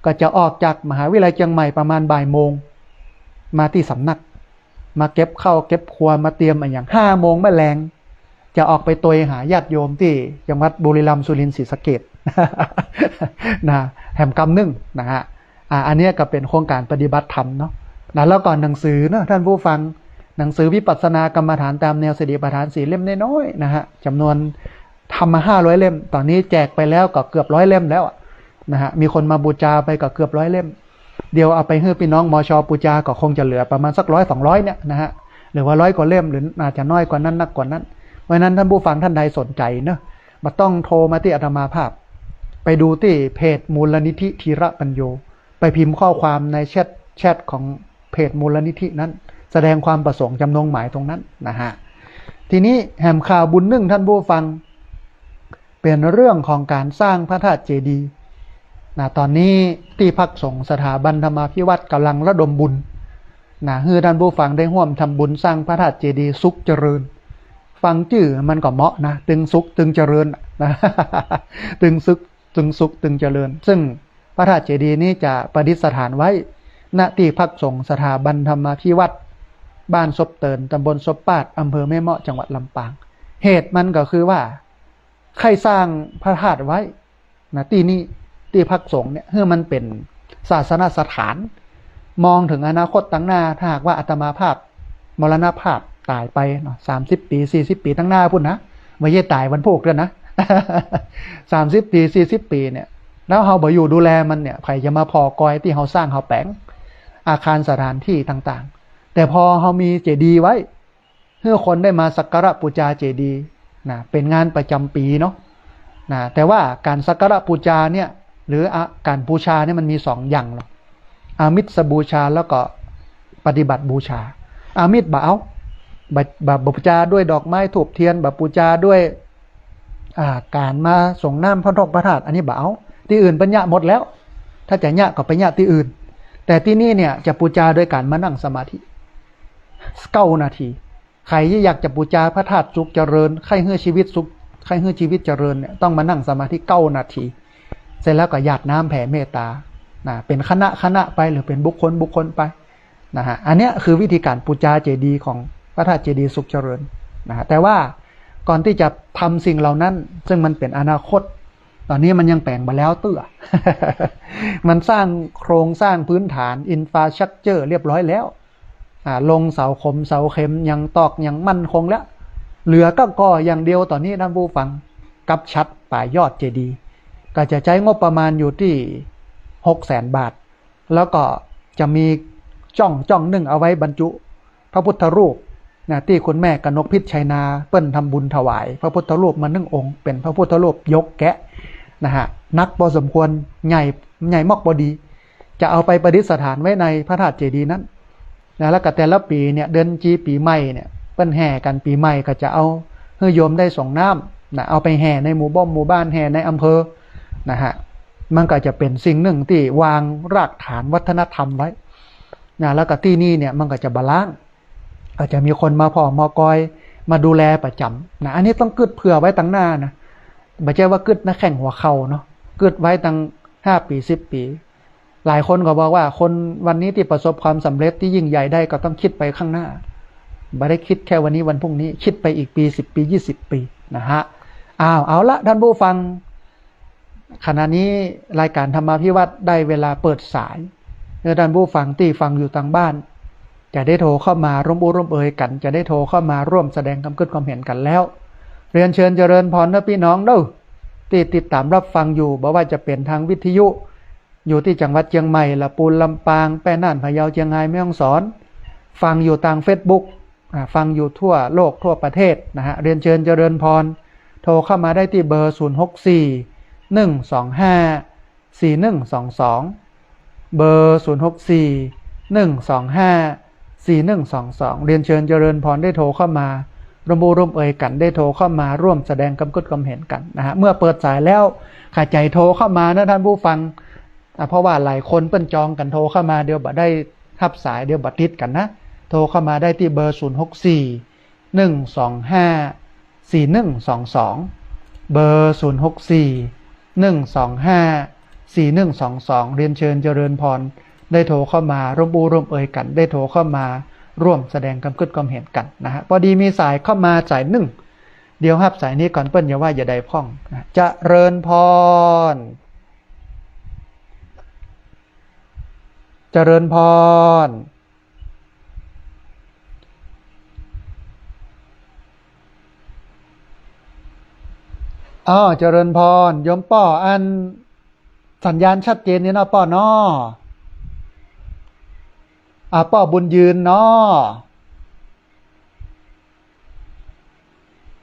ก็จะออกจากมหาวิทยาลัยเจียงใหม่ประมาณบ่ายโมง มาตี้สำนัก มาเก็บข้าวเก็บครัว มาเตรียมอะหยัง ห้าโมงแม่แลง จะออกไปตวยหาญาติโยมตี้จังหวัดบุรีรัมย์ สุรินทร์ ศรีสะเกษ นะ แหมกำนึ่งนะฮะ อ่า อันเนี้ยก็เป๋นโครงก๋านปฏิบัติธรรมเนาะ นะ แล้วก็หนังสือเนาะ ท่านผู้ฟัง หนังสือวิปัสสนากรรมฐานต๋ามแนวสติปัฏฐานสี่เล่มน้อยๆ นะฮะ จ๋ำนวน ทำมาห้าร้อยเล่ม ต๋อนนี้แจกไปแล้วก็เกือบร้อยเล่มแล้วอะนะฮะ มีคนมาบูชาไปก็เกือบร้อยเล่ม เดี๋ยวเอาไปหื้อปี้น้อง มช บูชาก็คงจะเหลือประมาณสักร้อยสองร้อยเนี่ยนะฮะ หรือว่าร้อยกว่าเล่ม หรืออาจจะน้อยกว่านั้นนักกว่านั้น เพราะฉะนั้นท่านผู้ฟังท่านใดสนใจ๋เนาะ บ่ต้องโทรมาตี้อาตมาภาพ ไปดูตี้เพจมูลนิธิธีระปัญโญ ไปพิมพ์ข้อความในแชท แชทของเพจมูลนิธินั้น แสดงความประสงค์จ๋ำนงหมายตรงนั้นนะฮะ ทีนี้แหมข่าวบุญนึ่ง ท่านผู้ฟัง เป๋นเรื่องของก๋านสร้างพระธาตุเจดีย์นะ ต๋อนนี้ตี้พักสงฆ์สถาบันธรรมาภิวัตน์ก๋ำลังระดมบุญนะ หื้อท่านผู้ฟังได้ฮ่วมทำบุญสร้างพระธาตุเจดีย์สุขเจริญ ฟังจื้อมันก็เหมาะนะ ตึงสุขตึงเจริญนะ ตึงสุข ตึงสุขตึงเจริญ ซึ่งพระธาตุเจดีย์นี้จะประดิษฐานไว้ ณ ตี้พักสงฆ์สถาบันธรรมาภิวัตน์ บ้านซบเติน ตำบลซบปาด อำเภอแม่เมาะ จังหวัดลำปาง เหตุมันก็คือว่า ใค่สร้างพระธาตุไว้นะ ตี้นี่ ตี้พักสงฆ์เนี่ย หื้อมันเป๋นศาสนสถาน มองเถิงอนาคตตังหน้า ถ้าหากว่าอาตมาภาพมรณภาพต๋ายไปเนาะ สามสิบปี๋ สี่สิบปี๋ตังหน้าปู้นนะ บ่ใจ้ต๋ายวันพูกเตื้อนะ สามสิบปี๋ สี่สิบปี๋เนี่ย แล้วเฮาบ่อยู่ดูแลมันเนี่ย ใผจะมาผ่อกอยตี้เฮาสร้างเฮาแป๋ง อาคารสถานตี้ต่างๆ แต่พอเฮามีเจดีย์ไว้ หื้อคนได้มาสักการะบูชาเจดีย์นะ เป๋นงานประจ๋ำปี๋เนาะนะ แต่ว่าก๋านสักการะบูชาเนี่ย หรืออะ ก๋านบูชาเนี่ยมันมีสองอย่างเนาะ อามิสบูชาแล้วก็ปฏิบัติบูชา อามิสบ่เอา บ่ บ่ บ่บูชาด้วยดอกไม้ธูปเทียน บ่บูชาด้วย อ่า ก๋านมาสรงน้ำพระนกพระธาตุ อันนี้บ่เอา ตี้อื่นเปิ้นเยียะหมดแล้ว ถ้าจะเยียะก็ไปเยียะตี้อื่น แต่ตี้นี่เนี่ยจะบูชาโดยก๋านมานั่งสมาธิ เก้านาที ใผอยากจะบูชาพระธาตุสุขเจริญ ใค่หื้อชีวิตสุข ใค่หื้อชีวิตเจริญเนี่ย ต้องมานั่งสมาธิเก้านาที เสร็จแล้วก็หยาดน้ำแผ่เมตตานะ เป๋นคณะคณะไป หรือเป๋นบุคคลบุคคลไปนะฮะ อันเนี้ยคือวิธีก๋านบูชาเจดีย์ของพระธาตุเจดีย์สุขเจริญนะฮะ แต่ว่าก่อนตี้จะทำสิ่งเหล่านั้น ซึ่งมันเป๋นอนาคต ต๋อนนี้มันยังแป๋งบ่แล้วเตื้อ มันสร้างโครงสร้างพื้นฐาน infrastructure เรียบร้อยแล้ว อ่า ลงเสาขมเสาเข็ม หยังตอกหยังมั่นคงแล้ว เหลือก้าก่ออย่างเดียว ต๋อนนี้ท่านผู้ฟัง กับฉัตรป่ายยอดเจดีย์ ก็จะใจ๊งบประมาณอยู่ตี้หกแสนบาท แล้วก็จะมีจ้องจ้องนึ่งเอาไว้บรรจุพระพุทธรูปนะ ตี้คุณแม่กนกพิชชัยนา เปิ้นทำบุญถวายพระพุทธรูปมานึ่งองค์ เป๋นพระพุทธรูปยกแกะนะฮะ หนักพอสมควร ใหญ่ ใหญ่มอกพอดี จะเอาไปประดิษฐานไว้ในพระธาตุเจดีย์นั้นนะ แล้วก็แต่ละปี๋เนี่ย เดือนจีปี๋ใหม่เนี่ย เปิ้นแห่กั๋น ปี๋ใหม่ก็จะเอาหื้อโยมได้สรงน้ำนะ เอาไปแห่ในหมู่บ้านหมู่บ้าน แห่ในอำเภอนะฮะ มันก็จะเป๋นสิ่งนึ่งตี้วางรากฐานวัฒนธรรมไว้นะ แล้วก็ตี้นี่เนี่ยมันก็จะบ่ล้าง อาจจะมีคนมาผ่อมากอย มาดูแลประจ๋ำนะ อันนี้ต้องกึ๊ดเผื่อไว้ตังหน้านะ บ่ใจ้ว่ากึ๊ดนะ แข้งหัวเข่าเนาะ กึ๊ดไว้ตั้งห้าปี๋ สิบปี๋ หลายคนก็บอกว่าคนวันนี้ตี้ประสบความสำเร็จตี้ยิ่งใหญ่ได้ก็ต้องกึ๊ดไปข้างหน้า บ่ได้กึ๊ดแค่วันนี้วันพรุ่งนี้ กึ๊ดไปอีกปี๋ สิบปี๋ ยี่สิบปี๋นะฮะ อ้าว เอาละท่านผู้ฟัง ขณะนี้รายการธรรมาภิวัฒน์ได้เวลาเปิดสาย เพื่อท่านผู้ฟังตี้ฟังอยู่ตางบ้าน จะได้โทรเข้ามาร่วมอู้ร่วมเอยกั๋น จะได้โทรเข้ามาร่วมแสดงความกึ๊ดความเห็นกั๋นแล้ว เรียนเชิญเจริญพรเน้อปี้น้องเน้อ ตี้ติดต๋ามรับฟังอยู่ บ่ว่าจะเป๋นตางวิทยุ อยู่ตี้จังหวัดเจียงใหม่ ละปูน ลำปาง แป้น่าน พะเยา เจียงฮาย แม่ฮ่องสอน ฟังอยู่ตางเฟซบุ๊ก อ่า ฟังอยู่ทั่วโลกทั่วประเทศนะฮะ เรียนเชิญเจริญพร โทรเข้ามาได้ตี้เบอร์ ศูนย์หกสี่ หนึ่งสองห้า สี่หนึ่งสองสอง เบอร์ ศูนย์หกสี่ หนึ่งสองห้า สี่หนึ่งสองสอง เรียนเชิญเจริญพรได้โทรเข้ามาร่วมอู้ร่วมเอยกั๋น ได้โทรเข้ามาร่วมแสดงความกึ๊ดความเห็นกั๋นนะฮะ เมื่อเปิดสายแล้ว ใผใจ๋โทรเข้ามาเน้อท่านผู้ฟัง อ่ะ เพราะว่าหลายคนเปิ้นจองกั๋นโทรเข้ามา เดี๋ยวบ่ได้ฮับสาย เดี๋ยวบ่ติดกั๋นนะ โทรเข้ามาได้ตี้เบอร์ ศูนย์หกสี่ หนึ่งสองห้า สี่หนึ่งสองสอง เบอร์ ศูนย์หกสี่ หนึ่งสองห้า สี่หนึ่งสองสอง เรียนเชิญเจริญพร ได้โทรเข้ามาร่วมอู้ร่วมเอยกั๋น ได้โทรเข้ามาร่วมแสดงความกึ๊ดความเห็นกั๋นนะฮะ พอดีมีสายเข้ามาสายนึ่ง เดี๋ยวฮับสายนี้ก่อน เปิ้นจะว่าจะใดพ่องนะ เจริญพร เจริญพร อ้อ เจริญพร โยมป้อ อันสัญญาณชัดเจนนี่เนาะป้อเนาะ อ่า ป้อบุญยืนเนาะ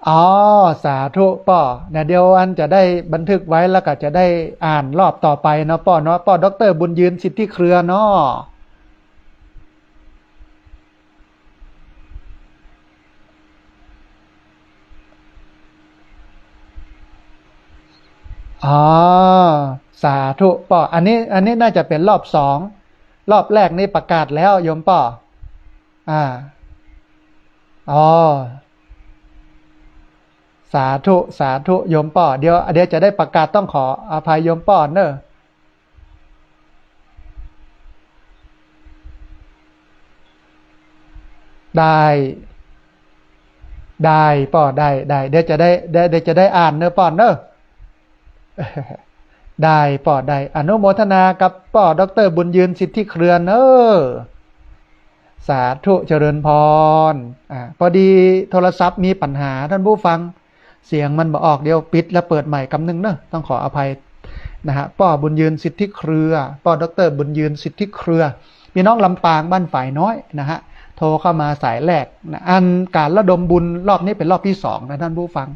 อ๋อ สาธุป้อ เนี่ย เดี๋ยวอันจะได้บันทึกไว้ แล้วก็จะได้อ่านรอบต่อไปเนาะป้อเนาะ ป้อด็อกเตอร์บุญยืนสิทธิเครือเนาะ อ๋อ สาธุป้อ อันนี้ อันนี้น่าจะเป๋นรอบสอง รอบแรกนี่ประกาศแล้วโยมป้อ อ่า อ๋อ สาธุ สาธุโยมป้อ เดี๋ยว เดี๋ยวจะได้ประกาศ ต้องขออภัยโยมป้อเน้อ ได้ ได้ป้อ ได้ ได้ เดี๋ยวจะได้ เดี๋ยว เดี๋ยวจะได้อ่านเน้อป้อเน้อ ได้ป้อ ได้ อนุโมทนากับป้อด็อกเตอร์บุญยืนสิทธิเครือเน้อ สาธุ เจริญพร อ่า พอดีโทรศัพท์มีปัญหาท่านผู้ฟัง เสียงมันบ่ออก เดี๋ยวปิดแล้วเปิดใหม่กำนึ่งเน้อ ต้องขออภัยนะฮะ ป้อบุญยืนสิทธิเครือ ป้อด็อกเตอร์บุญยืนสิทธิเครือ พี่น้องลำปางบ้านฝายน้อยนะฮะ โทรเข้ามาสายแรกนะ อันก๋านระดมบุญรอบนี้เป๋นรอบตี้สองนะท่านผู้ฟัง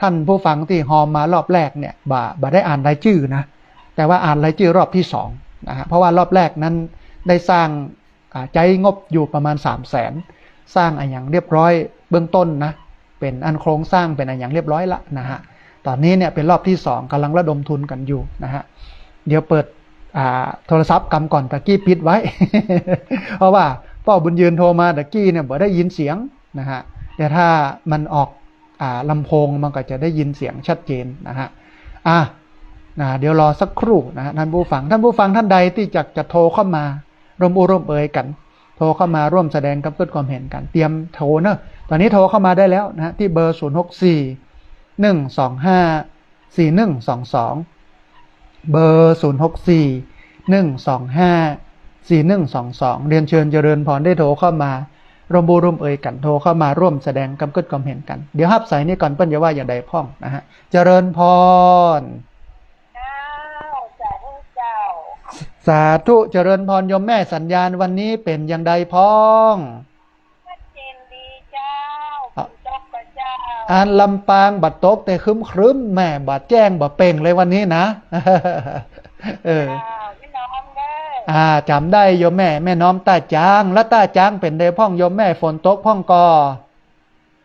ท่านผู้ฟังตี้ฮอมมารอบแรกเนี่ย บ่ บ่ได้อ่านรายจื้อนะ แต่ว่าอ่านรายจื้อรอบตี้สองนะฮะ เพราะว่ารอบแรกนั้นได้สร้าง อ่า ใจ๊งบอยู่ประมาณสามแสน สร้างอะหยังเรียบร้อยเบื้องต้นนะ เป๋นอันโครงสร้างเป๋นอะหยังเรียบร้อยละนะฮะ ต๋อนนี้เนี่ยเป๋นรอบตี้สอง ก่ำลังระดมทุนกั๋นอยู่นะฮะ เดี๋ยวเปิด อ่า โทรศัพท์กำก่อน ตะกี้ปิดไว้ เพราะว่าป้อบุญยืนโทรมาตะกี้เนี่ยบ่ได้ยินเสียงนะฮะ แต่ถ้ามันออก อ่า ลำโพงมันก็จะได้ยินเสียงชัดเจนนะฮะ อ่ะ นะ เดี๋ยวรอสักครู่นะฮะ ท่านผู้ฟัง ท่านผู้ฟังท่านใดตี้อยากจะโทรเข้ามาร่วมอู้ร่วมเอยกั๋น โทรเข้ามาร่วมแสดงความกึ๊ดความเห็นกั๋น เตรียมโทรเน้อ ต๋อนนี้โทรเข้ามาได้แล้วนะฮะ ตี้เบอร์ ศูนย์หกสี่ หนึ่งสองห้า สี่หนึ่งสองสอง เบอร์ ศูนย์หกสี่ หนึ่งสองห้า สี่หนึ่งสองสอง เรียนเชิญเจริญพรได้โทรเข้ามาร่วมอู้ร่วมเอยกั๋น โทรเข้ามาร่วมแสดงความกึ๊ดความเห็นกั๋น เดี๋ยวฮับสายนี้ก่อน เปิ้นจะว่าอย่างใดพ่องนะฮะ เจริญพร เจ้า สาธุเจ้า สาธุ เจริญพรโยมแม่สัญญาณวันนี้เป๋นอย่างใดพ่อง ชัดเจนดีเจ้า อ่ะ ฝนตกก่อเจ้า อันลำปางบ่ตกแต่ครึ้มๆ แม่ บ่แจ้งบ่เป่งเลยวันนี้นะ เออ เจ้า แม่น้อมเด้อ อ่า จ๋ำได้โยมแม่ แม่น้อมต้าจ๊าง แล้วต้าจ๊างเป๋นใดพ่องโยมแม่ ฝนตกพ่องก่อ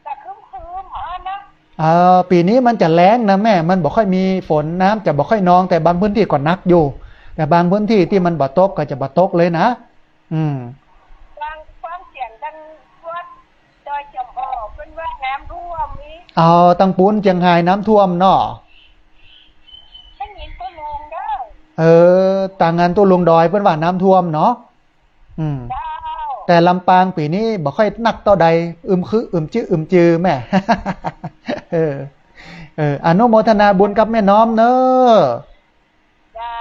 ก็ครึ้มๆ อ๋อนะ เออ ปี๋นี้มันจะแล้งนะแม่ มันบ่ค่อยมีฝน น้ำจะบ่ค่อยนอง แต่บางพื้นที่ก็หนักอยู่ แต่บางพื้นที่ตี้มันบ่ตกก็จะบ่ตกเลยนะ อืม ฟัง ฟังเสียงตังวัดดอยจำออก เปิ้นว่าน้ำท่วมอีก เอา ตังปู๊นเจียงฮายน้ำท่วมเนาะ เออ ตางอั้นตุ๊ลุงดอยเปิ้นว่าน้ำท่วมเนาะ อืม เจ้า แต่ลำปางปี๋นี้บ่ค่อยนักเต้าใด อึมครึอึมจื้ออึมจือแม่ เออ เออ อนุโมทนาบุญกับแม่น้อมเน้อ เจ้า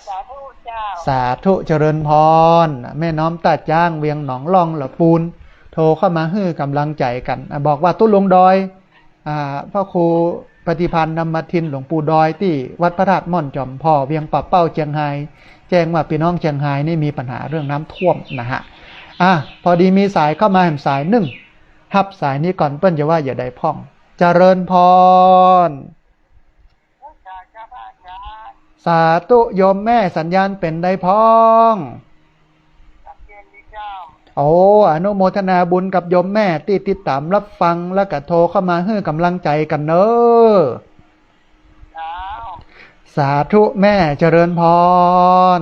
สาธุเจ้า สาธุเจริญพร แม่น้อมต้าจ๊าง เวียงหนองล่อง ละปูน โทรเข้ามาหื้อกำลังใจ๋กั๋น อ่ะ บอกว่าตุ๊ลุงดอย อ่า พระครูปฏิภาณธรรมทิน หลวงปู่ดอย ตี้วัดพระธาตุม่อนจอมผ่อ เวียงป่าเป้า เจียงฮาย แจ้งว่าปี้น้องเจียงฮายนี่มีปัญหาเรื่องน้ำท่วมนะฮะ อ่ะ พอดีมีสายเข้ามาแหมสายนึ่ง ฮับสายนี้ก่อน เปิ้นจะว่าจะใดพ่อง เจริญพร สาธุโยมแม่ สัญญาณเป๋นใดพ่อง โอ้ อนุโมทนาบุญกับโยมแม่ตี้ติดต๋ามรับฟัง แล้วก็โทรเข้ามาหื้อกำลังใจ๋กั๋นเน้อ สาธุแม่ เจริญพร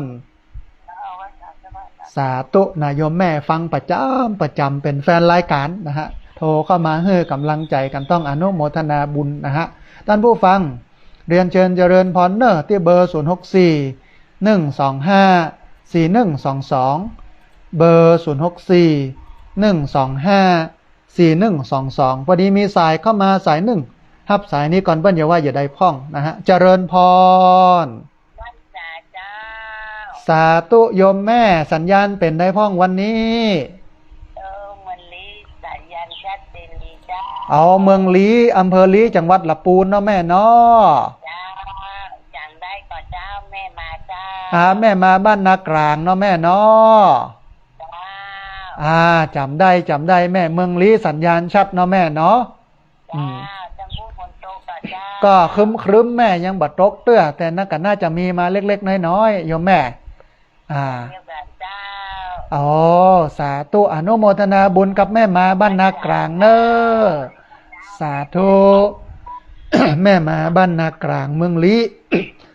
สาธุนะโยมแม่ ฟังประจ๋ำประจ๋ำ เป๋นแฟนรายก๋านนะฮะ โทรเข้ามาหื้อกำลังใจ๋กั๋น ต้องอนุโมทนาบุญนะฮะ ต้านผู้ฟัง เรียนเจิญเจริญพรเน้อ ตี้เบอร์ ศูนย์หกสี่ หนึ่งสองห้า สี่หนึ่งสองสอง เบอร์ ศูนย์หกสี่ หนึ่งสองห้า สี่หนึ่งสองสอง พอดีมีสายเข้ามาสายนึ่ง ฮับสายนี้ก่อน เปิ้นจะว่าจะใดพ่องนะฮะ เจริญพร สาธุโยมแม่ สัญญาณเป๋นใดพ่องวันนี้ เออ เมืองลี้ สัญญาณชัดเจนดีเจ้า เอา เมืองลี้ อำเภอลี้ จังหวัดละปูนเนาะแม่เนาะ เจ้า จ๋ำได้ก่อเจ้า แม่มาเจ้า อ่า แม่มาบ้านนากลางเนาะแม่เนาะ เจ้า อ่า จ๋ำได้ จ๋ำได้แม่ เมืองลี้ สัญญาณชัดเนาะแม่เนาะ อืม เจ้า จังหวัดฝนตกก่อเจ้า ก็ครึ้มๆ แม่ ยังบ่ตกเตื้อ แต่น่า ก็น่าจะมีมาเล็กๆ น้อยๆ โยมแม่ อ่า เดียวกั๋นเจ้า อ๋อ สาธุ อนุโมทนาบุญกับแม่มาบ้านนากลางเน้อ สาธุ แม่มาบ้านนากลาง เมืองลี้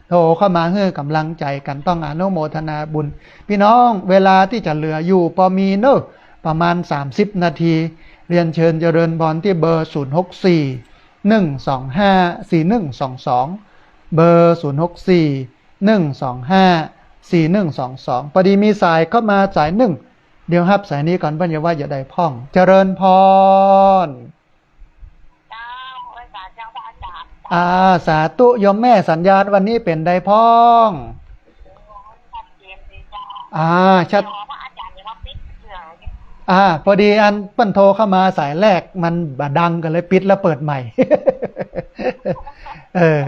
โทรเข้ามาหื้อกำลังใจ๋กั๋น ต้องอนุโมทนาบุญ ปี้น้อง เวลาตี้จะเหลืออยู่ปอมีเน้อ ประมาณสามสิบนาที เรียนเจิญเจริญพรตี้เบอร์ ศูนย์หกสี่ หนึ่งสองห้า สี่หนึ่งสองสอง เบอร์ ศูนย์หกสี่ หนึ่งสองห้า สี่หนึ่งสองสอง พอดีมีสายเข้ามาสายนึ่ง เดี๋ยวฮับสายนี้ก่อน เปิ้นจะว่าจะใดพ่อง เจริญพร เจ้า ไหว้สาเจ้าพระอาจ๋ารย์ อ่า สาธุโยมแม่ สัญญาณวันนี้เป๋นใดพ่อง ชัดเจนดีเจ้า อ่า ชัด เดี๋ยวพระอาจ๋ารย์จะมาปิดเครื่อง อ่า พอดีอันเปิ้นโทรเข้ามาสายแรกมันบ่ดัง ก็เลยปิดแล้วเปิดใหม่ เออ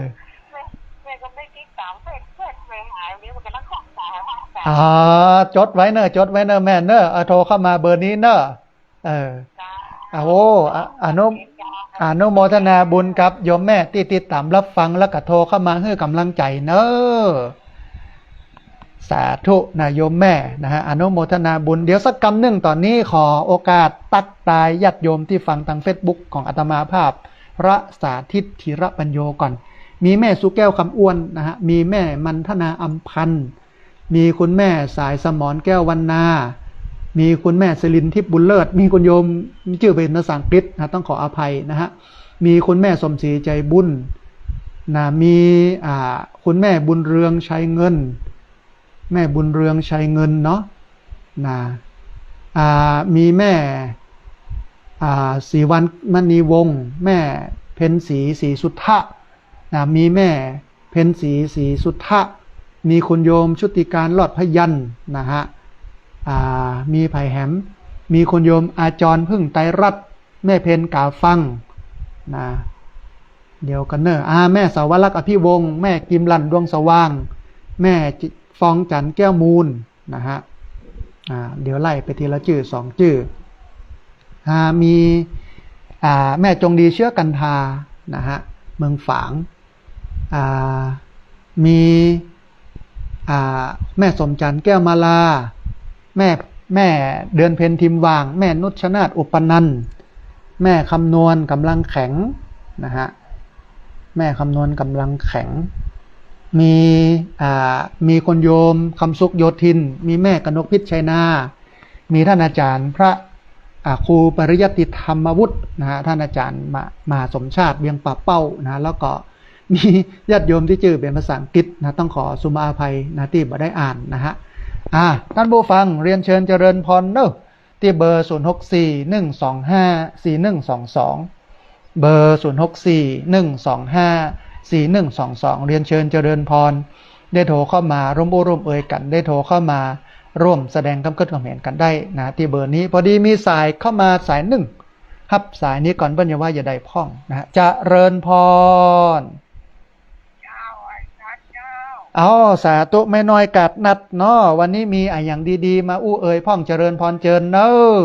แม่ แม่ก็ไม่ติดต๋ามเฟซ เฟซแม่หาย เดี๋ยวมันก็ต้องของสายพระอาจ๋ารย์ อ๋อ จดไว้เน้อ จดไว้เน้อแม่เน้อ เอา โทรเข้ามาเบอร์นี้เน้อ เออ เจ้า อ่ะ โอ้ อ่ะ อนุ อนุโมทนาบุญกับโยมแม่ตี้ติดต๋ามรับฟัง แล้วก็โทรเข้ามาหื้อกำลังใจ๋เน้อ สาธุนะโยมแม่นะฮะ อนุโมทนาบุญ เดี๋ยวสักกำนึ่ง ต๋อนนี้ขอโอกาสตั๊กตายญาติโยมตี้ฟังตางเฟซบุ๊กของอาตมาภาพ พระสาธิต ธีระปัญโญ ก่อน มีแม่สุแก้ว คำอ้วนนะฮะ มีแม่มันธนา อำพันธ์ มีคุณแม่สายสมร แก้ววรรณา มีคุณแม่สิรินทิพย์ บุญเลิศ มีคุณโยม จื้อเป๋นภาษาอังกฤษนะ ต้องขออภัยนะฮะ มีคุณแม่สมศรี ใจบุญ นะ มี อ่า คุณแม่บุญเรือง ชัยเงิน แม่บุญเรือง ชัยเงินเนาะ นะ อ่า มีแม่ อ่า ศรีวรรณมณีวงศ์ แม่เพ็ญศรี ศรีสุทธะ นะ มีแม่เพ็ญศรี ศรีสุทธะ มีคุณโยมชุติการ รอดพยัญชนะนะฮะ อ่า มีไผแหม มีคุณโยมอาจารย์ พึ่งไตรรัตน์ แม่เพ็ญ กาฟัง นะ เดี๋ยวก่อนเน้อ อ่า แม่สาวรักษ์ อภิวงศ์ แม่กิมลัน ดวงสว่าง แม่ฟองจันทร์ แก้วมูล นะฮะ อ่า เดี๋ยวไล่ไปทีละจื้อสองจื้อ อ่า มี อ่า แม่จงดี เชื้อกันทา นะฮะ เมืองฝาง อ่า มี อ่า แม่สมจันทร์ แก้วมาลา แม่ แม่เดือนเพ็ญ ทิมหว่าง แม่นุชนาธิ์ อุปนันท์ แม่คำนวณ กำลังแข็ง นะฮะ แม่คำนวณ กำลังแข็ง มี อ่า มีคุณโยม คำสุข โยธิน มีแม่กนกพิชชัยนา มีท่านอาจารย์พระ อ่า ครูปริยัติธรรมวุฒินะฮะ ท่านอาจารย์มะ มหาสมชาติ เวียงป่าเป้านะฮะ แล้วก็ มีญาติโยมตี้จื้อเป๋นภาษาอังกฤษนะ ต้องขอสุมาอภัยนะ ตี้บ่ได้อ่านนะฮะ อ่า ต้านผู้ฟัง เรียนเชิญเจริญพรเนาะ ตี้เบอร์ ศูนย์หกสี่ หนึ่งสองห้า สี่หนึ่งสองสอง เบอร์ ศูนย์หกสี่ หนึ่งสองห้า สี่หนึ่งสองสอง เรียนเชิญเจริญพร ได้โทรเข้ามาร่วมอู้ร่วมเอยกั๋น ได้โทรเข้ามาร่วมแสดงความกึ๊ดความเห็นกั๋นได้นะ ตี้เบอร์นี้ พอดีมีสายเข้ามาสายนึ่ง ฮับสายนี้ก่อน เปิ้นจะว่าจะใดพ่องนะฮะ เจริญพร เจ้า ไหว้พระเจ้า เอา สาธุ แม่น้อยกาดนัดเนาะ วันนี้มีอะหยังดีๆ มาอู้เอ่ยพ่อง เจริญพรเจิญเนาะ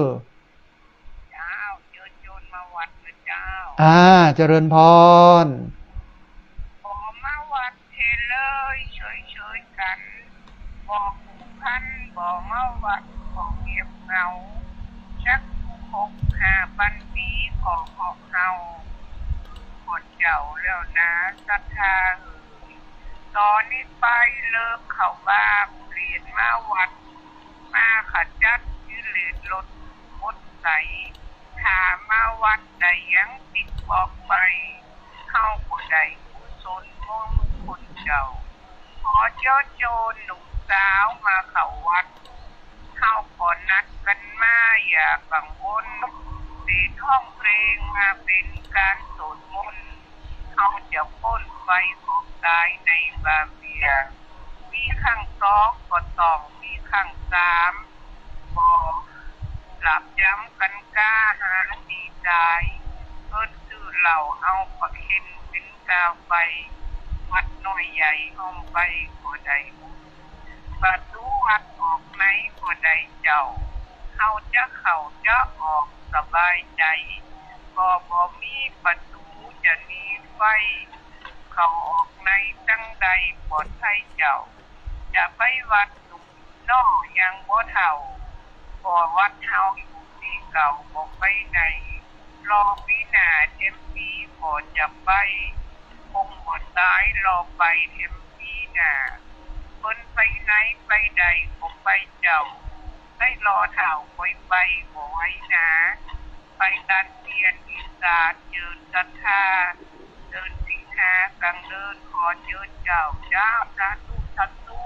เจ้า เจิญโยมมาวัดนะเจ้า อ่า เจริญพร ขอมาวัดเทเลยเฉยๆ กั๋น บ่ผูกพัน บ่เมาวัด บ่เงียบเหงา จักหกห้าปันปี ขอเหาะเฮา ขอเจ้าแล้วนา ศรัทธาเอ๋ย ต๋อนนี้ไปเลิกเข้าบ้าน เรียนมาวัด มาขจัดกิเลสลดหมดใส ถ้ามาวัดได้ยังติดบอกไป เฮาก็ได้กุศลมงคลเจ้า ขอเจิญโยมหนุ่มสาวมาเข้าวัด เฮาก็นัดกั๋นมาอย่ากังวล เป๋นฮ้องเพลงมาเป๋นก๋านสวดมนต์ เฮาจะป๊นไปของต๋ายในบาเบีย มีครั้งสองก็ต้องมีครั้งสาม บ่หลาบจ๋ำกั๋นก้า หาตี้ต๋าย เปิ้นซื้อเหล้าเอาปลาเค็มเป๋นกาไฟ วัดน้อยใหญ่ห้อมไปก็ได้บุญ ประตู๋วัดออกในก็ได้เจ้า เฮาจะเข้าจะออกสบายใจ๋ ก็บ่มีประตู๋จะหนีไฟ เข้าออกในจั้งใดปลอดภัยเจ้า จะไปวัดหนุ่มน้อยังบ่เฒ่า ก็วัดเฮาอยู่ตี้เก่าบ่ไปไหน รอปี๋หน้าแถมปี๋ก็จะไป คงบ่ต๋ายรอไปแถมปี๋หน้า เปิ้นไปไหนไปใดก็ไปเจ้า ได้รอเฒ่าค่อยไปบ่ไหวนา ไปตันเตียนอีสานเจิญศรัทธา เจิญสิงหากลางเดินขอเจิญเจ้า เจ้า สาธุ สาธุ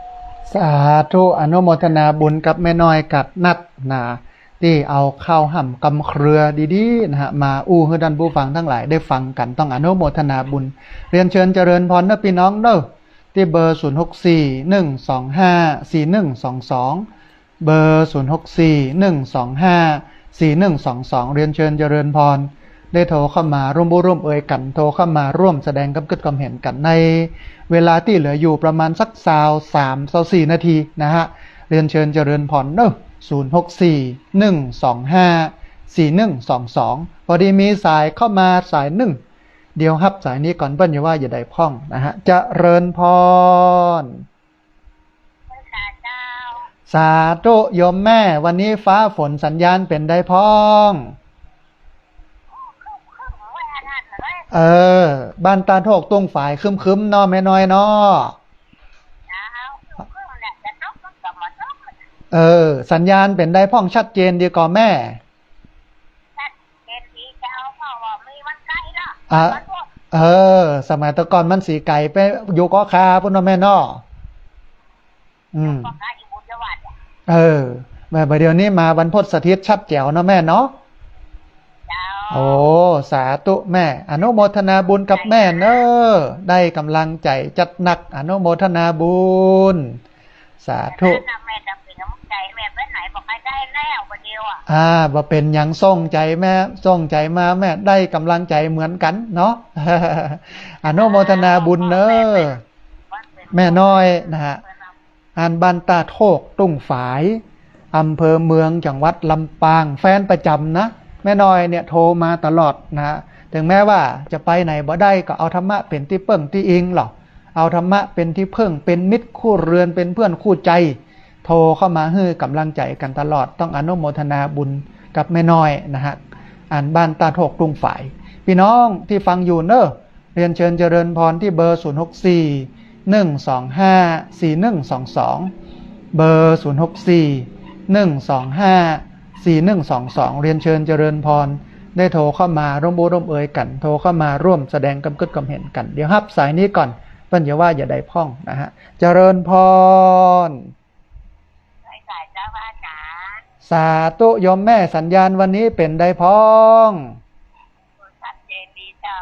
สาธุ อนุโมทนาบุญกับแม่น้อยกาดนัดนะ ตี้เอาข้าวห่ำกำเครือดีๆ นะฮะ มาอู้หื้อต้านผู้ฟังตังหลายได้ฟังกั๋น ต้องอนุโมทนาบุญ เรียนเชิญเจริญพรเนาะปี้น้องเนาะ ตี้เบอร์ ศูนย์หกสี่ หนึ่งสองห้า สี่หนึ่งสองสอง เบอร์ ศูนย์หกสี่ หนึ่งสองห้า สี่หนึ่งสองสอง เรียนเชิญเจริญพร ได้โทรเข้ามาร่วมอู้ร่วมเอยกั๋น โทรเข้ามาร่วมแสดงความกึ๊ดความเห็นกั๋น ในเวลาตี้เหลืออยู่ประมาณสักซาวสาม ซาวสี่นาทีนะฮะ เรียนเชิญเจริญพรเนาะ ศูนย์หกสี่ หนึ่งสองห้า สี่หนึ่งสองสอง พอดีมีสายเข้ามาสายนึ่ง เดี๋ยวฮับสายนี้ก่อน เปิ้นจะว่าจะใดพ่องนะฮะ เจริญพร สาธุโยมแม่ วันนี้ฟ้าฝนสัญญาณเป๋นใดพ่อง เออ บ้านตาดโฮกตุ้งฝายครึ้มๆ เนาะแม่น้อยเนาะ เออ สัญญาณเป๋นใดพ่อง ชัดเจนดีก่อแม่ ชัดเจนดีเจ้า เพราะว่ามีวันใก้เนาะ อ่ะ วันพุธ เออ สมัยแต่ก่อนมันสีไก๋ไปอยู่เกาะคาปู๊นเนาะแม่เนาะ อืม เกาะคาอยู่บุญยวัฒน์อะ เออ แม่ บ่าเดี่ยวนี้มาวันพุธสถิตชัดแจ๋วเนาะแม่เนาะ เจ้า โอ้ สาธุแม่ อนุโมทนาบุญกับแม่เน้อ ได้ก๋ำลังใจ๋จัดหนัก อนุโมทนาบุญ สาธุ แม่จะเป๋นน้ำใจ๋ แม่ไปไหนบอกให้ได้แล้ววันเดียวอะ อ่า บ่เป๋นหยัง ส่งใจ๋แม่ ส่งใจ๋มาแม่ ได้ก๋ำลังใจ๋เหมือนกั๋นเนาะ อนุโมทนาบุญเน้อ แม่น้อยนะฮะ อันบ้านตาดโฮกตุ้งฝาย อำเภอเมือง จังหวัดลำปาง แฟนประจ๋ำนะ แม่น้อยเนี่ยโทรมาตลอดนะฮะ ถึงแม้ว่าจะไปไหนบ่ได้ก็เอาธรรมะเป๋นตี้เปิ้งตี้อิงหรอ เอาธรรมะเป๋นตี้เปิ้ง เป๋นมิตรคู่เรือน เป๋นเพื่อนคู่ใจ๋ โทรเข้ามาหื้อก๋ำลังใจ๋กั๋นตลอด ต้องอนุโมทนาบุญกับแม่น้อยนะฮะ อันบ้านตาดโฮกตุ้งฝาย ปี้น้องตี้ฟังอยู่เน้อ เรียนเชิญเจริญพรตี้เบอร์ ศูนย์หกสี่ หนึ่งสองห้า สี่หนึ่งสองสอง เบอร์ ศูนย์หกสี่ หนึ่งสองห้า สี่หนึ่งสองสอง เรียนเชิญเจริญพร ได้โทรเข้ามาร่วมอู้ร่วมเอยกั๋น โทรเข้ามาร่วมแสดงกำกึ๊ดกำเห็นกั๋น เดี๋ยวฮับสายนี้ก่อน เปิ้นจะว่าจะใดพ่องนะฮะ เจริญพร สาธุโยมแม่ สัญญาณวันนี้เป๋นใดพ่อง ชัดเจนดีเจ้า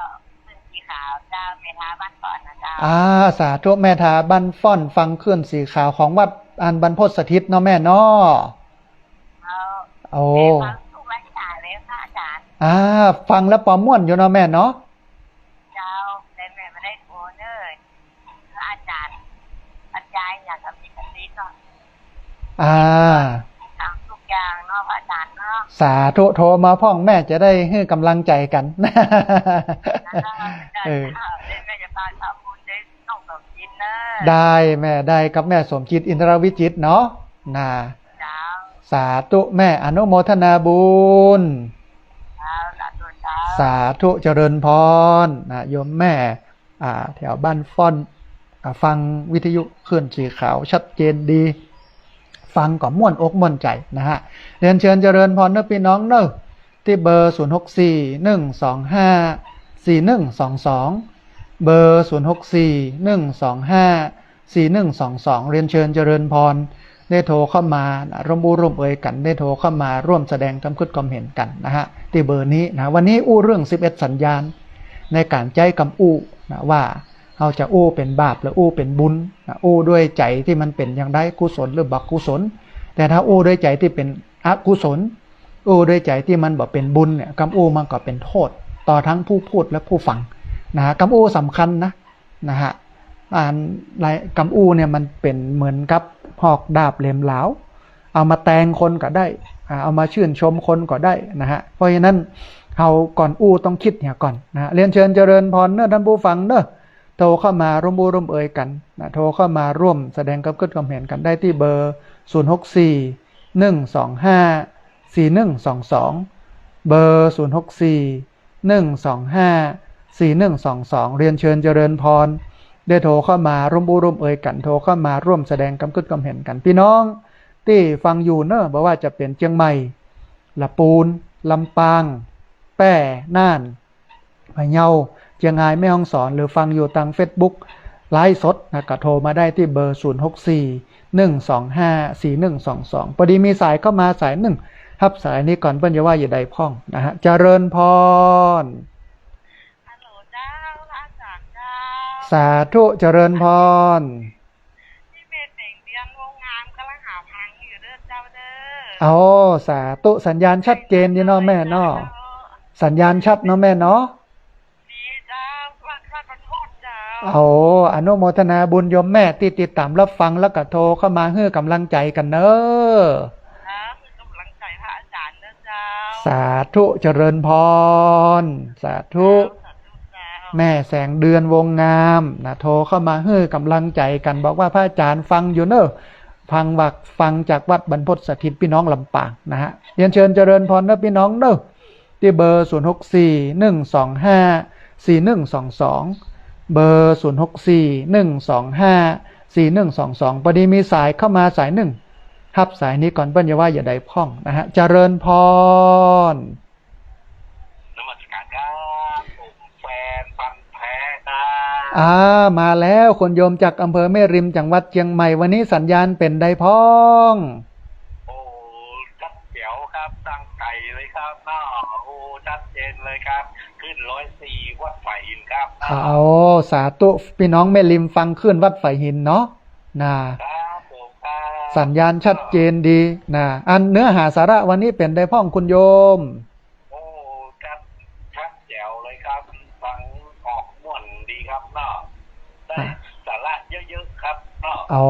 ขึ้นสีขาวเจ้า แม่ทาบ้านฟ้อนนะเจ้า อ่า สาธุ แม่ทาบ้านฟ้อน ฟังคลื่นสีขาวของวัดอันบรรพตสถิตเนาะแม่เนาะ เจ้า โอ้ แม่ฟังทุกวันเลยค่ะอาจ๋ารย์ อ่า ฟังแล้วปอม่วนอยู่เนาะแม่เนาะ เจ้า แต่แม่บ่ได้โทรเน่อ พระอาจ๋ารย์บรรยายอย่างกับมีสติเนาะ อ่า ถามทุกอย่างเนาะ พระอาจ๋ารย์เนาะ สาธุ โทรมาพ่องแม่จะได้หื้อกำลังใจ๋กั๋น เออ เออ แม่จะพาทำบุญได้น้องสมจิตเน่อ ได้แม่ ได้กับแม่สมจิต อินทรวิจิตรเนาะ นะ เจ้า สาธุแม่ อนุโมทนาบุญ เจ้า สาธุเจ้า สาธุ เจริญพร นะ โยมแม่ อ่า แถวบ้านฟ้อน อ่า ฟังวิทยุคลื่นสีขาวชัดเจนดี ฟังก็ม่วนอกม่วนใจ๋นะฮะ เรียนเชิญเจริญพรเน่อปี้น้องเน่อ ตี้เบอร์ ศูนย์หกสี่ หนึ่งสองห้า สี่หนึ่งสองสอง เบอร์ ศูนย์หกสี่ หนึ่งสองห้า สี่หนึ่งสองสอง เรียนเชิญเจริญพร ได้โทรเข้ามานะ ร่วมอู้ร่วมเอยกั๋น ได้โทรเข้ามาร่วมแสดงกำกึ๊ดกำเห็นกั๋นนะฮะ ตี้เบอร์นี้นะ วันนี้อู้เรื่องสิบเอ็ดสัญญาณ ในก๋านใจ๊กำอู้นะ ว่าเฮาจะอู้เป๋นบาปหรืออู้เป๋นบุญนะ อู้ด้วยใจ๋ตี้มันเป๋นอย่างใด กุศลหรือบ่กุศล แต่ถ้าอู้ด้วยใจ๋ตี้เป๋นอกุศล อู้ด้วยใจ๋ตี้มันบ่เป๋นบุญเนี่ย กำอู้มันก็เป๋นโต้ษต่อทั้งผู้พูดและผู้ฟังนะฮะ กำอู้สำคัญนะ นะฮะ อัน กำอู้เนี่ยมันเป๋นเหมือนกับหอกดาบเหล็มหลาว เอามาแตงคนก็ได้ อ่า เอามาชื่นชมคนก็ได้นะฮะ เพราะฉะนั้นเฮาก่อนอู้ต้องกึ๊ดเหียก่อนนะฮะ เรียนเชิญเจริญพรเน่อต้านผู้ฟังเน่อ โทรเข้ามาร่วมอู้ร่วมเอยกั๋นนะ โทรเข้ามาร่วมแสดงกำกึ๊ดกำเห็นกั๋นได้ตี้เบอร์ ศูนย์หกสี่ หนึ่งสองห้า สี่หนึ่งสองสอง เบอร์ ศูนย์หกสี่ หนึ่งสองห้า สี่หนึ่งสองสอง เรียนเชิญเจริญพร ได้โทรเข้ามาร่วมอู้ร่วมเอยกั๋น โทรเข้ามาร่วมแสดงกำกึ๊ดกำเห็นกั๋น ปี้น้องตี้ฟังอยู่เน่อ บ่ว่าจะเป๋นเจียงใหม่ ละปูน ลำปาง แป้ น่าน พะเยา เจียงราย แม่ฮ่องสอน หรือฟังอยู่ตางเฟซบุ๊กไลฟ์สดนะ ก็โทรมาได้ตี้เบอร์ ศูนย์หกสี่ หนึ่งสองห้า สี่หนึ่งสองสอง ปอดีมีสายเข้ามาสายนึ่ง ฮับสายนี้ก่อน เปิ้นจะว่าจะใดพ่องนะฮะ เจริญพร ฮัลโหลเจ้า พระอาจ๋ารย์เจ้า สาธุ เจริญพร ตี้แม่แสงเดือน วงงาม ก่ำลังหาฟังอยู่เน่อเจ้าเน่อ โอ้ สาธุ สัญญาณชัดเจนดีเนาะแม่เนาะ สัญญาณชัดเนาะแม่เนาะ ดีเจ้า วัด วัดบรรพตเจ้า โอ้ อนุโมทนาบุญโยมแม่ตี้ติดต๋ามฮับฟัง แล้วก็โทรเข้ามาหื้อกำลังใจ๋กั๋นเน่อ ครับ หื้อกำลังใจ๋พระอาจ๋ารย์เน่อเจ้า สาธุ เจริญพร สาธุ สาธุเจ้า แม่แสงเดือน วงงาม นะ โทรเข้ามาหื้อกำลังใจ๋กั๋น บอกว่าพระอาจ๋ารย์ฟังอยู่เน่อ ฟังวัด ฟังจากวัดบรรพตสถิต ปี้น้องลำปางนะฮะ เรียนเชิญเจริญพรเน่อปี้น้องเน่อ ตี้เบอร์ ศูนย์หกสี่ หนึ่งสองห้า สี่หนึ่งสองสอง เบอร์ ศูนย์หกสี่ หนึ่งสองห้า สี่หนึ่งสองสอง ปอดีมีสายเข้ามาสายนึ่ง ฮับสายนี้ก่อน เปิ้นจะว่าจะใดพ่องนะฮะ เจริญพร นมัสการครับ ผมแฟนพันธุ์แท้ครับ อ่า มาแล้ว คุณโยมจากอำเภอแม่ริม จังหวัดเจียงใหม่ วันนี้สัญญาณเป๋นใดพ่อง โอ้ ชัดแจ๋วครับ ตั้งไก๋เลยครับเนาะ โอ้ ชัดเจนเลยครับ คลื่นร้อยสี่ วัดฝายหินครับ เอา สาธุ ปี้น้องแม่ริมฟังคลื่นวัดฝายหินเนาะ นะ ครับผมครับ สัญญาณชัดเจนดีนะ อันเนื้อหาสาระวันนี้เป๋นใดพ่องคุณโยม โอ้ ชัด ชัดแจ๋วเลยครับ ฟังออกม่วนดีครับเนาะ ได้ อ่ะ สาระเยอะๆครับเนาะ โอ้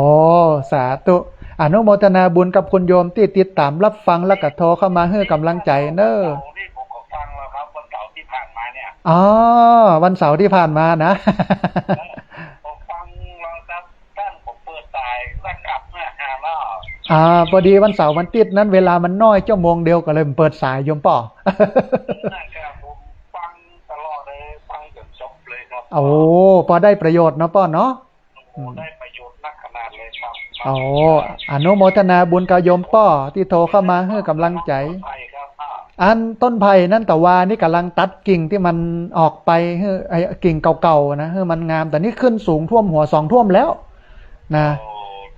สาธุ อนุโมทนาบุญกับคุณโยมตี้ติดต๋ามฮับฟัง แล้วก็โทรเข้ามาหื้อกำลังใจ๋เน่อ วันเสาร์นี่ผมก็ฟังแล้วครับ วันเสาร์ตี้ผ่านมาเนี่ย อ๋อ วันเสาร์ตี้ผ่านมานะ ผมฟังแล้วครับ ต้านผมเปิดสายแล้วกลับมาหาแล้ว อ่า ปอดีวันเสาร์วันติ๊ดนั้นเวลามันน้อย ชั่วโมงเดียวก็เลยบ่เปิดสายโยมป้อ นะครับ ผมฟังตลอดเลย ฟังจ๋นจบเลยครับ โอ้ ปอได้ประโยชน์เนาะป้อเนาะ โอ้ ได้ประโยชน์นักขนาดเลยครับ โอ้ อนุโมทนาบุญกับโยมป้อตี้โทรเข้ามาหื้อกำลังใจ๋ ใช่ครับ อันต้นไผ่นั้นตะวานี่ก่ำลังตัดกิ่งตี้มันออกไปหื้อ ไอ้กิ่งเก่าๆ นะ หื้อมันงาม แต่นี่ขึ้นสูงท่วมหัวสองท่วมแล้วนะ โอ้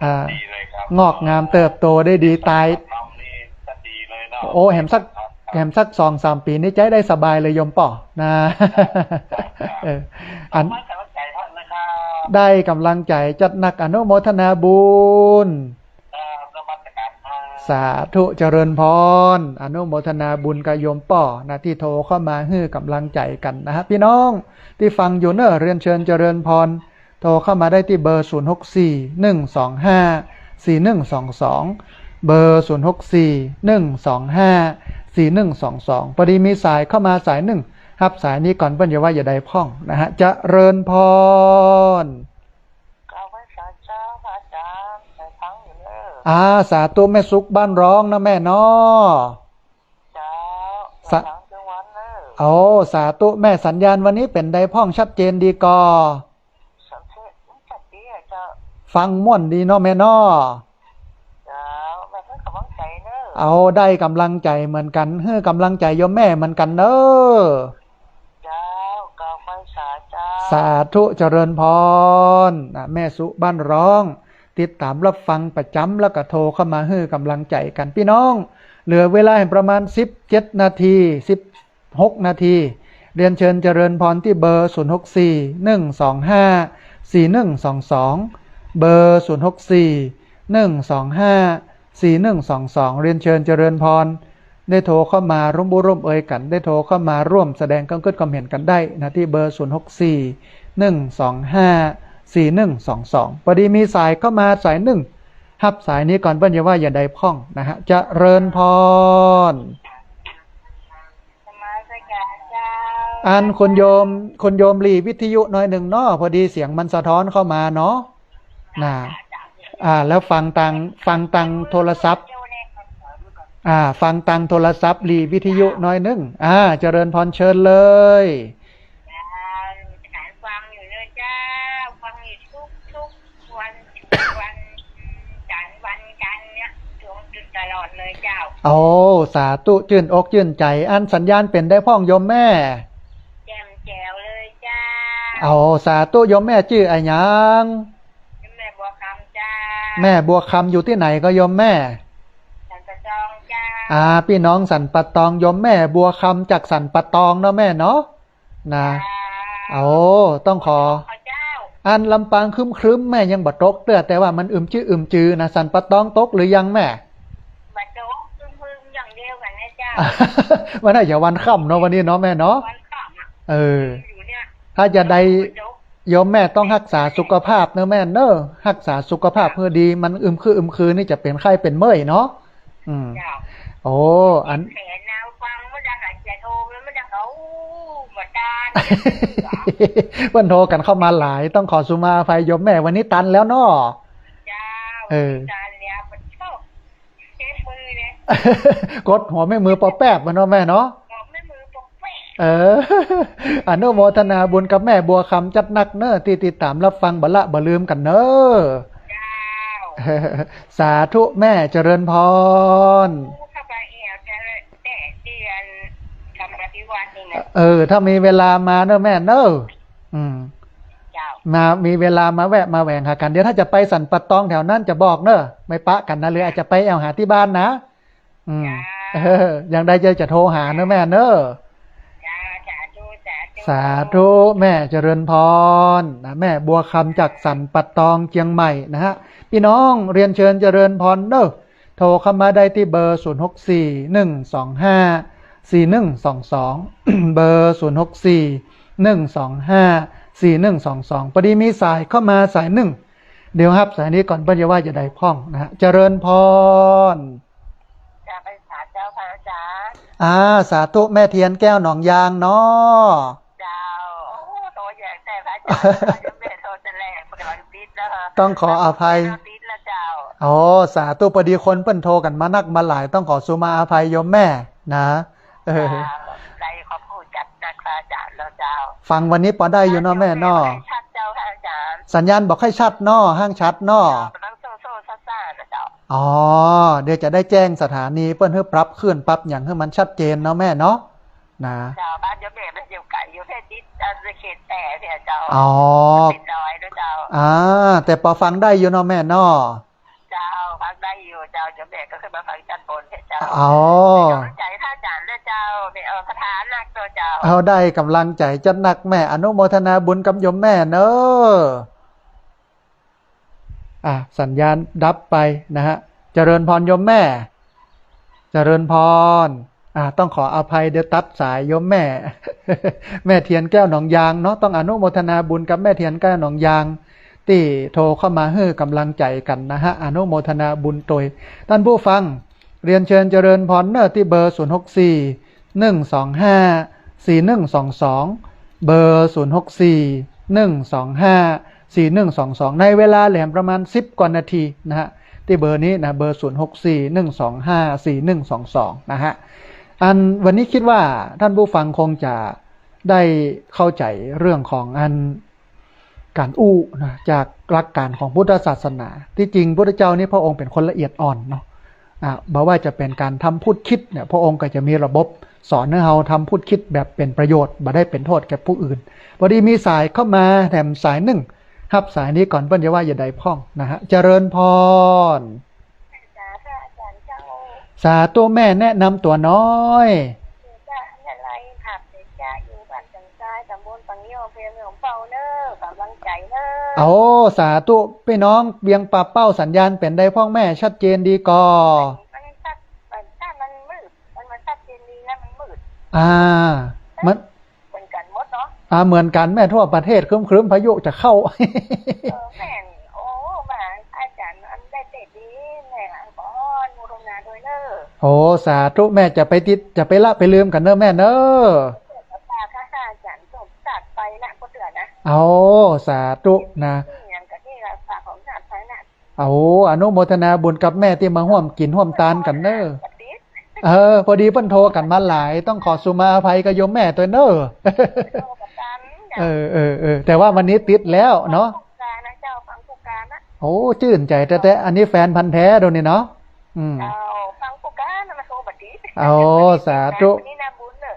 อ่า ดีเลยครับ งอกงามเติบโตได้ดี ตาย ลำนี้ก็ดีเลยเนาะ โอ้ แหมสัก ครับ แหมสักสองสามปี๋นี่ใจ๊ได้สบายเลยโยมป้อนะ ครับ เออ อัน ขอให้กำลังใจ๋ท่านนะครับ ได้กำลังใจ๋จัดหนัก อนุโมทนาบุญ ครับ นมัสการครับ สาธุเจริญพร อนุโมทนาบุญกับโยมป้อนะ ตี้โทรเข้ามาหื้อกำลังใจ๋กั๋นนะฮะ ปี้น้องตี้ฟังอยู่เน่อ เรียนเชิญเจริญพร โทรเข้ามาได้ตี้เบอร์ ศูนย์หกสี่ หนึ่งสองห้า สี่หนึ่งสองสอง เบอร์ ศูนย์หกสี่ หนึ่งสองห้า สี่หนึ่งสองสอง ปอดีมีสายเข้ามาสายนึ่ง ฮับสายนี้ก่อน เปิ้นจะว่าจะใดพ่องนะฮะ เจริญพร กราบไหว้สาเจ้าพระอาจ๋ารย์ ได้ฟังอยู่เน่อ อ่า สาธุ แม่สุขบ้านร้องนะแม่เนาะ เจ้า สา ได้ฟังตึงวันเน่อ โอ้ สาธุแม่ สัญญาณวันนี้เป๋นใดพ่อง ชัดเจนดีก่อ สังเกตมันชัดดีอะเจ้า ฟังม่วนดีเนาะแม่เนาะ เจ้า แม่หื้อกำลังใจ๋เน่อ เอา ได้กำลังใจ๋เหมือนกั๋น หื้อกำลังใจ๋โยมแม่เหมือนกั๋นเน่อ เจ้า กราบไหว้สาเจ้า สาธุเจริญพร อ่ะ แม่สุบ้านร้อง ติดต๋ามฮับฟังประจ๋ำ แล้วก็โทรเข้ามาหื้อกำลังใจ๋กั๋น ปี้น้อง เหลือเวลาประมาณสิบเจ็ดนาที สิบหกนาที เรียนเชิญเจริญพรตี้เบอร์ ศูนย์หกสี่ หนึ่งสองห้า สี่หนึ่งสองสอง เบอร์ ศูนย์หกสี่ หนึ่งสองห้า สี่หนึ่งสองสอง เรียนเชิญเจริญพร ได้โทรเข้ามาร่วมอู้ร่วมเอยกั๋น ได้โทรเข้ามาร่วมแสดงความกึ๊ดความเห็นกั๋นได้นะ ตี้เบอร์ ศูนย์หกสี่ หนึ่งสองห้า สี่หนึ่งสองสอง ปอดีมีสายเข้ามาสายนึ่ง ฮับสายนี้ก่อน เปิ้นจะว่าจะใดพ่องนะฮะ เจริญพร นมัสการเจ้า อันคุณโยม คุณโยมหลีวิทยุหน่อยนึ่งเนาะ ปอดีเสียงมันสะท้อนเข้ามาเนาะ นะ อ่า แล้วฟังตาง ฟังตางโทรศัพท์ อ่า ฟังตางโทรศัพท์หลีวิทยุหน่อยนึ่ง อ่า เจริญพร เชิญเลย เจ้า ฟังอยู่เน่อเจ้า ฟังอยู่ทุกๆ วัน วันจันทร์ วันจันทร์เนี่ย ดวงจุดตลอดเลยเจ้า โอ้ สาธุ จื้นอกจื้นใจ๋ อันสัญญาณเป๋นใดพ่องโยมแม่ แจ่มแจ๋วเลยเจ้า โอ้ สาธุ โยมแม่จื้ออะหยัง แม่บัวคำเจ้า แม่บัวคำอยู่ตี้ไหนก่อโยมแม่ สันป่าตองเจ้า อ่า ปี้น้องสันป่าตอง โยมแม่บัวคำจากสันป่าตองเนาะแม่เนาะ นะ เจ้า โอ้ ต้องขอ ขอเจ้า อันลำปางครึ้มๆ แม่ยังบ่ตกเตื้อ แต่ว่ามันอึมจื้ออึมจือนะ สันป่าตองตกหรือยังแม่ บ่ตก ครึ้มๆ อย่างเดียวกั๋นนะเจ้า วันไหนจะวันค่ำเนาะ วันนี้เนาะแม่เนาะ วันค่ำอะ เออ อยู่เนี่ย ถ้าจะใด บ่ตก โยมแม่ต้องฮักษาสุขภาพเน่อแม่เน่อ ฮักษาสุขภาพหื้อดี มันอึมครึมอึมครึมนี่จะเป๋นไข้เป๋นเมื่อยเนาะ อืม เจ้า โอ้ อัน แขนนาวฟังมันจะหายใจโทรแล้วมันจะเขาบ่ตาน เปิ้นโทรกั๋นเข้ามาหลาย ต้องขอสุมาอภัยโยมแม่ วันนี้ตันแล้วเนาะ เจ้า เออ ตันแล้ว มันชอบเจ็บมือเลย กดหัวแม่มือปอแป๊บมาเนาะแม่เนาะ หัวแม่มือปอแป๊บ เออ อนุโมทนาบุญกับแม่บัวคำจัดหนักเน่อ ตี้ติดต๋ามฮับฟังบ่ละบ่ลืมกั๋นเน่อ เจ้า สาธุแม่ เจริญพร ข้าพเจ้าจะแตะเตียนคำปฏิวัตินี่นะ เออ ถ้ามีเวลามาเน่อแม่เน่อ อืม เจ้า มา มีเวลามาแวะมาแหว่งหากั๋น เดี๋ยวถ้าจะไปสันป่าตองแถวนั้นจะบอกเน่อ ไม่ปะกั๋นนะ หรืออาจจะไปแอ่วหาตี้บ้านนะ อืม เจ้า เออ อย่างใดจะ จะโทรหาเน่อแม่เน่อ เจ้า สาธุ สาธุ สาธุ แม่เจริญพร นะ แม่บัวคำจากสันป่าตองเจียงใหม่นะฮะ ปี้น้องเรียนเชิญเจริญพรเน่อ โทรเข้ามาได้ตี้เบอร์ ศูนย์หกสี่ หนึ่งสองห้า สี่หนึ่งสองสอง เบอร์ ศูนย์หกสี่ หนึ่งสองห้า สี่หนึ่งสองสอง ปอดีมีสายเข้ามาสายนึ่ง เดี๋ยวฮับสายนี้ก่อน เปิ้นจะว่าจะใดพ่องนะฮะ เจริญพร เจ้า ไปสาเจ้าพระอาจ๋ารย์ อ่า สาธุ แม่เทียนแก้วหนองยางเนาะ เจ้า โอ้ โทรแยงแต่พระอาจ๋ารย์ แม่โทรแต่แรก ปกติติดแล้ว ต้องขออภัย ติดแล้วเจ้า อ๋อ สาธุ ปอดีคนเปิ้นโทรกั๋นมานักมาหลาย ต้องขอสุมาอภัยโยมแม่นะ เออ เจ้า ได้ความรู้จักจากพระอาจ๋ารย์แล้วเจ้า ฟังวันนี้ปอได้อยู่เนาะแม่เนาะ ชัดเจ้าพระอาจ๋ารย์ สัญญาณบ่ค่อยชัดเนาะ ห้างชัดเนาะ เจ้า มันต้องโซ่ๆซ่าๆนะเจ้า อ๋อ เดี๋ยวจะได้แจ้งสถานีเปิ้นหื้อปรับคลื่นปรับหยังหื้อมันชัดเจนเนาะแม่เนาะ นะ เจ้า บ้านโยมแม่มันอยู่ไก๋ อยู่แค่ติด เอ่อ เขตแปดเนี่ยเจ้า อ๋อ ติดดอยนะเจ้า อ่า แต่ปอฟังได้อยู่เนาะแม่เนาะ เจ้า ฟังได้อยู่เจ้า โยมแม่ก็ขึ้นมาฟังจั้นบนเนี่ยเจ้า อ๋อ เป๋นก๋ำลังใจ๋พระอาจ๋ารย์นะเจ้า แม่ เอ่อ ศรัทธานักเนาะเจ้า เอา ได้ก๋ำลังใจ๋จัดนักแม่ อนุโมทนาบุญกับโยมแม่เนาะ อ่ะ สัญญาณดับไปนะฮะ เจริญพรโยมแม่ เจริญพร อ่ะ ต้องขออภัย เดี๋ยวตัดสายโยมแม่ แม่เทียนแก้วหนองยางเนาะ ต้องอนุโมทนาบุญกับแม่เทียนแก้วหนองยาง ตี้โทรเข้ามาหื้อก๋ำลังใจ๋กั๋นนะฮะ อนุโมทนาบุญตวย ต้านผู้ฟัง เรียนเชิญเจริญพรเนาะ ตี้เบอร์ ศูนย์หกสี่ หนึ่งสองห้า สี่หนึ่งสองสอง เบอร์ ศูนย์หกสี่ หนึ่งสองห้า สี่หนึ่งสองสอง ในเวลาแหลมประมาณสิบกว่านาทีนะฮะ ตี้เบอร์นี้นะ เบอร์ ศูนย์หกสี่ หนึ่งสองห้า สี่หนึ่งสองสอง นะฮะ อันวันนี้กึ๊ดว่าต้านผู้ฟังคงจะได้เข้าใจ๋เรื่องของอัน ก๋านอู้นะ จากหลักก๋านของพุทธศาสนา ตี้จริงพุทธเจ้านี่พระองค์เป๋นคนละเอียดอ่อนเนาะ อ่ะ บ่ว่าจะเป๋นก๋านทำพูดคิดเนี่ย พระองค์ก็จะมีระบบสอนหื้อเฮาทำพูดคิดแบบเป๋นประโยชน์ บ่ได้เป๋นโต้ษแก่ผู้อื่น พอดีมีสายเข้ามาแถมสายนึ่ง ฮับสายนี้ก่อน เปิ้นจะว่าจะใดพ่องนะฮะ เจริญพร สาธุแม่ แนะนำตั๋วน้อย เจ้า เจ้า เจ้า อยู่บ้านสันทราย ต๋ำบลปังย่อ อำเภอเมืองเป้าเน่อ ก๋ำลังใจ๋เน่อ โอ้ สาธุ ปี้น้องเวียงป่าเป้า สัญญาณเป๋นใดพ่องแม่ ชัดเจนดีก่อ มันชัด มันชัด มันมืด มัน มันชัดเจนดีนะ มันมืด อ่า มัน เหมือนกั๋นหมดเนาะ อ่า เหมือนกั๋นแม่ ทั่วประเทศ ครึ้มๆ พายุจะเข้า เออ แม่น โอ้ มา อาจ๋ารย์อันได้เตะดี แม่อันขออนุโมทนาตวยเน่อ โอ้ สาธุแม่ จะไปติด จะไปละไปลืมกั๋นเน่อแม่เน่อ เกิดมาพาข้าอาจ๋ารย์สมศักดิ์ไปนะ ก็เตือนนะ โอ้ สาธุนะ นี่อย่างกับนี่ละ ฝากของสามพันนะ โอ้ อนุโมทนาบุญกับแม่ตี้มาฮ่วมกิ๋นฮ่วมตานกั๋นเน่อ เออ พอดีเปิ้นโทรกั๋นมาหลาย ต้องขอสุมาอภัยกับโยมแม่ตวยเน่อ โทรกั๋นตาน เออ เออ เออ แต่ว่าวันนี้ติดแล้วเนาะ ฟังผู้การนะเจ้า ฟังผู้การนะ โอ้ จื้นใจ๋แต๊ๆ อันนี้แฟนพันธุ์แท้โดนนี่เนาะ อืม เจ้า ฟังผู้การนะ มาโทรบัดนี้ โอ้ สาธุ นี่นาบุญเน่อ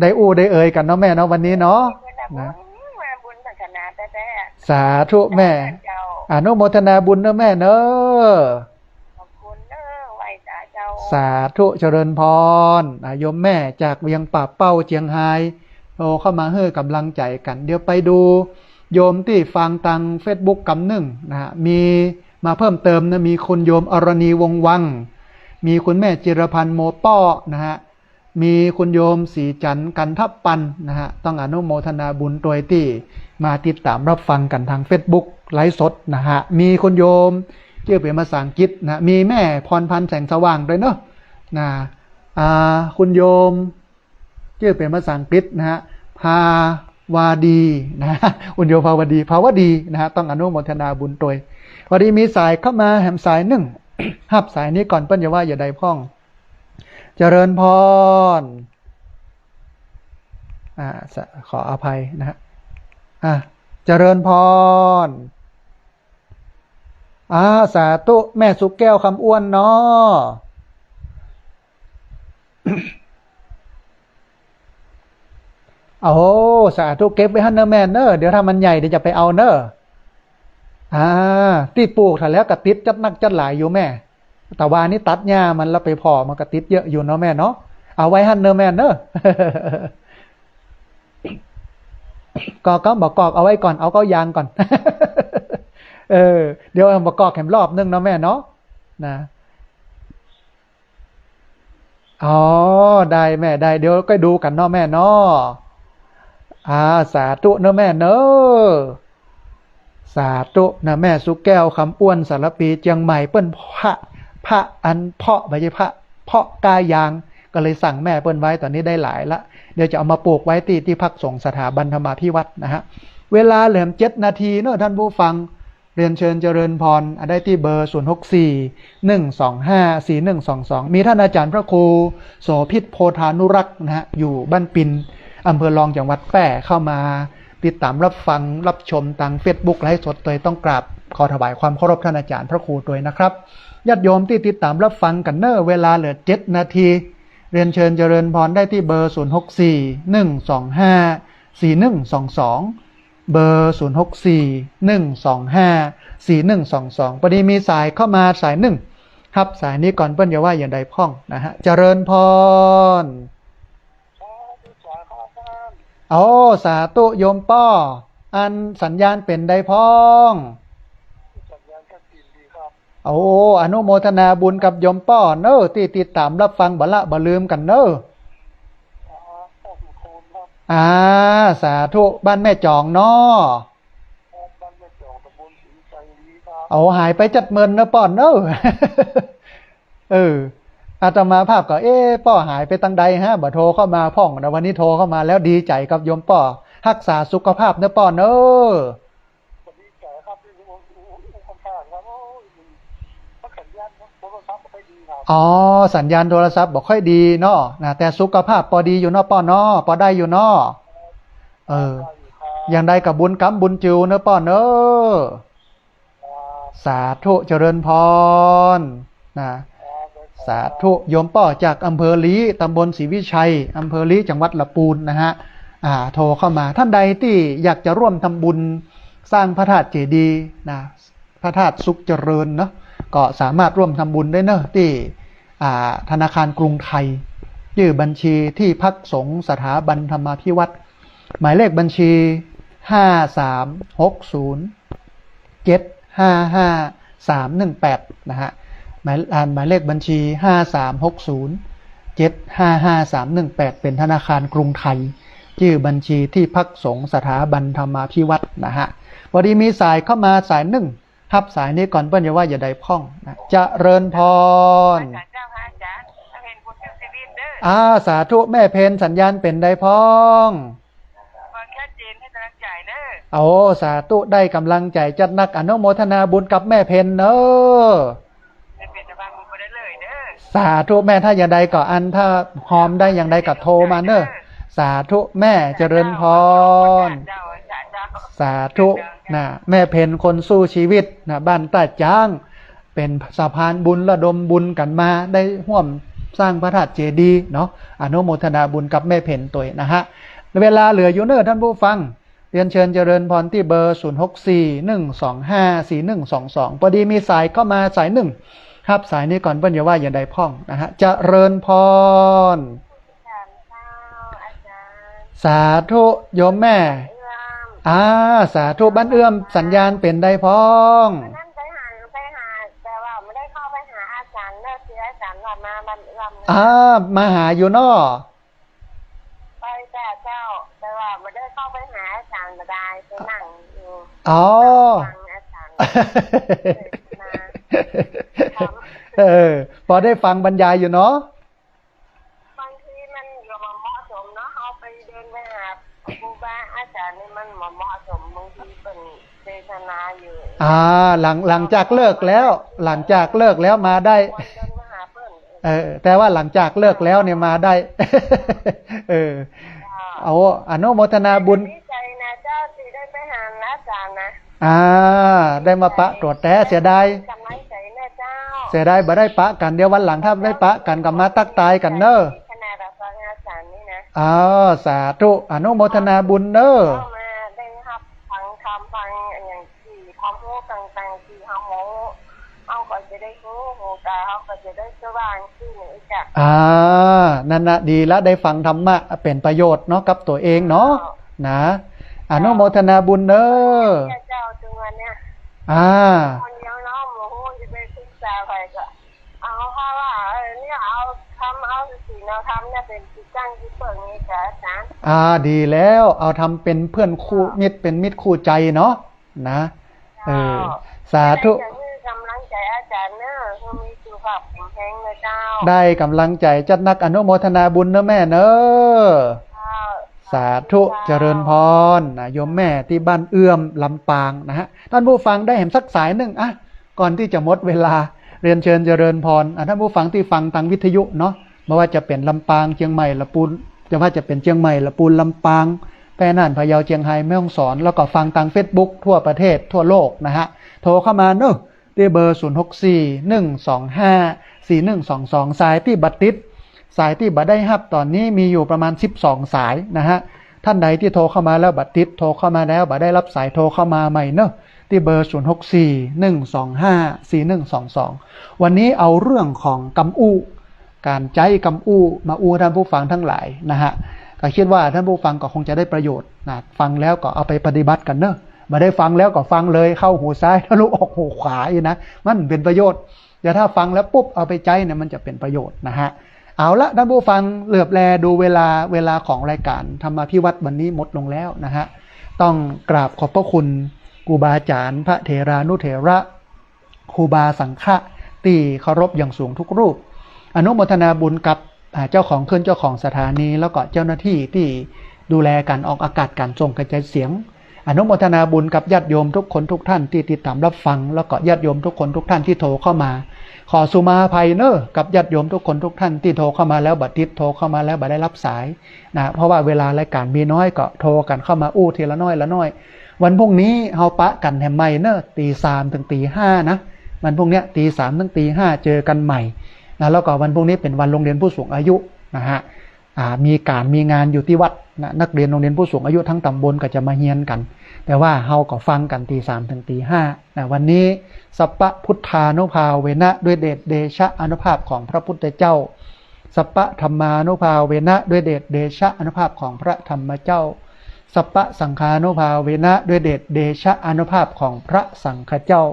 ได้อู้ได้เอ่ยกั๋นเนาะแม่เนาะ วันนี้เนาะ นะ บุญศาสนาแต๊ๆ สาธุแม่ เจ้า อนุโมทนาบุญเน่อแม่เน่อ ขอบคุณเน่อ ไหว้สาเจ้า สาธุ เจริญพร อ่ะ โยมแม่จากเวียงป่าเป้า เจียงฮาย โทรเข้ามาหื้อก๋ำลังใจ๋กั๋น เดี๋ยวไปดูโยมตี้ฟังตางเฟซบุ๊กกำนึ่งนะฮะ มีมาเพิ่มเติมนะ มีคุณโยมอรณีวงศ์วัง มีคุณแม่จิรพันธ์โมป้อนะฮะ มีคุณโยมศรีจันทร์กันทปันนะฮะ ต้องอนุโมทนาบุญตวยตี้มาติดต๋ามรับฟังกั๋นตางเฟซบุ๊กไลฟ์สดนะฮะ มีคุณโยมจื้อเป๋นภาษาอังกฤษนะ มีแม่พรพันธ์แสงสว่างตวยเนาะ นะ อ่า คุณโยมจื้อเป๋นภาษาอังกฤษนะฮะ ภาวดีนะฮะ คุณโยมภาวดี ภาวดีนะฮะ ต้องอนุโมทนาบุญตวย พอดีมีสายเข้ามาแถมสายนึ่ง ฮับสายนี้ก่อน เปิ้นจะว่าจะใดพ่อง เจริญพร อ่า สะ- ขออภัยนะฮะ อ่า เจริญพร อ่า สาธุ แม่สุแก้วคำอ้วนเนาะ โอ้โห สาธุ เก็บไว้หั้นเน่อแม่เน่อ เดี๋ยวถ้ามันใหญ่เดี๋ยวจะไปเอาเน่อ อ่า ตี้ปลูกถ่าแล้วก็ติดจัดนักจัดหลายอยู่แม่ แต่ว่านี่ตัดหญ้ามันแล้วไปผ่อมันก็ติดเยอะอยู่เนาะแม่เนาะ เอาไว้หั้นเน่อแม่เน่อ กอกก็บ่กอก เอาไว้ก่อน เอาเก๊ายางก่อน เออ เดี๋ยวบ่กอกแหมรอบนึ่งเนาะแม่เนาะ นะ อ๋อ ได้แม่ ได้ เดี๋ยวก็ดูกั๋นเนาะแม่เนาะ อ่า สาธุเนาะแม่เนาะ สาธุนะ แม่สุแก้วคำอ้วน สารภี เจียงใหม่ เปิ้นเพาะ เพาะอันเพาะ บ่ใจ้เพาะ เพาะก๊ายาง ก็เลยสั่งแม่เปิ้นไว้ ต๋อนนี้ได้หลายละ เดี๋ยวจะเอามาปลูกไว้ตี้ ตี้พักสงฆ์สถาบันธรรมาภิวัฒน์นะฮะ เวลาแหลมเจ็ดนาทีเนาะท่านผู้ฟัง เรียนเชิญเจริญพร อ่ะ ได้ตี้เบอร์ ศูนย์หกสี่ หนึ่งสองห้า สี่หนึ่งสองสอง มีท่านอาจ๋ารย์พระครูโสภิต โพธานุรักษ์นะฮะ อยู่บ้านปิน อำเภอรอง จังหวัดแป้ เข้ามา ติดต๋ามรับฟังรับชมตางเฟซบุ๊กไลฟ์สดตวย ต้องกราบขอถวายความเคารพต้านอาจ๋ารย์พระครูตวยนะครับ ญาติโยมตี้ติดต๋ามรับฟังกั๋นเน่อ เวลาเหลือเจ็ดนาที เรียนเชิญเจริญพรได้ตี้เบอร์ ศูนย์หกสี่ หนึ่งสองห้า สี่หนึ่งสองสอง เบอร์ ศูนย์หกสี่ หนึ่งสองห้า สี่หนึ่งสองสอง ปอดีมีสายเข้ามาสายนึ่ง ฮับสายนี้ก่อน เปิ้นจะว่าอย่างใดพ่องนะฮะ เจริญพร สาธุ สาธุ อาจ๋ารย์ โอ้ สาธุโยมป้อ อันสัญญาณเป๋นใดพ่อง สัญญาณก็ดีครับ โอ้ อนุโมทนาบุญกับโยมป้อเน่อ ตี้ติดต๋ามรับฟังบ่ละบ่ลืมกั๋นเน่อ อ๋อ ขอบคุณครับ อ่า สาธุ บ้านแม่จ๋องเนาะ ครับ บ้านแม่จ๋อง ตำบลศรีชัยครับ โอ้ หายไปจัดเมินเน่อป้อเน่อ เออ อาตมาภาพก็ เอ๊ะ ป้อหายไปตางใดฮะ บ่โทรเข้ามาพ่องนะ วันนี้โทรเข้ามาแล้ว ดีใจ๋กับโยมป้อ ฮักษาสุขภาพเน่อป้อเน่อ ดีใจ๋ครับ ที่รู้ รู้ รู้คำถามครับ โอ้ย มันสัญญาณโทรศัพท์บ่ค่อยดีครับ อ๋อ สัญญาณโทรศัพท์บ่ค่อยดีเนาะ นะ แต่สุขภาพปอดีอยู่เนาะป้อเนาะ ปอได้อยู่เนาะ เออ ได้อยู่ครับ อย่างใดก็บุญกำบุญจิ๋วเน่อป้อเน่อ สาธุ เจริญพร นะ สาธุ โยมป้อจากอำเภอลี้ ตำบลศรีวิชัย อำเภอลี้ จังหวัดละปูนนะฮะ อ่า โทรเข้ามา ท่านใดตี้อยากจะร่วมทำบุญสร้างพระธาตุเจดีย์นะ พระธาตุสุขเจริญเนาะ ก็สามารถร่วมทำบุญได้เนอะ ตี้ อ่า ธนาคารกรุงไทย จื้อบัญชีที่พักสงฆ์สถาบันธรรมาภิวัฒน์ หมายเลขบัญชี ห้าสามหกศูนย์ เจ็ดห้าห้าสามหนึ่งแปด นะฮะ หมาย อ่า หมายเลขบัญชี ห้าสามหกศูนย์ เจ็ดห้าห้าสามหนึ่งแปด เป๋นธนาคารกรุงไทย จื้อบัญชีที่พักสงฆ์สถาบันธรรมาภิวัฒน์นะฮะ ปอดีมีสายเข้ามาสายนึ่ง ฮับสายนี้ก่อน เปิ้นจะว่าอย่างใดพ่องนะ เจริญพร อาจ๋ารย์เจ้าค่ะ อาจ๋ารย์ เห็นบุญเรื่องชีวิตเด้อ อ่า สาธุ แม่เพ็ญ สัญญาณเป๋นใดพ่อง ฟังชัดเจน ให้กำลังใจเด้อ โอ้ สาธุ ได้กำลังใจจัดนัก อนุโมทนาบุญกับแม่เพ็ญเน่อ ได้เป๋นสะพานบุญไปได้เลยเด้อ สาธุแม่ ถ้าอย่างใดก็อัน ถ้าฮอมได้อย่างใดก็โทรมาเน่อ สาธุแม่ เจริญพร เจ้า เจ้า สาธุ นะ แม่เพ็ญคนสู้ชีวิตนะ บ้านต้าจ๊าง เป๋นสะพานบุญระดมบุญกั๋นมา ได้ฮ่วมสร้างพระธาตุเจดีย์เนาะ อนุโมทนาบุญกับแม่เพ็ญตวยนะฮะ เวลาเหลืออยู่เน่อท่านผู้ฟัง เรียนเชิญเจริญพรตี้เบอร์ ศูนย์หกสี่ หนึ่งสองห้า สี่หนึ่งสองสอง ปอดีมีสายเข้ามาสายนึ่ง ฮับสายนี้ก่อน เปิ้นจะว่าอย่างใดพ่องนะฮะ เจริญพร สาธุโยมแม่ อ่า สาธุ บ้านเอื้อม สัญญาณเป๋นใดพ่อง วันนั้นไปหา ไปหา แต่ว่าบ่ได้เข้าไปหาอาจ๋ารย์เน่อ ตี้อาจ๋ารย์ว่ามาบ้านเอื้อมนะ อ่า มาหาอยู่เนาะ ไปจ้ะเจ้า แต่ว่าบ่ได้เข้าไปหาอาจ๋ารย์บ่ได้ ไปนั่งอยู่ อ๋อ ฟังอาจ๋ารย์เทศนา เออ ปอได้ฟังบรรยายอยู่เนาะ บางทีมันก็บ่เหมาะสมเนาะ เฮาไปเดินไปหาครูบาอาจ๋ารย์นี่มันบ่เหมาะสม บางทีเปิ้นเทศนาอยู่ อ่า หลัง หลังจากเลิกแล้ว หลังจากเลิกแล้วมาได้ ควรเดินไปหาเปิ้น เออ แต่ว่าหลังจากเลิกแล้วเนี่ยมาได้ เออ เจ้า เอา อนุโมทนาบุญ ดีใจ๋นะเจ้า ตี้ได้ไปหาอาจ๋ารย์นะ อ่า ได้มาปะตั๋วแต๊ เสียดาย กำลังใจ๋นะเจ้า เสียดายบ่ได้ปะกั๋น เดี๋ยววันหลังถ้าได้ปะกั๋นก็มาตั๊กตายกั๋นเน่อ ขนาดว่าฟังอาจ๋ารย์นี่นะ อ่า สาธุ อนุโมทนาบุญเน่อ เข้ามาได้ฮับฟังธรรม ฟังอะหยัง ตี้ความฮู้ต่างๆ ตี้เฮาบ่ฮู้ เฮาก็จะได้ฮู้ หูต๋าเฮาก็จะได้สว่างขึ้นอีกอะ อ่า นั่นน่ะ ดีละ ได้ฟังธรรมะ เป๋นประโยชน์เนาะ กับตั๋วเองเนาะ เจ้า นะ อนุโมทนาบุญเน่อ เนี่ยเจ้า จังหวะเนี่ย อ่า คนเดียวเนาะ บ่ฮู้จะไปปรึกษาใผก็ เอา เพราะว่า เออ เนี่ย เอาธรรม เอาศีล เอาธรรมเนี่ยเป๋นตี้ตั้งตี้เปิ้งนี่จ้ะอาจ๋ารย์ อ่า ดีแล้ว เอาธรรมเป๋นเพื่อนคู่ เจ้า มิตร เป๋นมิตรคู่ใจ๋เนาะ นะ เออ เจ้า สาธุ จะได้หื้อกำลังใจ๋อาจ๋ารย์เน่อ หื้อมีสุขภาพแข็งแรงนะเจ้า ได้กำลังใจ๋จัดนัก อนุโมทนาบุญเน่อแม่เน่อ เจ้า สาธุ สาธุ เจ้า เจริญพร นะ โยมแม่ตี้บ้านเอื้อม ลำปางนะฮะ ท่านผู้ฟังได้แหมสักสายนึ่ง อ่ะ ก่อนตี้จะหมดเวลา เรียนเชิญเจริญพร อ่ะ ท่านผู้ฟังตี้ฟังตางวิทยุเนาะ บ่ว่าจะเป๋นลำปาง เจียงใหม่ ละปูน จะว่าจะเป๋นเจียงใหม่ ละปูน ลำปาง แพร่น่าน พะเยา เจียงฮาย แม่ฮ่องสอน แล้วก็ฟังตางเฟซบุ๊กทั่วประเทศทั่วโลกนะฮะ โทรเข้ามาเนอะ ตี้เบอร์ ศูนย์หกสี่ หนึ่งสองห้า สี่หนึ่งสองสอง สายตี้บ่ติด สายตี้บ่ได้ฮับต๋อนนี้มีอยู่ประมาณ สิบสอง สายนะฮะ ต้านใดตี้โทรเข้ามาแล้วบ่ติด โทรเข้ามาแล้วบ่ได้ฮับสาย โทรเข้ามาใหม่เนอะ ตี้เบอร์ ศูนย์หกสี่ หนึ่งสองห้า สี่หนึ่งสองสอง วันนี้เอาเรื่องของกำอู้ ก๋านใจ๊กำอู้มาอู้ต้านผู้ฟังตังหลายนะฮะ ก็กึ๊ดว่าต้านผู้ฟังก็คงจะได้ประโยชน์นะ ฟังแล้วก็เอาไปปฏิบัติกั๋นเนอะ บ่ได้ฟังแล้วก็ฟังเลย เข้าหูซ้ายทะลุออกหูขวาอี้นะ มันเป๋นประโยชน์ แต่ถ้าฟังแล้วปุ๊บเอาไปใจ๊เนี่ย มันจะเป๋นประโยชน์นะฮะ เอาละต้านผู้ฟัง เหลือบแลดูเวลา เวลาของรายก๋านธรรมาภิวัตน์วันนี้หมดลงแล้วนะฮะ ต้องกราบขอบพระคุณครูบาอาจ๋ารย์ พระเถรานุเถระ ครูบาสังฆะตี้เคารพอย่างสูงทุกรูป อนุโมทนาบุญกับ อ่า เจ้าของคลื่น เจ้าของสถานี แล้วก็เจ้าหน้าตี้ตี้ดูแลก๋านออกอากาศ ก๋านส่งกระจายเสียง อนุโมทนาบุญกับญาติโยมทุกคนทุกท่านตี้ติดต๋ามฮับฟัง แล้วก็ญาติโยมทุกคนทุกท่านตี้โทรเข้ามา ขอสุมาอภัยเนอะ กับญาติโยมทุกคนทุกท่านตี้โทรเข้ามาแล้วบ่ติด โทรเข้ามาแล้วบ่ได้ฮับสายนะ เพราะว่าเวลารายก๋านมีน้อย ก็โทรกั๋นเข้ามาอู้ทีละน้อยละน้อย วันพรุ่งนี้เฮาปะกั๋นแหมใหม่เนอะ ตีสามถึงตีห้านะ วันพรุ่งเนี้ยตีสามถึงตีห้าเจอกั๋นใหม่นะ แล้วก็วันพรุ่งนี้เป๋นวันโรงเรียนผู้สูงอายุนะฮะ อ่า มีก๋านมีงานอยู่ตี้วัดนะ นักเรียนโรงเรียนผู้สูงอายุตังต๋ำบลก็จะมาเฮียนกั๋น แต่ว่าเฮาก็ฟังกั๋นตีสามถึงตีห้านะ วันนี้ สัพพะพุทธานุภาเวนะ ด้วยเดชเดชะอานุภาพของพระพุทธเจ้า สัพพะธัมมานุภาเวนะ ด้วยเดชเดชะอานุภาพของพระธรรมเจ้า สัพพะสังฆานุภาเวนะ ด้วยเดชเดชะอานุภาพของพระสังฆเจ้า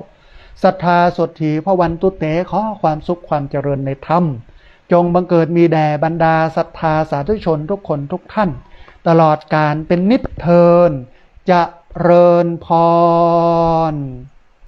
สัทธาโสตถีภวันตุเต ขอความสุขความเจริญในธรรม จงบังเกิดมีแด่บรรดาศรัทธาสาธุชนทุกคนทุกท่าน ตลอดกาลเป๋นนิจเทอญ เจริญพร